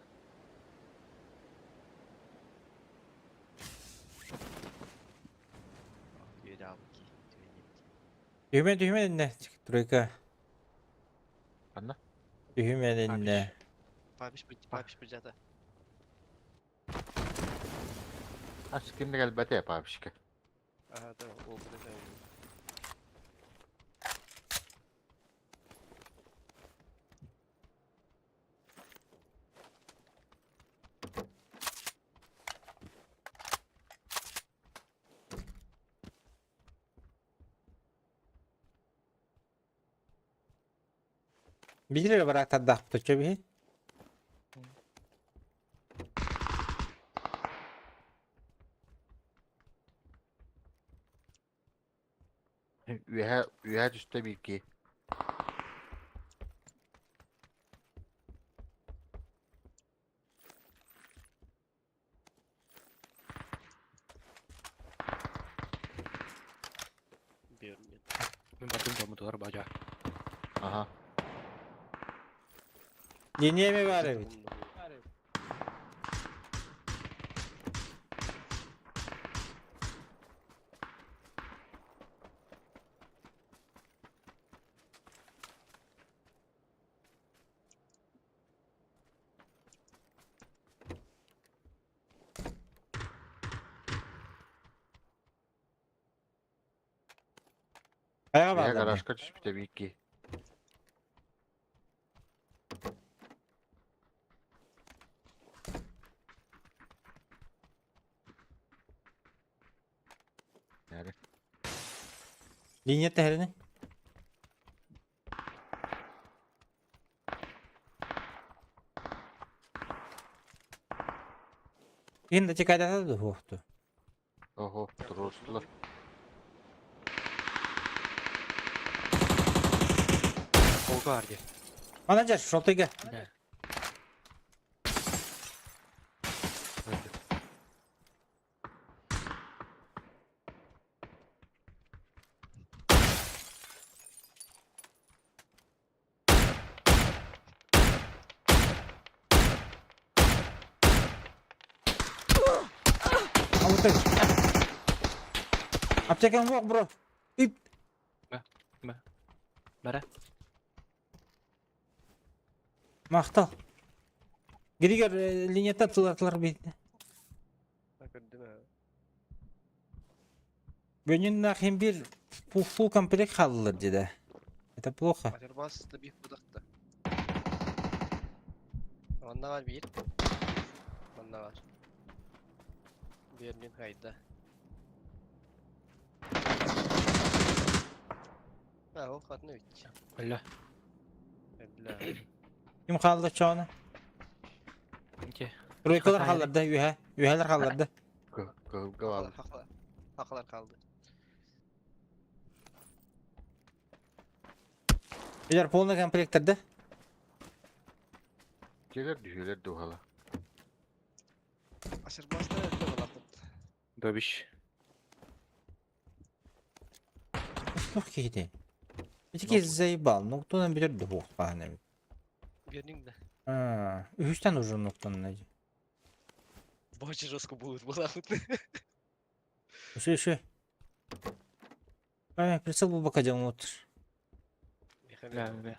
Үөдэ ки. Түһүмэн түһүмэн иннэ. Тройка. Анна? Түһүмэн иннэ. Папиш папиш быжата. А с ким кэлбэтэ папишка. Ага, да, ол билен. Биир бараактардаахпыт оччо биһи. Үөһэ үөһэ түстэ биир киһи. Бермин. Мин бардым дьоммутугар бадьа. Аха. Линия баар эбит. Хайа Үөһэ бааллар дии. гаражка түспүтэ биир киһи. Нэрэ. Линия тэһэрини. Киһин да чекайдата да суохту. Ого, туруорустулар. Полка бар дии. Ана жар, шолтыйга. Да. Алыты. Аптекаң жоқ, бро. Ип. Бара. Махтал. Григор линияттан тылатылар бит. Көрдүм аа. Бөнүн нахин бир фул комплект халлар деди. Это плохо. Ачарбас да бих будакта. Манна бар бир. Манна бар. Берлин хайда. А, ол хатны бит. Бля. Бля. Ким қалды чоны? Инте. Тройкалар халлар да, үһә. Үһәләр халлар да. Кыһылга баалар. Хақлар. Хақлар қалды. Билер полный комплекттер да. Келер дүйелер духала. Ачарбаста өтө балакыт. Добиш. Тух кихти. Ити заебал. Ну кто нам берет двух пахнем? Берлин да. А, үһүстэн уже ноктон найди. Очень жестко будет балакыт. Еще, еще. Ай, прицел был пока делал вот. Бля, бля.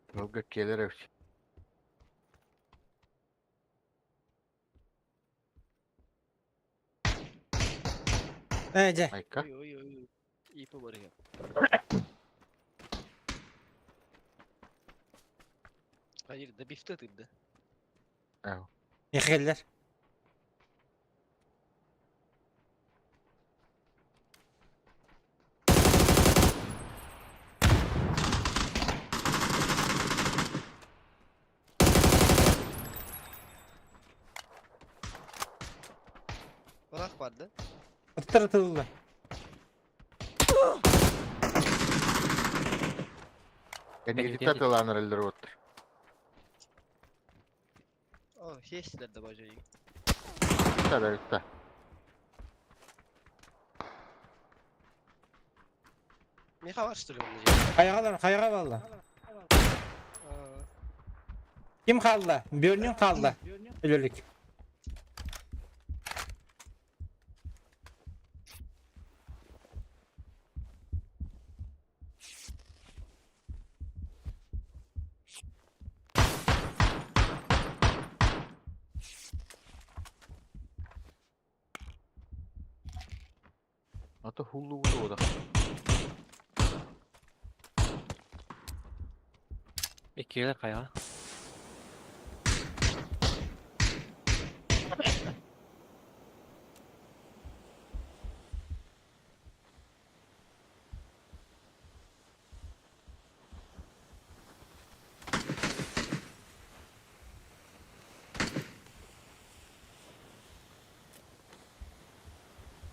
Кыһылга келер эбит. Эй, дьэ. Айка. Ой, ой, ой. Ипа бар екен. Hayır, да бифте тыды. Эу. Михаиллер. Рах бар да? Ыттар ытылла. Кэнникитэ атылаан эрэллэр уоттар. О, хестилер да бажа. Ытта да ытта. Миха бар что ли онно? Хайаҕалар, хайаҕа балла. Ким хаалла? Бөрнүн хаалла. Өлөлүк. Ата хуллубут ода. Иккилер хайа.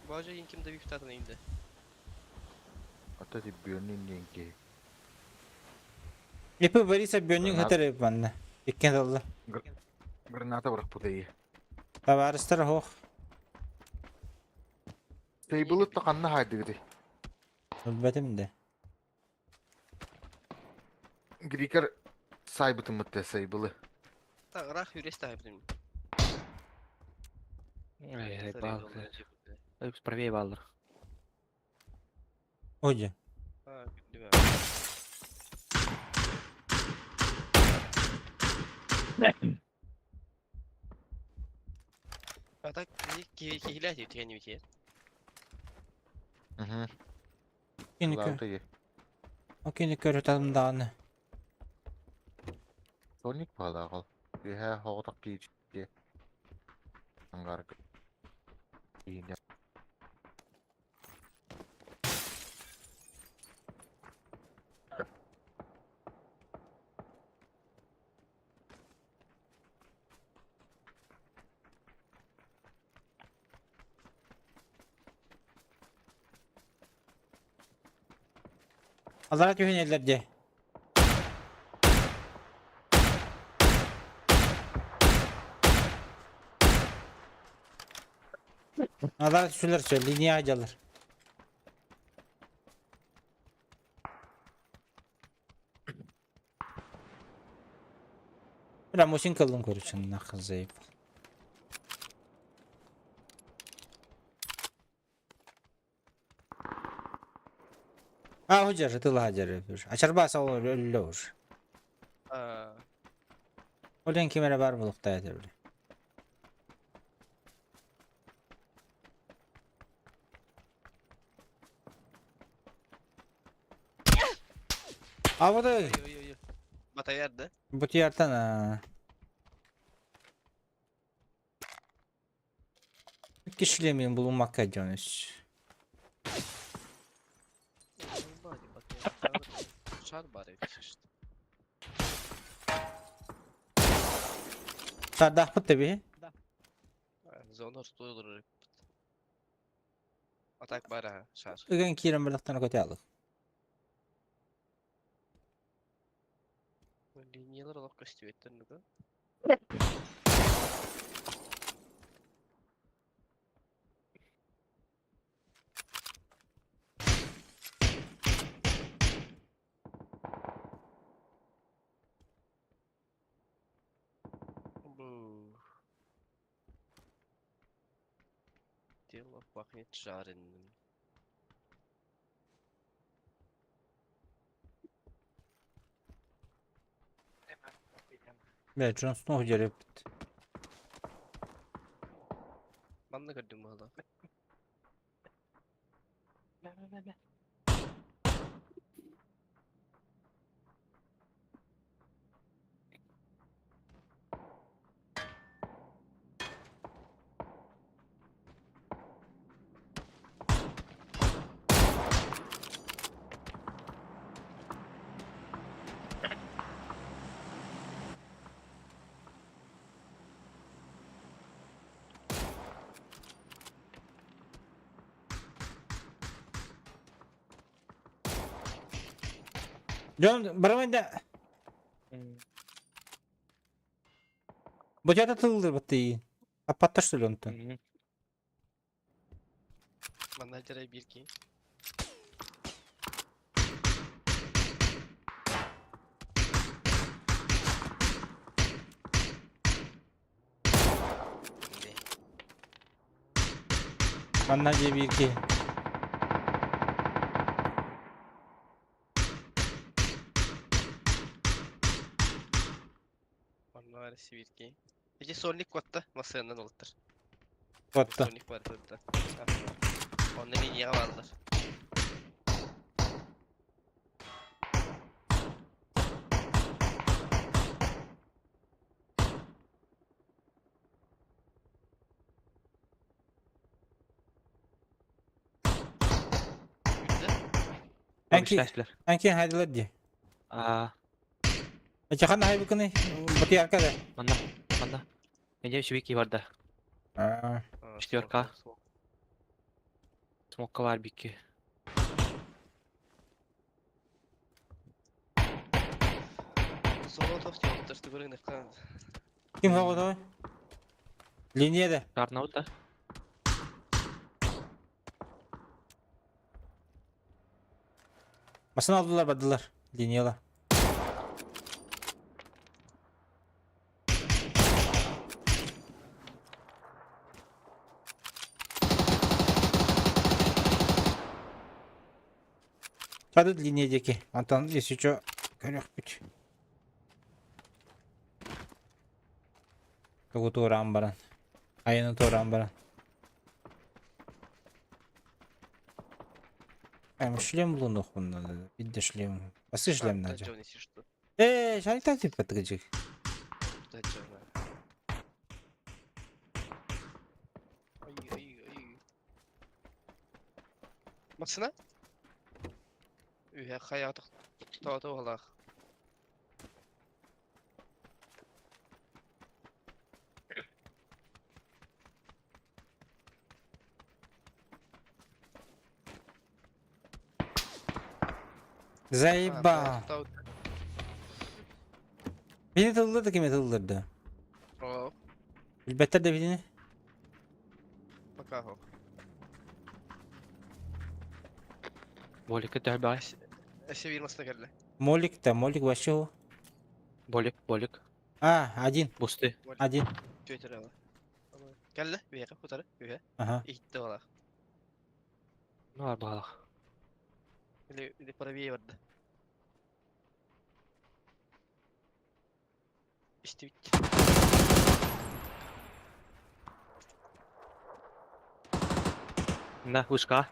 Бажа ким да бифтатын инде. Ата ти бөрнүн диэн киһи. Ипи Бориса бөрнүн Гранат. хатыр манна. Иккен алла. Граната бырахпыта ии. Табаарыстар хоох. Тейбылыт та ханна хаайдыгыты. Билбэтим да. Грикер сайбытыммытта сайбылы. Та рах юрес та хайбытым. Эй, бал. Правее баллар. Оди. А, билбэм. А так кихилэ тиген бити. Мгм. Кини көр. Лаута ии. Окини көрө талымдааны. Соник баалаагал. Иһэ хоҕотох киичи. Ангар. Иинэ. Алара түһүн эллер де. Алара түшүлэр сө, линия жалар. Бля, мусин кылдым короче, нахуй заебал. А, худер, ты ладер. А чарбаса ол өллө уж. А, Олен кимере бар булукта эдер бile. А вот ой ой ой. Батаяр да? бу тияртан а. Кишилемин bulunmakka diyorsunuz. Шар бар işte. Сардахпыт таби. Зона стоилар. А так бар а, шар. Ыган кирен бірліктен көте алдық. Линиялар олақ көстүбеттер нүгө. Бу. Дело пахнет жареным. Бля, Джон Сноу жереп. Манна көрдүм мала. Дьон барамай да Бу дьата тыллыр баттыы. Аппаттар что ли онтон? Манна дьарай биир киһи. Манна дьиэ биир киһи. Манна баар сибирки. Ити сольник куотта, массыынанан олуттар. Куотта. Сольник бар куотта. Онно линияҕа бааллар. Анки, Көмүстээчилэр. анки хайдылар дии. Аа, Эчэхэн хайбыкыны Батыярка да. манна, манна. Эне үчүгэй киһи барда. Аа. Четверка. Смокка бар бикки. Золотов диэбиттэр, тугу Ким хоҕотой? Линия да. Карнаут да? Масын алдылар бардылар. Линияла. Чадыт линия диэки. Антон, если что, көрөхпүт. Тугу туораан баран. Айаны туораан баран. Эм, шлем булунуохпун надо. Бидде шлем. Басы шлем надо. Э, шарик тип баттыгыжык. Массына? Үһэ хайа тоҕото уһалаах. Заебал. Beni тыллырды ким тыллырды? О, Билбеттер да билини. пока хо. Боликка төһөр баҕай. Эссе биир масына кэллэ. Молик да, молик вообще. о. Болик, болик. А, один, Бусты. один. Түөтэр ала. Кэллэ, үһэҕэ утары, үһэ. Ага. Иһитте балаах. Ну бар баҕалах. Или или правее барда. Истибит. На, вышка.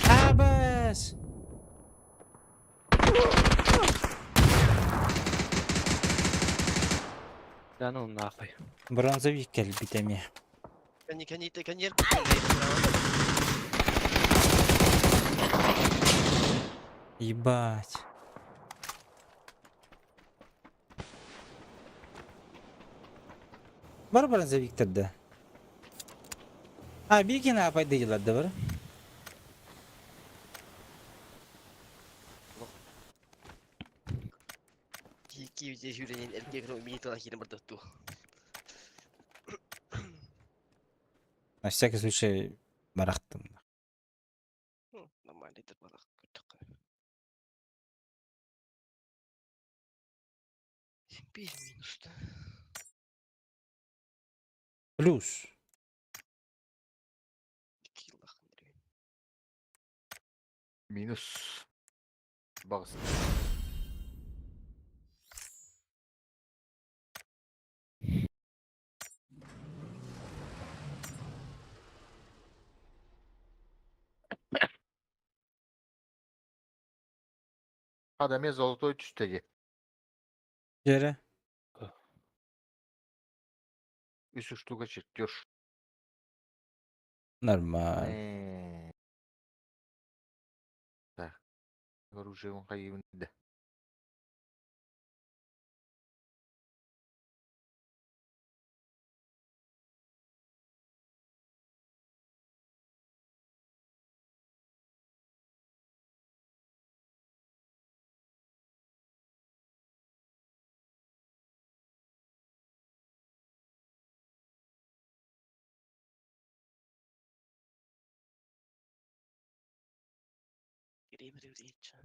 Абас! Да ну нахуй. Бронзовик кэлбит эмиэ. Кани кани кани Ебать. Бар бронзовик да. А, бикин апайды да бар. Киев дежуренин эркек мини тала хирин барда ту. На всякий случай барахтым. Нормально дер балах көрдүк. Бир минуста. Плюс. Минус. Бағыс. Адаме золотой түстеги. Жере. Үс штука чертеж. Нормально. Так. Оружие он хайыбында. Кириэбирибириччэ.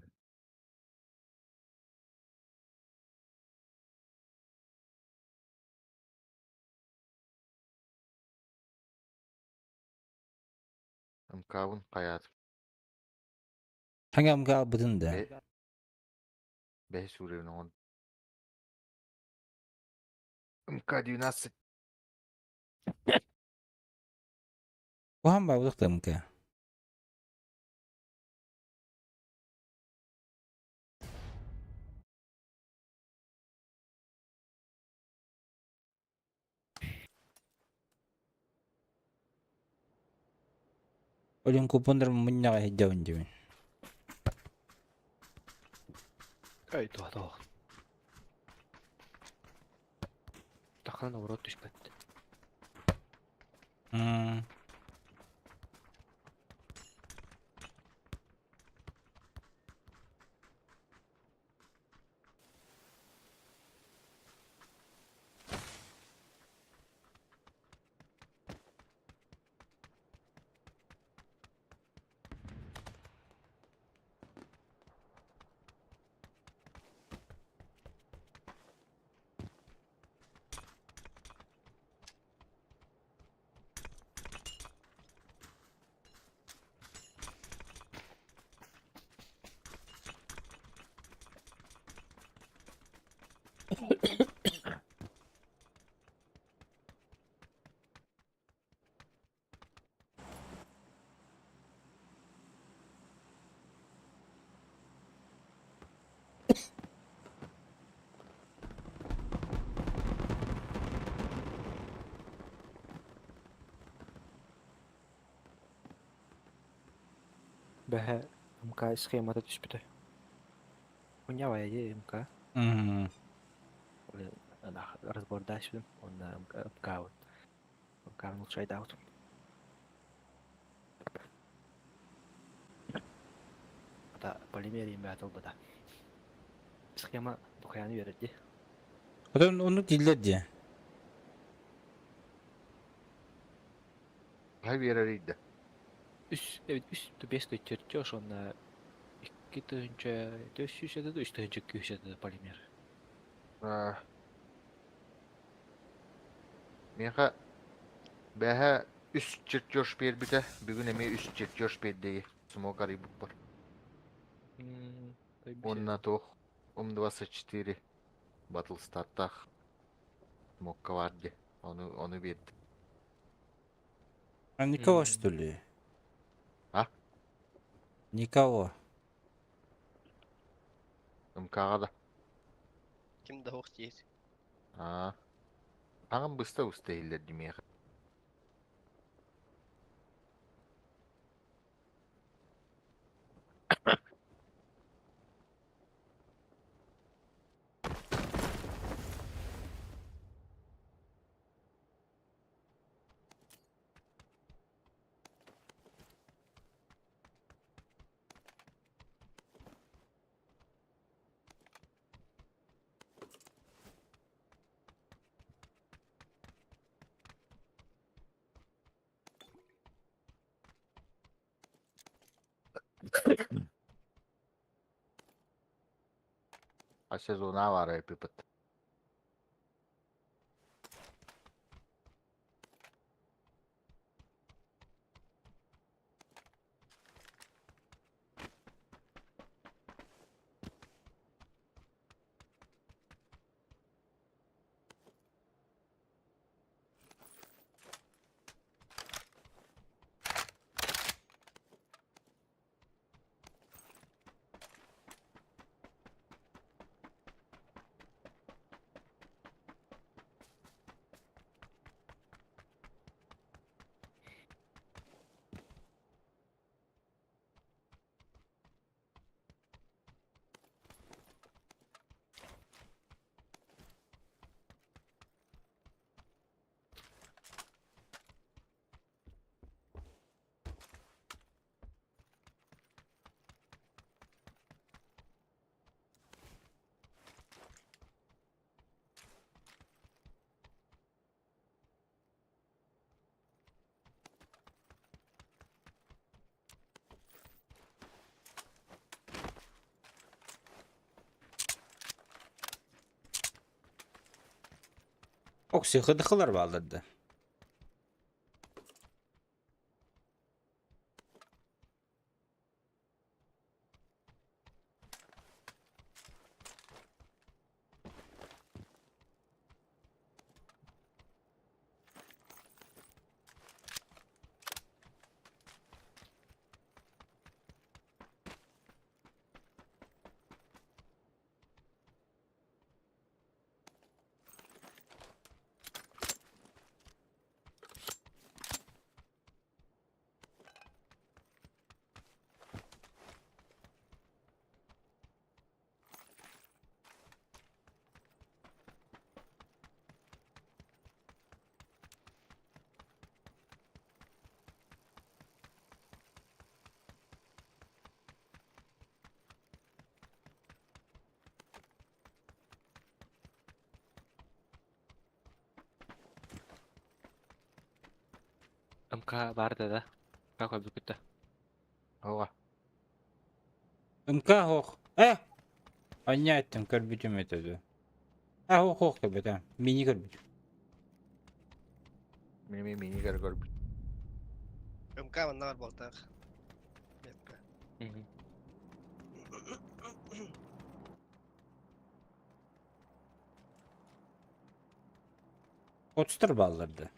МК-бын хайаатым. Ханга МК албытын да. Бэһис уровень оҥон. МК-12. Уһан баабытых да МК. Олин купоннар мунньаҕа иһдьэбин дибин. Эй, туох туох. Таххан наоборот түспэт. Бэһэ МК схемата түспүтэ. Хуйня дии МК. Разбордаашпын уонна МК-бын. МК-бын улучшайдаабытым. Ата полимер имбэт ылбыта. Схема духуяны үөрэр дии. Потом оннук дииллэр дии. Хаһы биэрэр ыйда. Үс, эбит үс бес чертеж уонна икки тыһыынча 400 этэ 3 тыһыынча 200 этэ полимер. Миэхэ бэһэ үс чертеж биэрбитэ, бүгүн эмиэ үс чертеж биэрдиги смог арыйбыппар. Уонна туох М24 Battlestar'таах смокка баар дии. Ону биэрдим. А никого что ли? А? Никого. МК-ҕа да. Ким да суох диир. Аа. Таҥым быста-быста иһиллэр дии миэхэ. А сезона баар эпипыт. Окси хыдыхылар бааллар да. МК бар да да. Как обыкновенно. Ого. МК хоох. Э! Анньааттан көрбүтүм этэ дуу. А хоох хоох көрбөтө. Мини көрбүтүм. Мини мини көр көрбүт. МК манна бар буолтаах. Метка. Отстар бааллар да.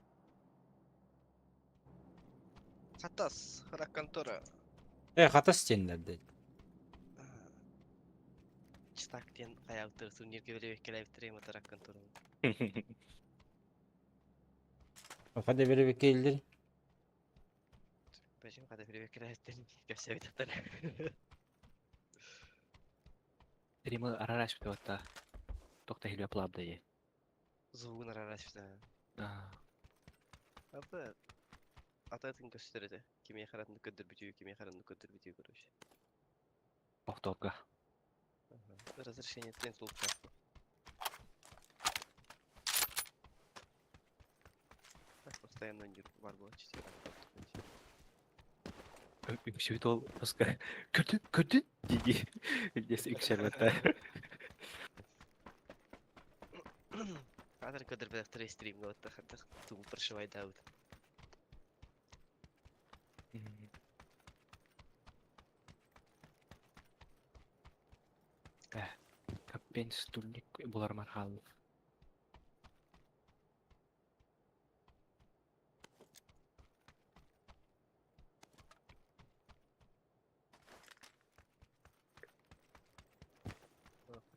Хатас, хара контора. Э, хатас диэннэр да. Читак диэн хайаабыттар турнирга билэбиккэлээбиттэрэ матарак контора. Хада беребеккейлер. Почему хата билэбиккэлээбиттэр кэпсээбиттэр. Римы арараш бит Тохта хилбе плабда е. Звугун арараш да. Ата атын көстөр этэ. Кими харатын көдөр бүтүү, кими харатын көдөр бүтүү короче. Повторга. Разрешение тен тулка. Так постоянно не бар было четыре. Үксүбүт ол паска көрдүн көрдүн диди. Дес үксәрбетте. Хатыр көдөр бәхтер стрим вот хатыр тул прошивай даут. Каппен стульник булар мархал.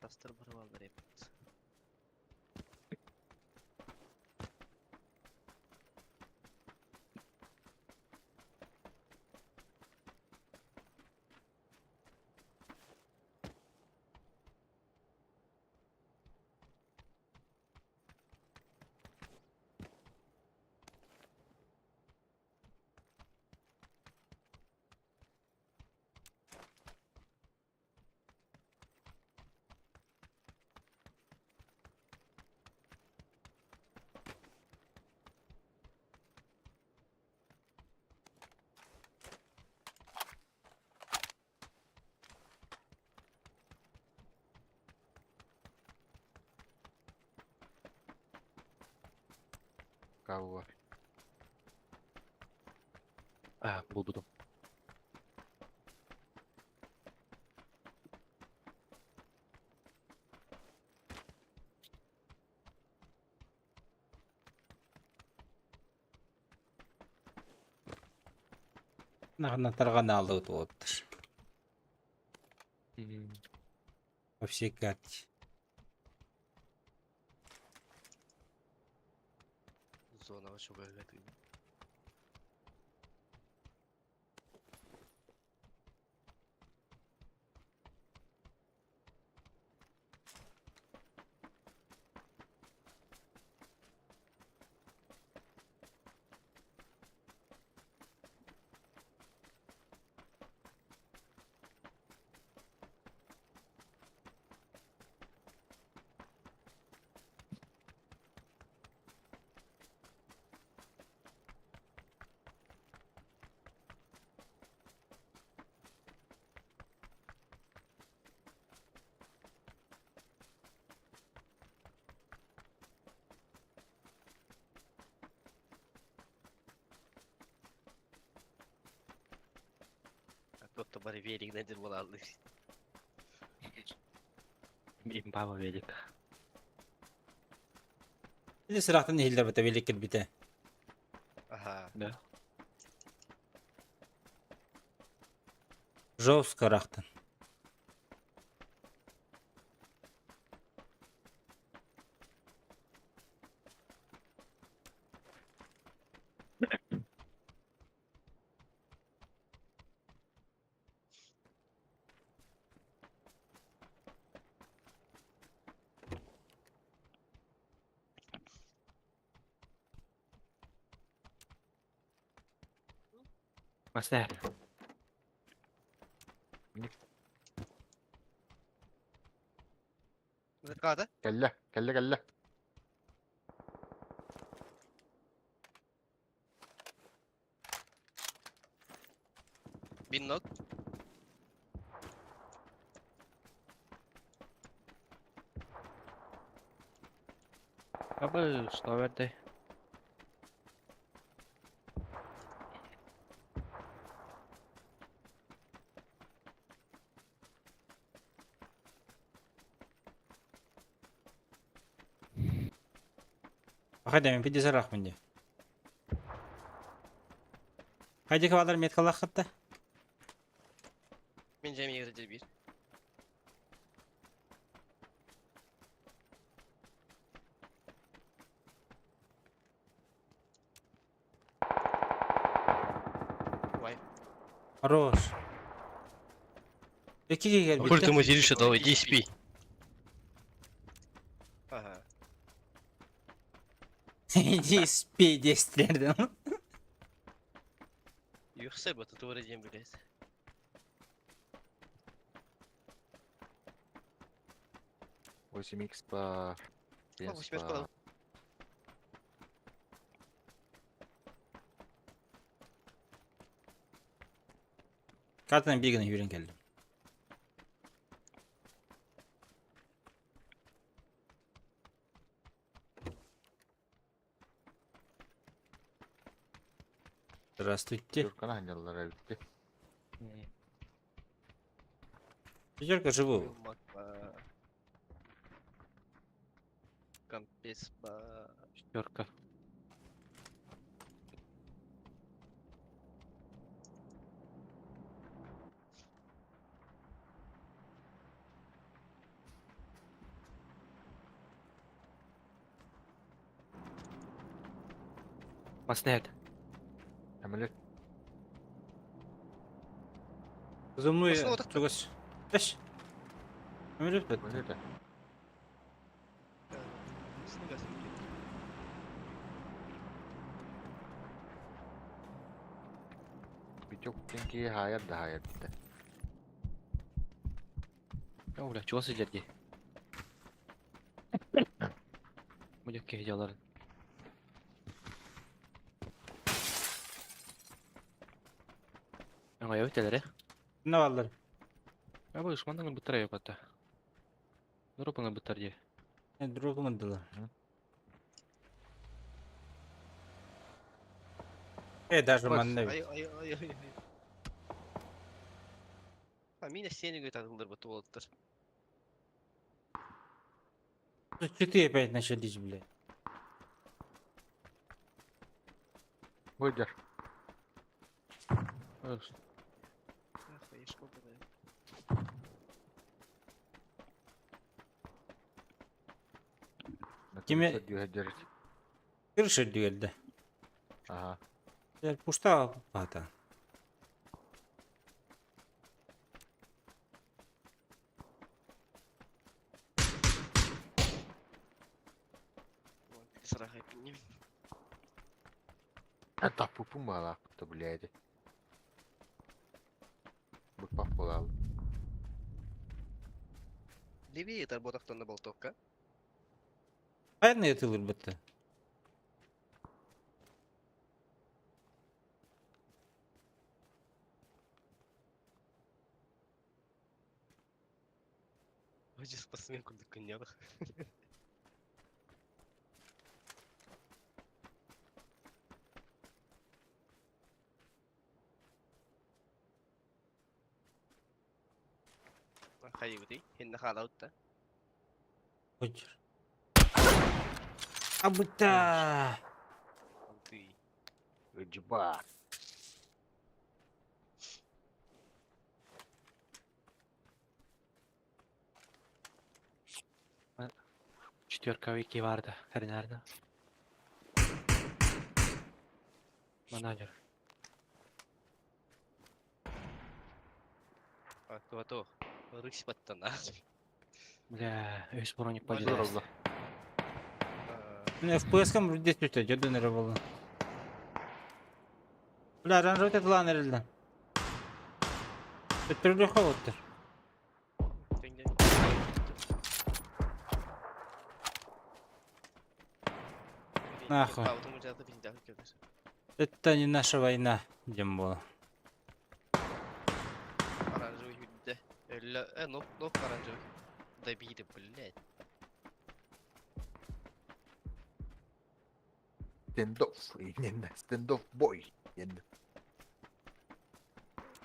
Растер барвал репт. Кого? А, булбутум. Нахна тарган алды оттыр. Во всей карте. Зона вообще богатый. Бары велигинэн дир буолааллар. Имбаба велик. Или сырахтан иһиллэр бата велик кэлбитэ. Ага. Да. Жестко ырахтан. Мастер. Ката? Кэллэ, кэллэ, кэллэ. Бин нок. Абы, что верде? Хайда мен 50 рахмын де. Хайда кавалар меткалах хатта. Мен жаймен егер бир. Вай. Хорош. Экиге Хуй келбитте. ты материшься, давай, иди спи. Ага. Иди спи, действие. Юхсе бы, тут вроде блядь. 8 х по... 8Х куда? Картаны бигін юрен келді. Здравствуйте. Юркана ханяллар эбитти. Пятерка живу. Компес ба. Четверка. Маснет. Самолет. За мной Пошел вот чогось. Эш. Самолет бітті. Самолет. Биток тенки хайар да хайар битте. О, бля, чего сидят где? Будет делалар. Аңа өтелер, э? Не балдар? Абы, шмандан бытар япата. Дропаны бытар де. Дропын дылар. Э, даже манны. Ай, ай, ай, ай, ай. А меня сени говорит, адылдар бы туолаттар. Тут читы опять начались, блядь. Выйдешь. Ах, я шкода, Киме- Крыша дүйелді. Ага. Пушта бата. Сарахай пинем. Это пупу мала, блядь. Бупа полал. Левее тарботахтан на болтовка. Хайны этылыр бітті. Вроде спортсмен куда конях. Хайыбытый? Хинна хаалабыт да. Хочер. Абыта! Ты. Ыдьба. Четверка вики варда. Хренарда. Манагер. А, то Рысь баттана. Бля, өс броник Бля. подел. Мен FPS-кам вроде түстэ, жөдөн эрэ буолла. Бля, ранжот этилаан эрэллэн. Өттүрүлүөххэ оттор. Нахуй. Это не наша война, диэн буола. Оранжевый үрдэ. Өллө, ну, ну, оранжевый. Добили, блядь. Стендофф. Стендофф бой.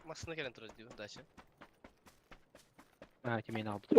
Массыына кэлэн турар дии, дача. А, тимейн албыт.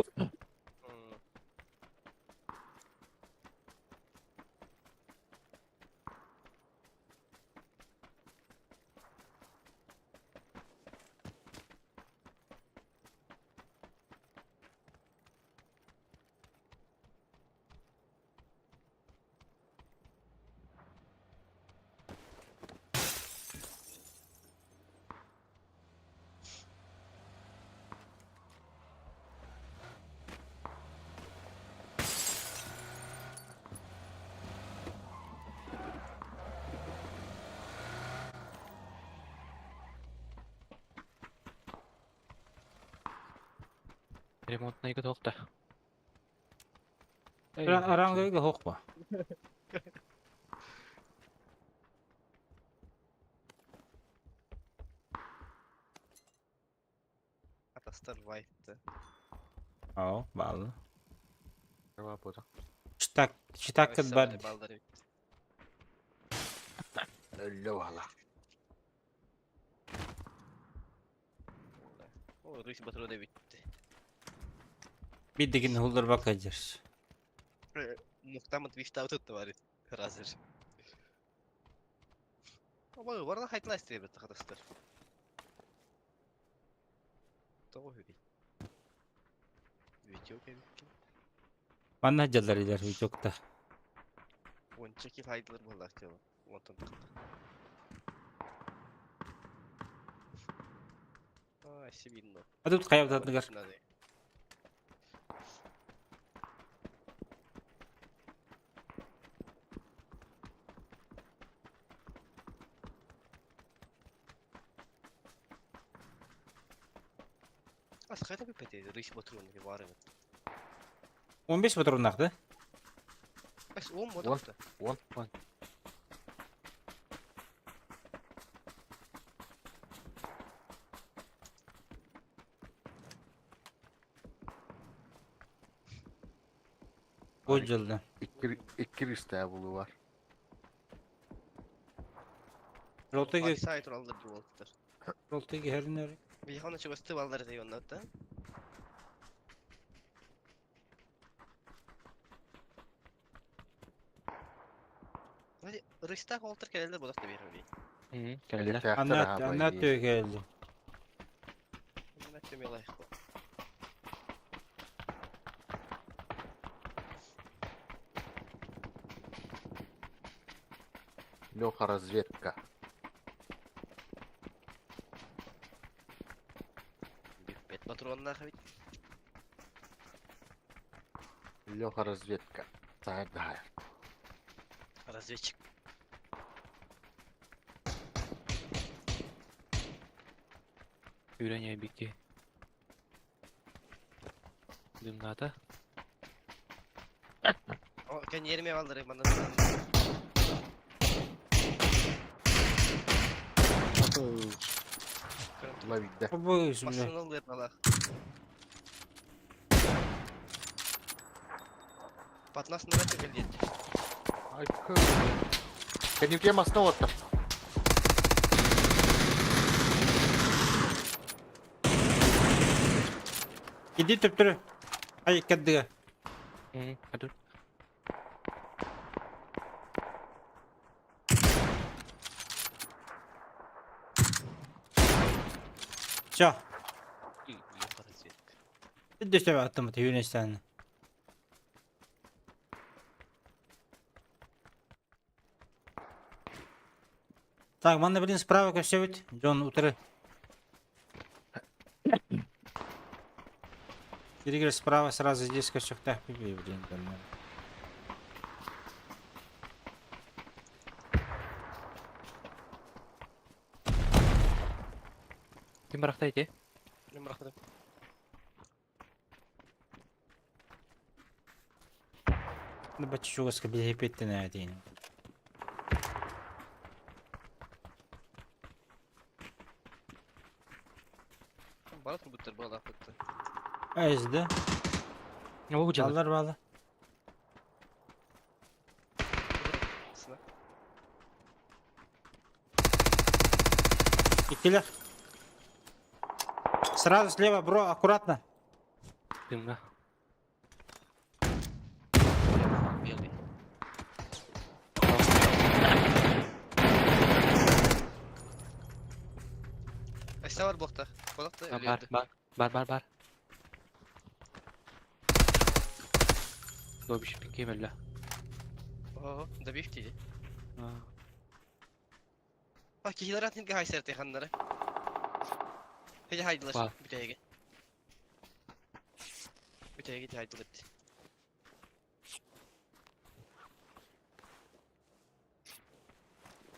Ремонтный готов-то. Аранга хохпа. Атастар вайпты. Ау, баалла. Рва бута. Читак, читак бар. Балдар Өллө бала. О, рысь батыры битти. Биддигин хулдар бакажыр. Мухтамын твиштау тут товарищ. Разыр. Оба, варда хайтлайс тебе тахатастар. Того хүри. Видео кебикки. Манна жаллар илер видеокта. Онча ки хайдлар буллар тело. Онтон тахта. А, сибинно. А тут каябдатныгар. Ас хайда би пете рысь батырын бар эми. 15 патроннах да? Ас он Он. модапта. Он. Он. Бу жылда. Икки ристää булу бар. Ролтыгы, Сайт алдар болуптар. ролтыгы херинер. Бихана чыгысты балдар дейоннар да. Вроде рыста олтыр келелер бодак деп берби. Келелер. Анна анна төгелди. Мына төмелайык. Леха разведка. Бет патроннах бит. Леха разведка. Садай. Разведчик. Үйрене бикти. Дымната. О, кен yerime балдар мана. Ловить, да. Бу бля. Машина алыр алах. Патнас нара келди. Ай, Кәнеке масна отты. Иди төптөрү. Ай кэрдигэ. Dur. Все. Леха разведка. Үддөстөбө аттымыт юнестан. Так, манна блин справа көстөбүт. Дьон утары. Перегр справа сразу здесь көстөхтөөх блин. Ким барахта ити? Мен барахтадым. Баччугаска билэппиттен ээтиин. Бара турбуттар балаахпытта. Эзди. Ол жалар. Баллар балы. Сына. Иккилер. Сразу слева, бро, аккуратно. Дымга. Белый. Эссе бар блокта. Блокта Бар бар бар бар бар. Добиш кемелле. Ого, добив тиди. Bak kişiler atın ki hayser tehanları. Hadi haydiler Var. büteye. Büteye git haydiler.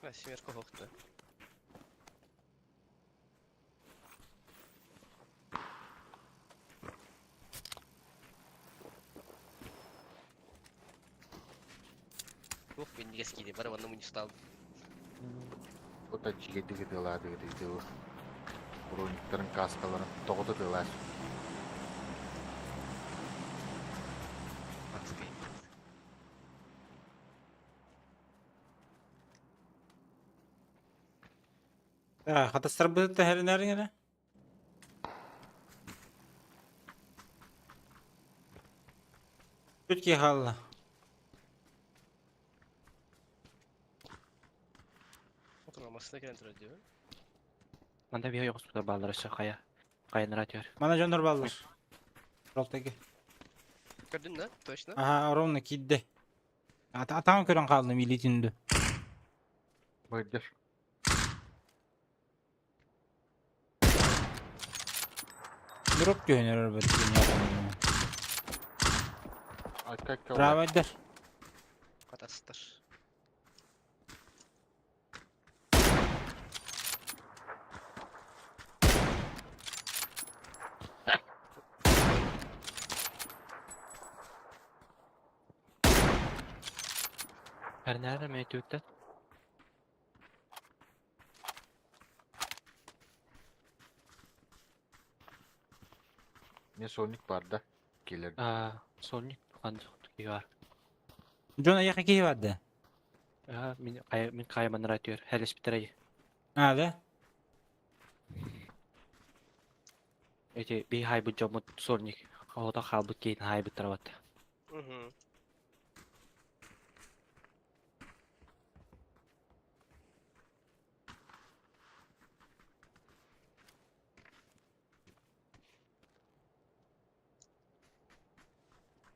Ben семерка хохта. Ох, мен неге скиде, бар ванна не стал. Ота чигедиги дыла дыгы дылы. Брониктарын каскаларын тоғыты дыла. Хатастар быт тәһәринәрин Бүтки халла. Отырмасына келен тұрады diyor. Манда бия yok тута баллар аша кая. Кайныр атıyor. Мана жонор баллар. Ролтеги. Көрдің да? Точно? Ага, ровно кидде. Атам көрөн калдым илитинди. Байдыр. Дроп көнөр бит. Айка Правайдыр. Қатастыр. Her nerede mi tütten? Не сольник бар да. Келер. Аа, сольник кандай бар. Жона яка ки барды. Аа, мен кая мен кая маныр атıyor. Хәлеш битерей. А, да? Эти би хай бу жомут сольник. Ода халбыт кейин хай бит. Угу.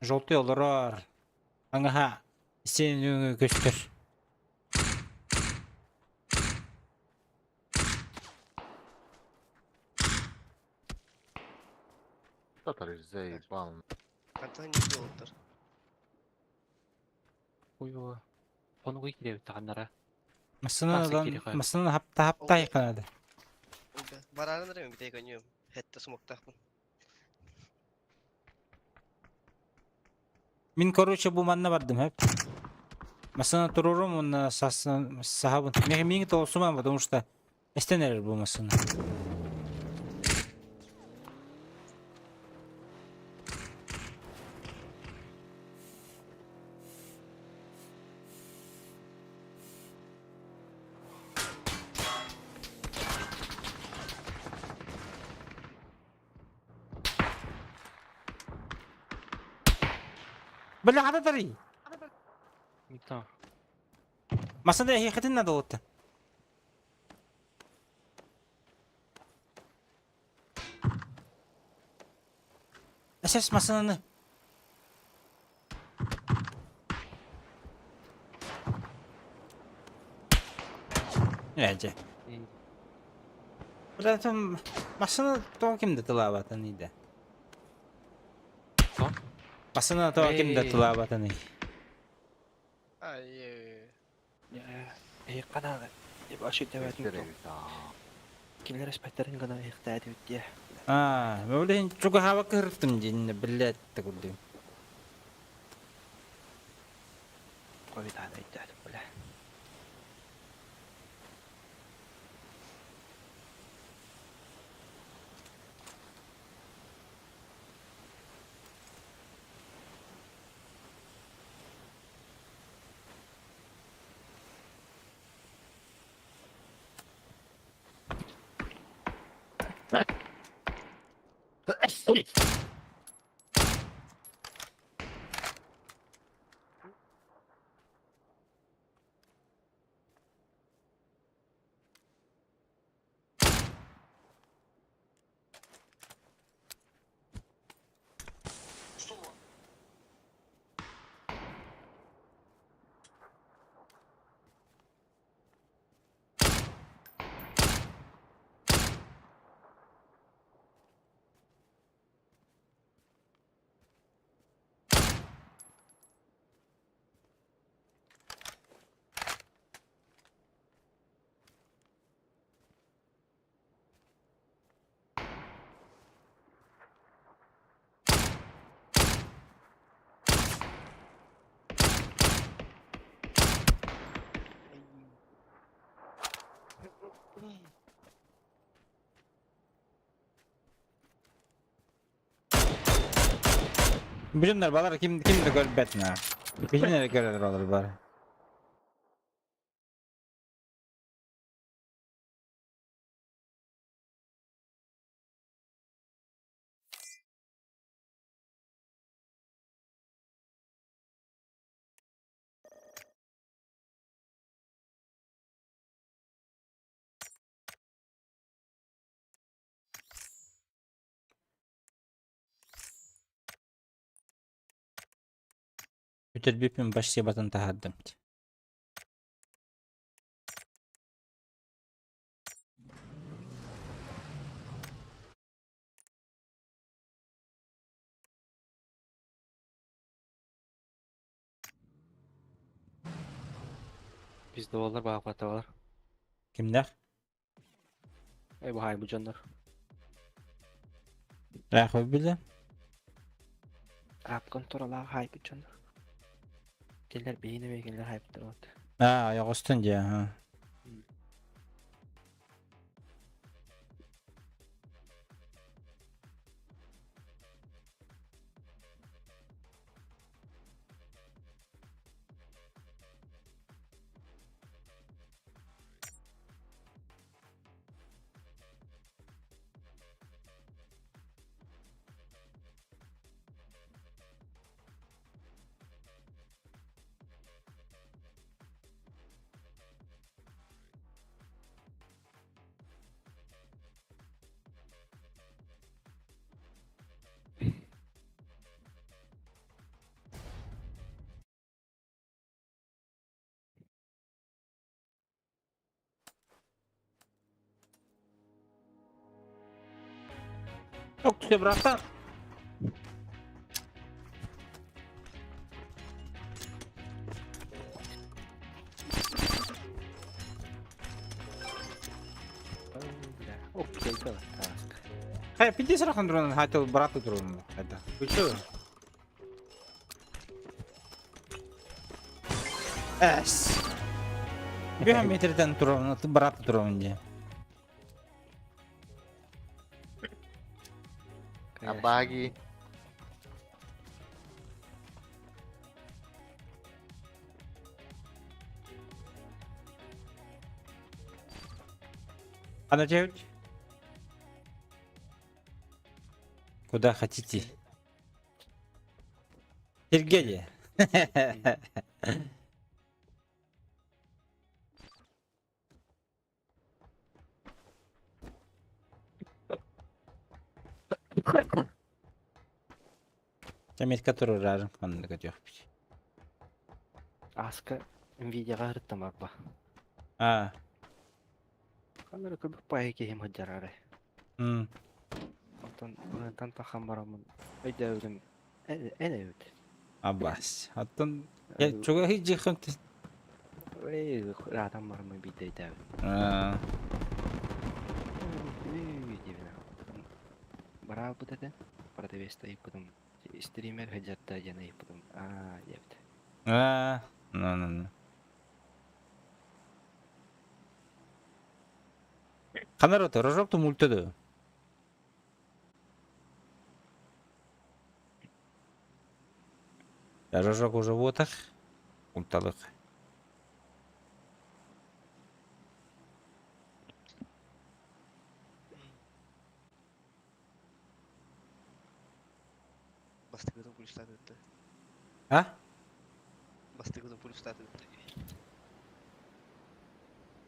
Желтый олорор. Аңаха. Сен өңі көстөр. Татар заебал. Қантан не олтыр. Ой, ой. Оны кой кире таганнара. Масына масына хапта хапта якынады. Барарын рем бите көнүм. Хетте сумоктақпын. Мин короче бу манна бардым хеп. Масына турурум онна сахабын. Мен миң толсуман, потому что эстенер бу масына. Бля, хата тарый. Не Масына эһиэхэтин надо болта. Эсэс масынаны. Эже. Бля, там машина то ким да тылаабатын иде. Машина то ким да тылаабатын Канаға. Вообще давай. Кимлер эспэттэрин гына ыһыктаатыбыт диэ. Аа, блин, чугаһаабакка кырыттым диэн, блядь, такой. Ковид аана өйдөөтүм, бля. Билимнер балар ким ким да көрбөт на. Билимнер көрөр балар бар. Бүтэрбиппин почти батан таһаардым. Bizde olar бағапата бар. Кимнээх? Эй, бу бу дьоннор. Раахы билэ. Аап конторалаах хайбы дьоннор. Келер бейіне бейгенлер хайбыттар вот. Аа, оҕустун дии, аха. Все, братан. Хай, пиди сарахан дрон, хотел брату дрон. Это. Вы чё? Эс. Бега метрден турон, брату дрон де. Абаги. А на девять? Куда хотите? Сергей. Заметка турурарын маннык өтүөхпүт. Аска Nvidia'ҕа ырыттым арба. Аа. Ханнары көрбүт паайы киһим сылдьар М. Онтон ырыттан тахан бараммын өйдөөбүтүм эн эбит. Абас. Оттон чугаһы дьиэххин Эй, ыраатан бараммын биирдэ өйдөөбүтүм. Аа. Диэбинэ. Бараабыт этэ. Продавецта ыйыппытым. Стример сылдьарда диэн ыйыппытым. Аа диэбит. Аа. Ну ну ну. Ханар ото, рожок ту мультыды. Рожок уже вот Ульталык. Бастакытын плюстаат ыытта. А? Бастакытын плюстаат ыытта.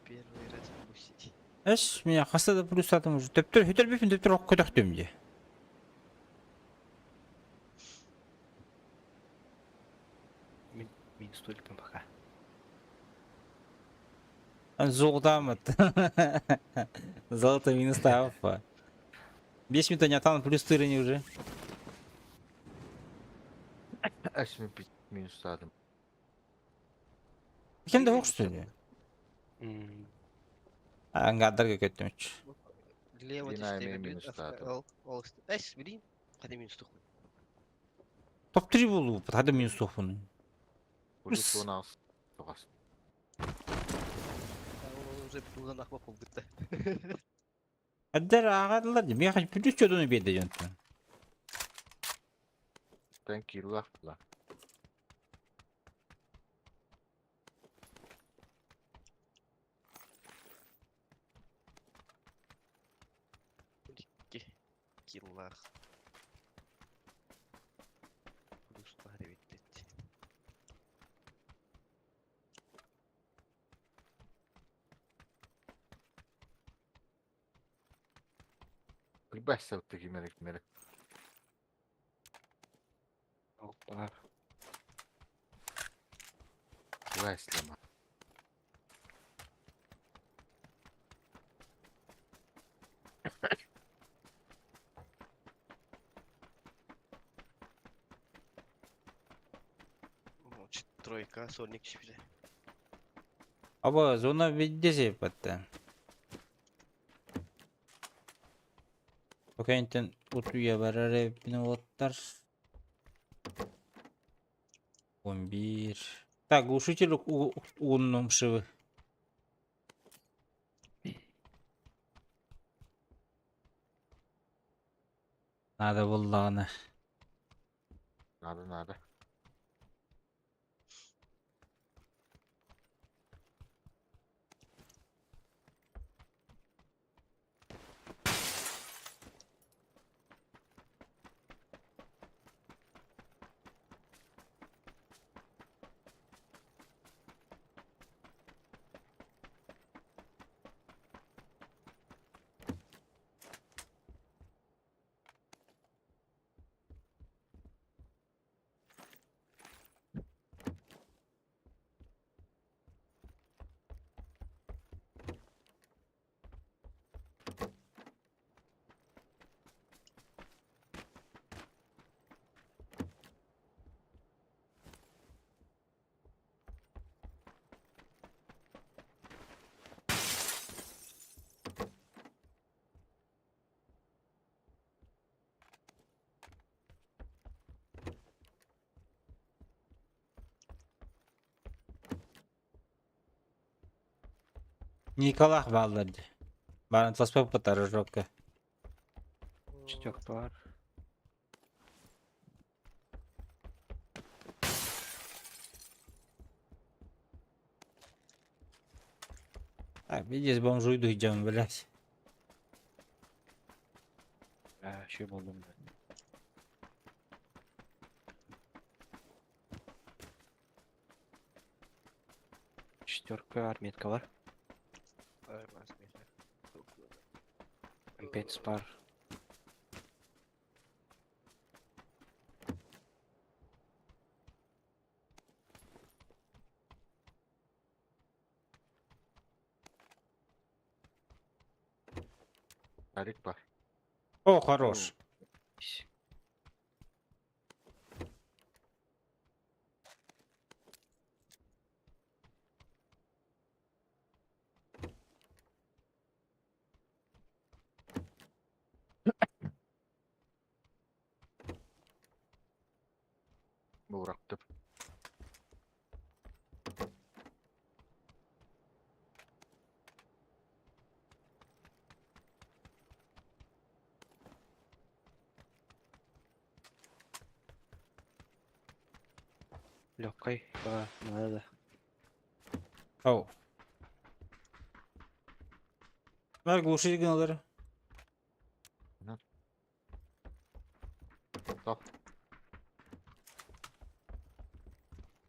Первый раз пустить. Эс, меня хаста да плюстатым уже. Төптөр, хөтөр бифин төптөр ок көтөхтүм же. Мин мин столикпын пока. Золотамыт. Золото минус тааппа. 5 минут не атан плюс тырыни уже. Эс мин минус садым. Кем да что ли? Ангардарга көттүмүч. Лево Динамия минус садым. Ол, ол, эс, блин. Хады минус тухмын. Топ-3 болу, хады минус тухпун. Плюс 16. Тоғас. Ол уже бутылдан ақпа болдық та. Аддар ағадылар, мен хочу плюс чөдіні берді жонтын. Тен киллах ла. Киллах. Плюс бар бит. Билбэс сабытты кимерик мерик. Опа. Вайслама. Тройка, сольник шипиле. Аба, зона виддесе патта. Окейнтен утуя барары пинолоттар. 11. Так, глушитель ууннум шивы. Надо буллааны. Надо, надо. Николах балларды. Баран тласпа патары жопка. Четверка бар. Так, видишь, бомжу иду идем, блядь. А, еще болдум. Шестерка арметка бар. Компенс бар. Арик бар. О, хорош. Бырахтым. Легкой. Надо да. Оу. Бар глушитель гыналары. Стоп.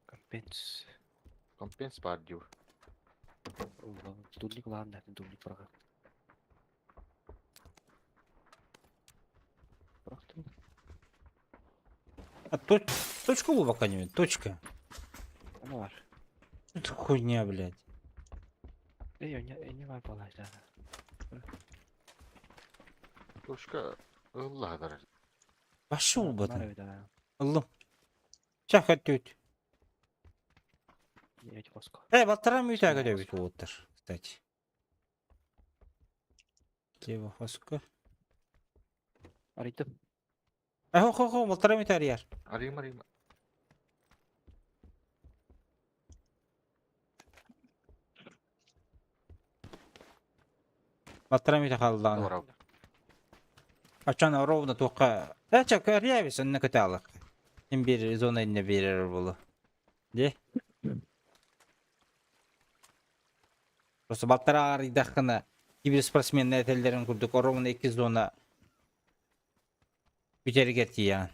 Компенс. Компенс бар диyor. Дульник ладно, дульник врага. А точку глубоко не точка. Ну бар. Это хуйня, блядь. Эй, не бар была, да. Точка ылла Пошел бы Бар ты. да. Алло. Чах тють. Я коско. Балтара мүйтә көтөбүт уоттар, кстати. Лево хоска. Аритым. Хо хо хо, балтара мүйтә арияр. Арыйм арыйм. Балтара мүйтә қалданы. Ора. Ачан ровно тоққа. Чак арыябыз, онны көтә алык. Им бир зона инне берер болу. Де? Просто балтара арыйдақына киберспортсмен нәтелдерин курдук, ровно эки зона бүтерге тиян.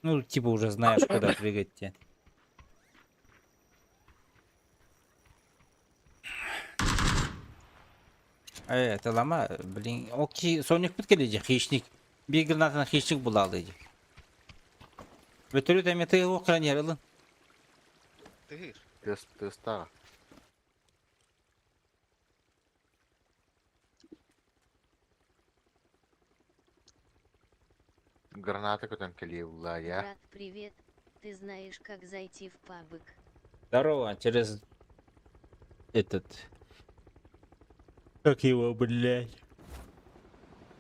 Ну, типа уже знаешь, куда прыгать те. Это лама, блин, окей, Соник бит кележе, хищник. Bir гранатаны хищник булалы. Вертолет әмете окран ярылын. Тыгыр. Тест теста. Граната көтөн келе улла я. Брат, привет. Ты знаешь, как зайти в пабг? Здорово, через этот... Как его, блядь?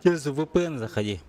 Через VPN заходи.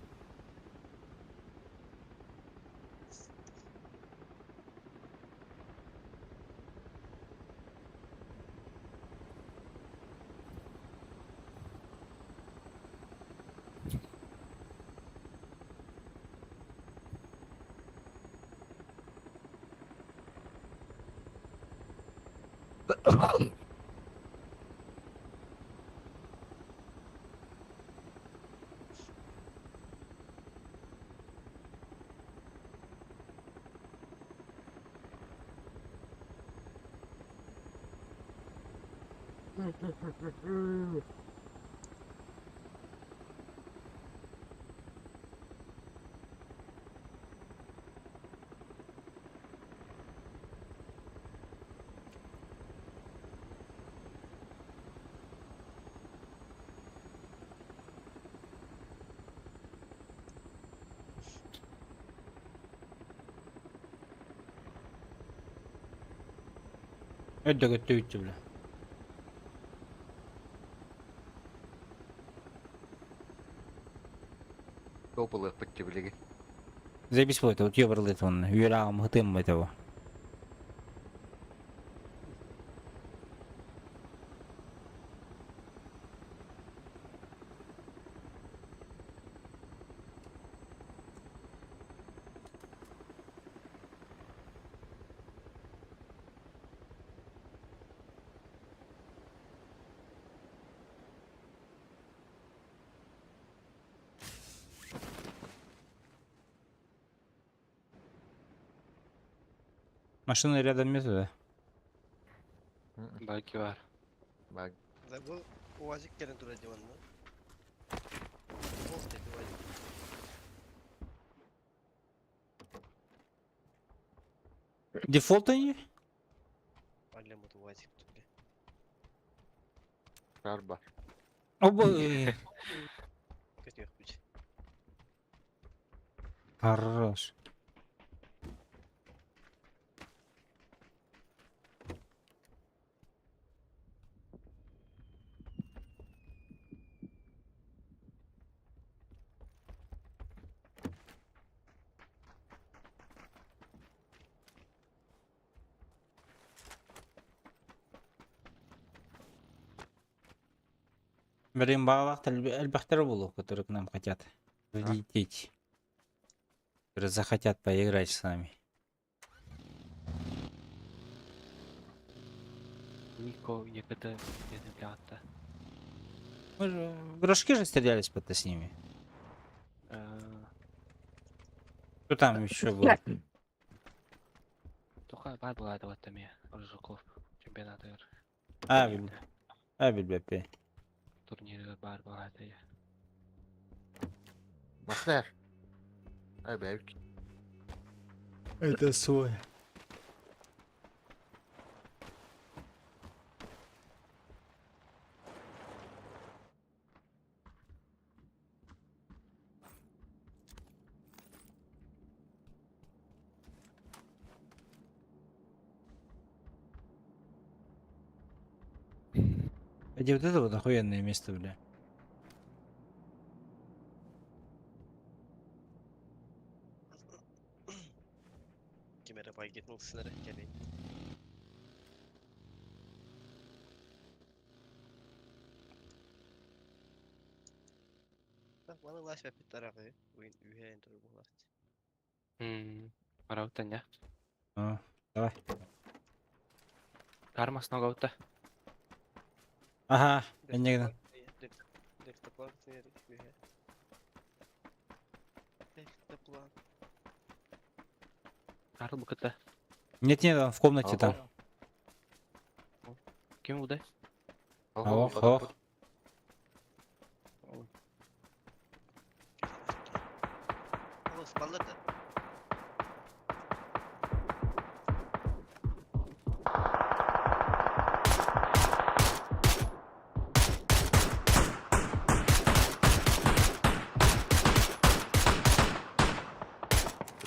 Өдө көттө үтчү бля. Тополы пытты билеги. Заебись было это, вот ёбрал это он, юрам, хытым этого. Машина рядом нету, да? Баги бар. Баг. Да бу УАЗик кэлэн турар диванна. Ол стоит УАЗик. Дефолт они? Аллем вот УАЗик тут, бля. Карба. Оба. Көтүөх бүт. Хорош. Блин, балах элбэхтэр буолуо, которые к нам хотят влететь. Которые захотят поиграть с нами. Нико ЕКТ диэн билэҕит Мы же в рожки же стрелялись потом с ними. да? Кто там еще был? Тоха баар буолаата вот эмиэ Рыжаков чемпионатыгар. А, а, билбэппин. Турнирыгар баар буолаата Мастер. Ай, бэк. Это свой. Где вот это вот охуенное место, бля. Ким эрэ байгытын ылсынар кэлин. Маны лаш бэппит уин үһээн турар буолаат. Барабыттан я. А, давай. Кармас ногаута. Ага, эннегин. Дельтаплан үһэ. Дельтаплан. Карл буката. Нет, нет, он в комнате там. Ким удай? Ох, ох. Алыс балларды.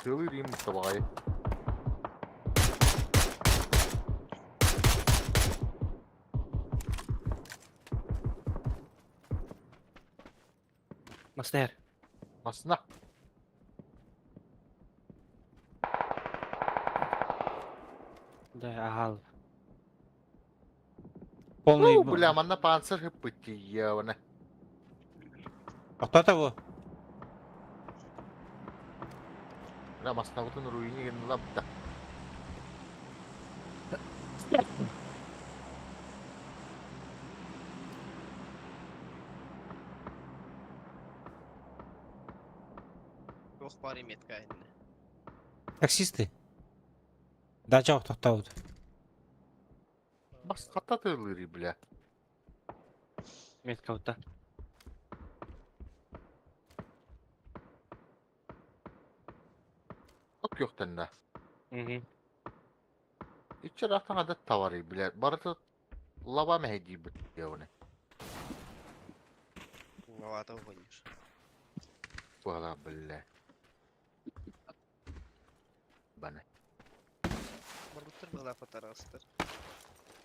Тылы Рим давай. Мастер. Масна. Да, агал. Полный... Ну, бля, манна панцирь хыппыт явно. А кто того? Бля, масна вот руине лапта. Ох бар метка инне. Таксисты. Дача тоқтауд. Бас хата тылы бля. Метка ута. Ок yo'qtanda. Угу. Ичер atan adet tavari бля. Барыта лаба мехди бит явно. Навата угонишь. Бала бля. Бана. Барбыттар была фоторастер.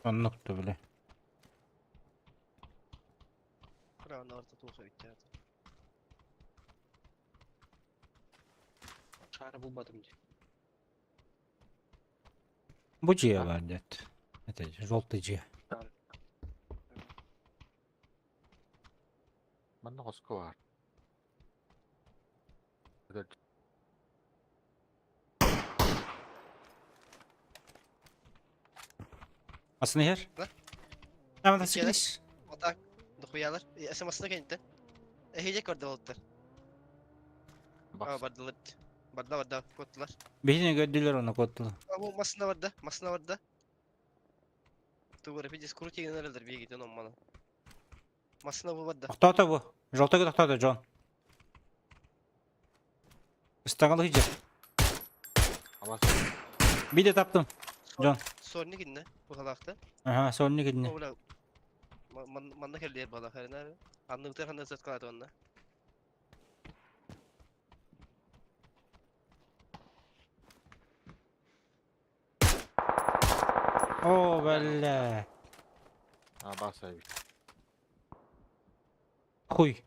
Оннукту, бля. Право орта туха ведь Шары булбатым ди. Бу дьиэ бар дед. Это желтый дьиэ. Манна хоско бар. Асын иһэр? Да. Ама да Иккиэлэр. сикилис. Вот так. Дохуялар. СМС-на кэнтэ. Эһиде көрдө болуттар. А, Бас. бардылар. Барда барда куоттулар. Биһини көрдүлэр оны куоттулар. А бу массыына барда, массыына барда. Тугу пиздец крутигин эрэллэр биһигитин оммана. Массыына бу барда. Тохтоото бу. Желтый тохтоото, Джон. Ыстаҥалы сылдьар. Абас. Биде таптым. Джон. Сорник инне, бухалаахта. Ага, сорник инне. О, бля. Манна кэллиэр балах эрэнэ. Анныбытыгар ханна сыткалааты онно. О, бля. Абас эбит. Хуй.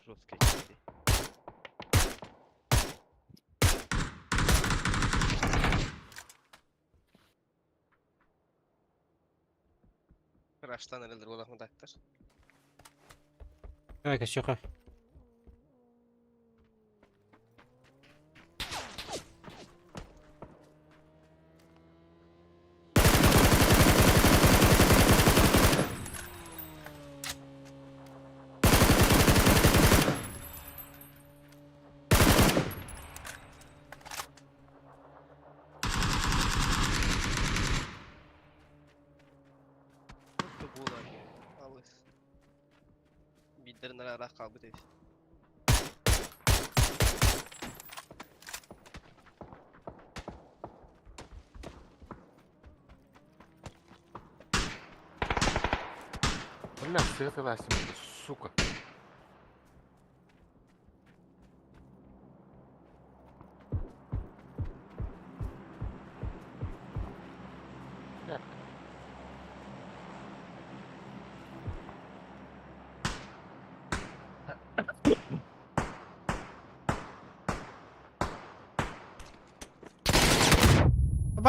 Жесткий кисти. Раштан эрэллэр буолах мутаактар. Давай-ка, щеха. Туох буолар? Алыс. Биирдэрин араах хаалбыт эбит. Бля, сыгытылаасым, сука.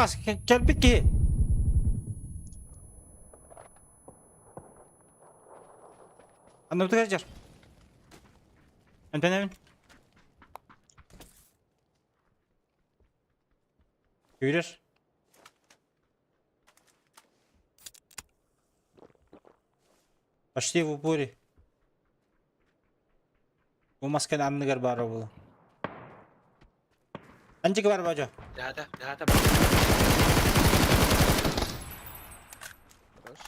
Бас, кэлбит киһи. Анныбытыгар дьар. Эмтэнэбин. Күүрэр. Почти в упоре. Бу масканы анныгар баар буолуо. Антик бар бажо. Да, да, да. Хорош.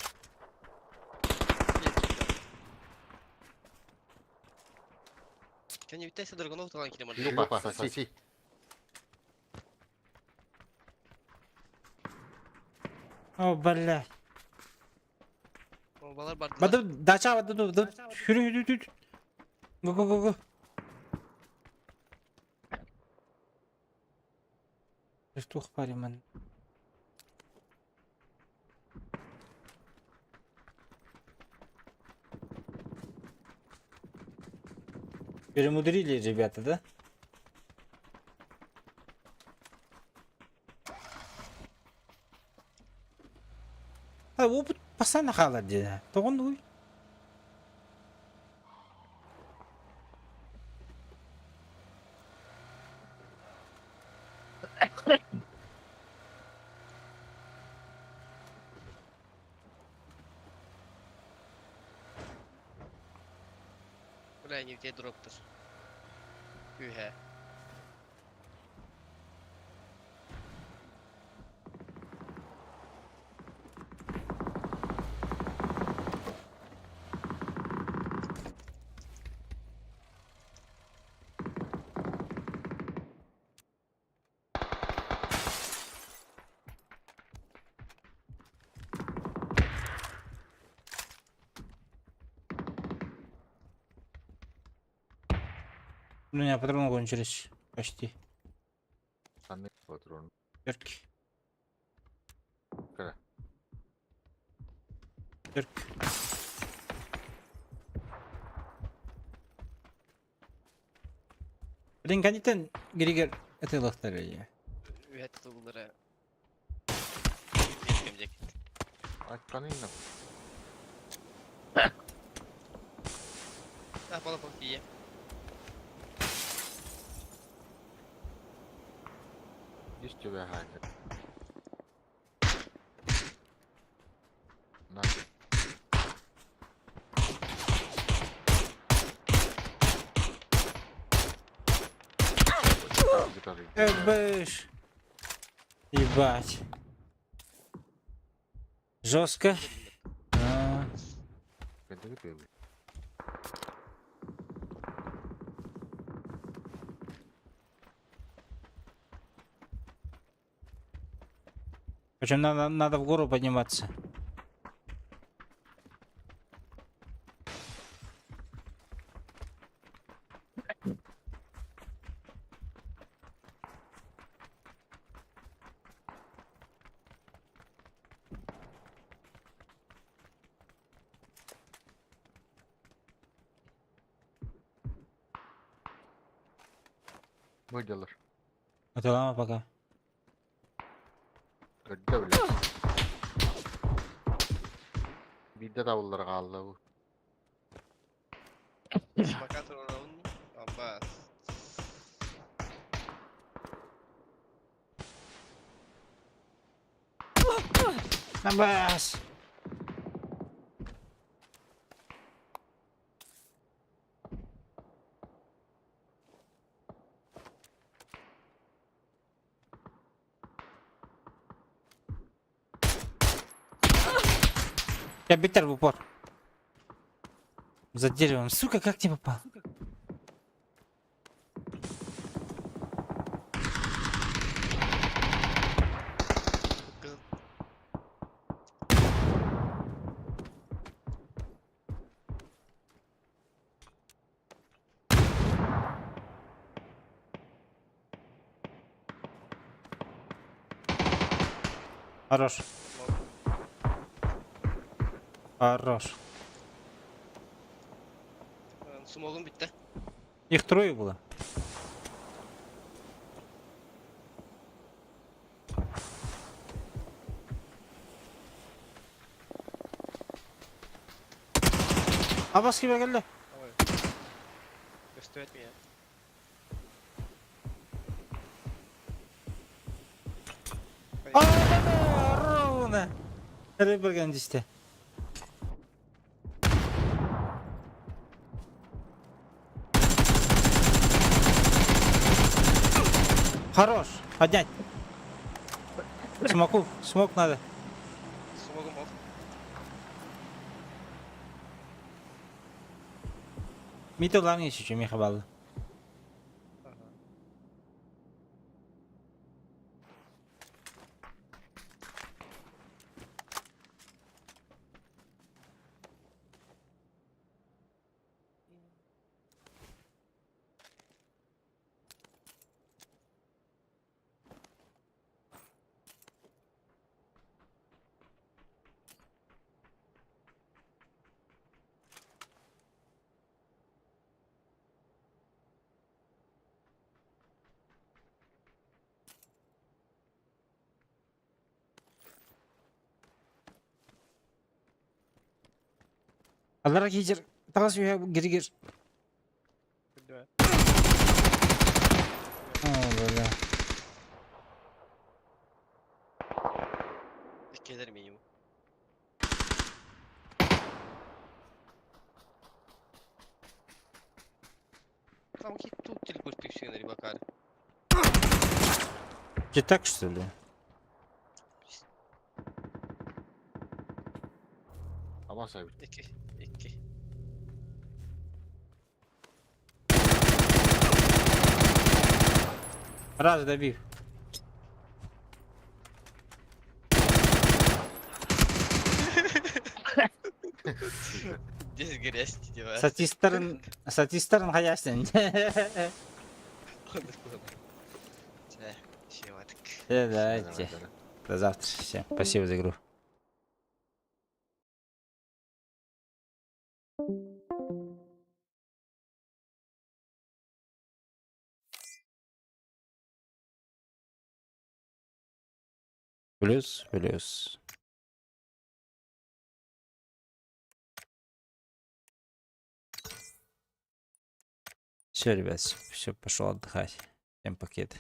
Кэнниттэн Драгунов талан киирэн барда. Люба, соси. О, бля. Балар бардылар. Бады дача бады ду ду. Хүрү хүрү хүрү. Го го го го. Тух париман. Перемудрили ребята, да? А опыт постоянно хаалар дии. Тоҕон уй. Бля, не где дроптер. Үһэ. У меня патроны кончились. Почти. Ханнык патрон. Перки. Кара. Перк. Блин, кандитен Григор это лохтария. Үһэ тутуллара. Кем Айтканына. А, бала бала тиийэ. Ис тебя хаайда. На. Эбэш. Ебать. Жестко. А. Причем надо в гору подниматься. Выделишь. Это лама пока. Көрдө бile. Биирдэ табыллар хаалла бу. Пока турарабын Аббас. Абас! Я битер в упор. За деревом. Сука, как тебе попал? Хорош. Хорош. Смогум бүттэ. Их трое было. Абас кибе келди. Көстүбэт меня. Ровно. Рыберген дисте. Хорош. Поднять. Смоку. Смок надо. Смогум ох. Мито главный еще миха балла. Аллара киджер. Тагас үйе гиригир. О, бля. Иккилэр минимум. Там тут телепорт на рибакар. Ты так что ли? Абас эбит. Икки. Икки. Раз добив. Здесь грязь дела. Сатистерн... Сатистерн хаясен. Давайте. До завтра. Всем спасибо за игру. Плюс, плюс. Все, ребят, все, пошел отдыхать. Всем пакет.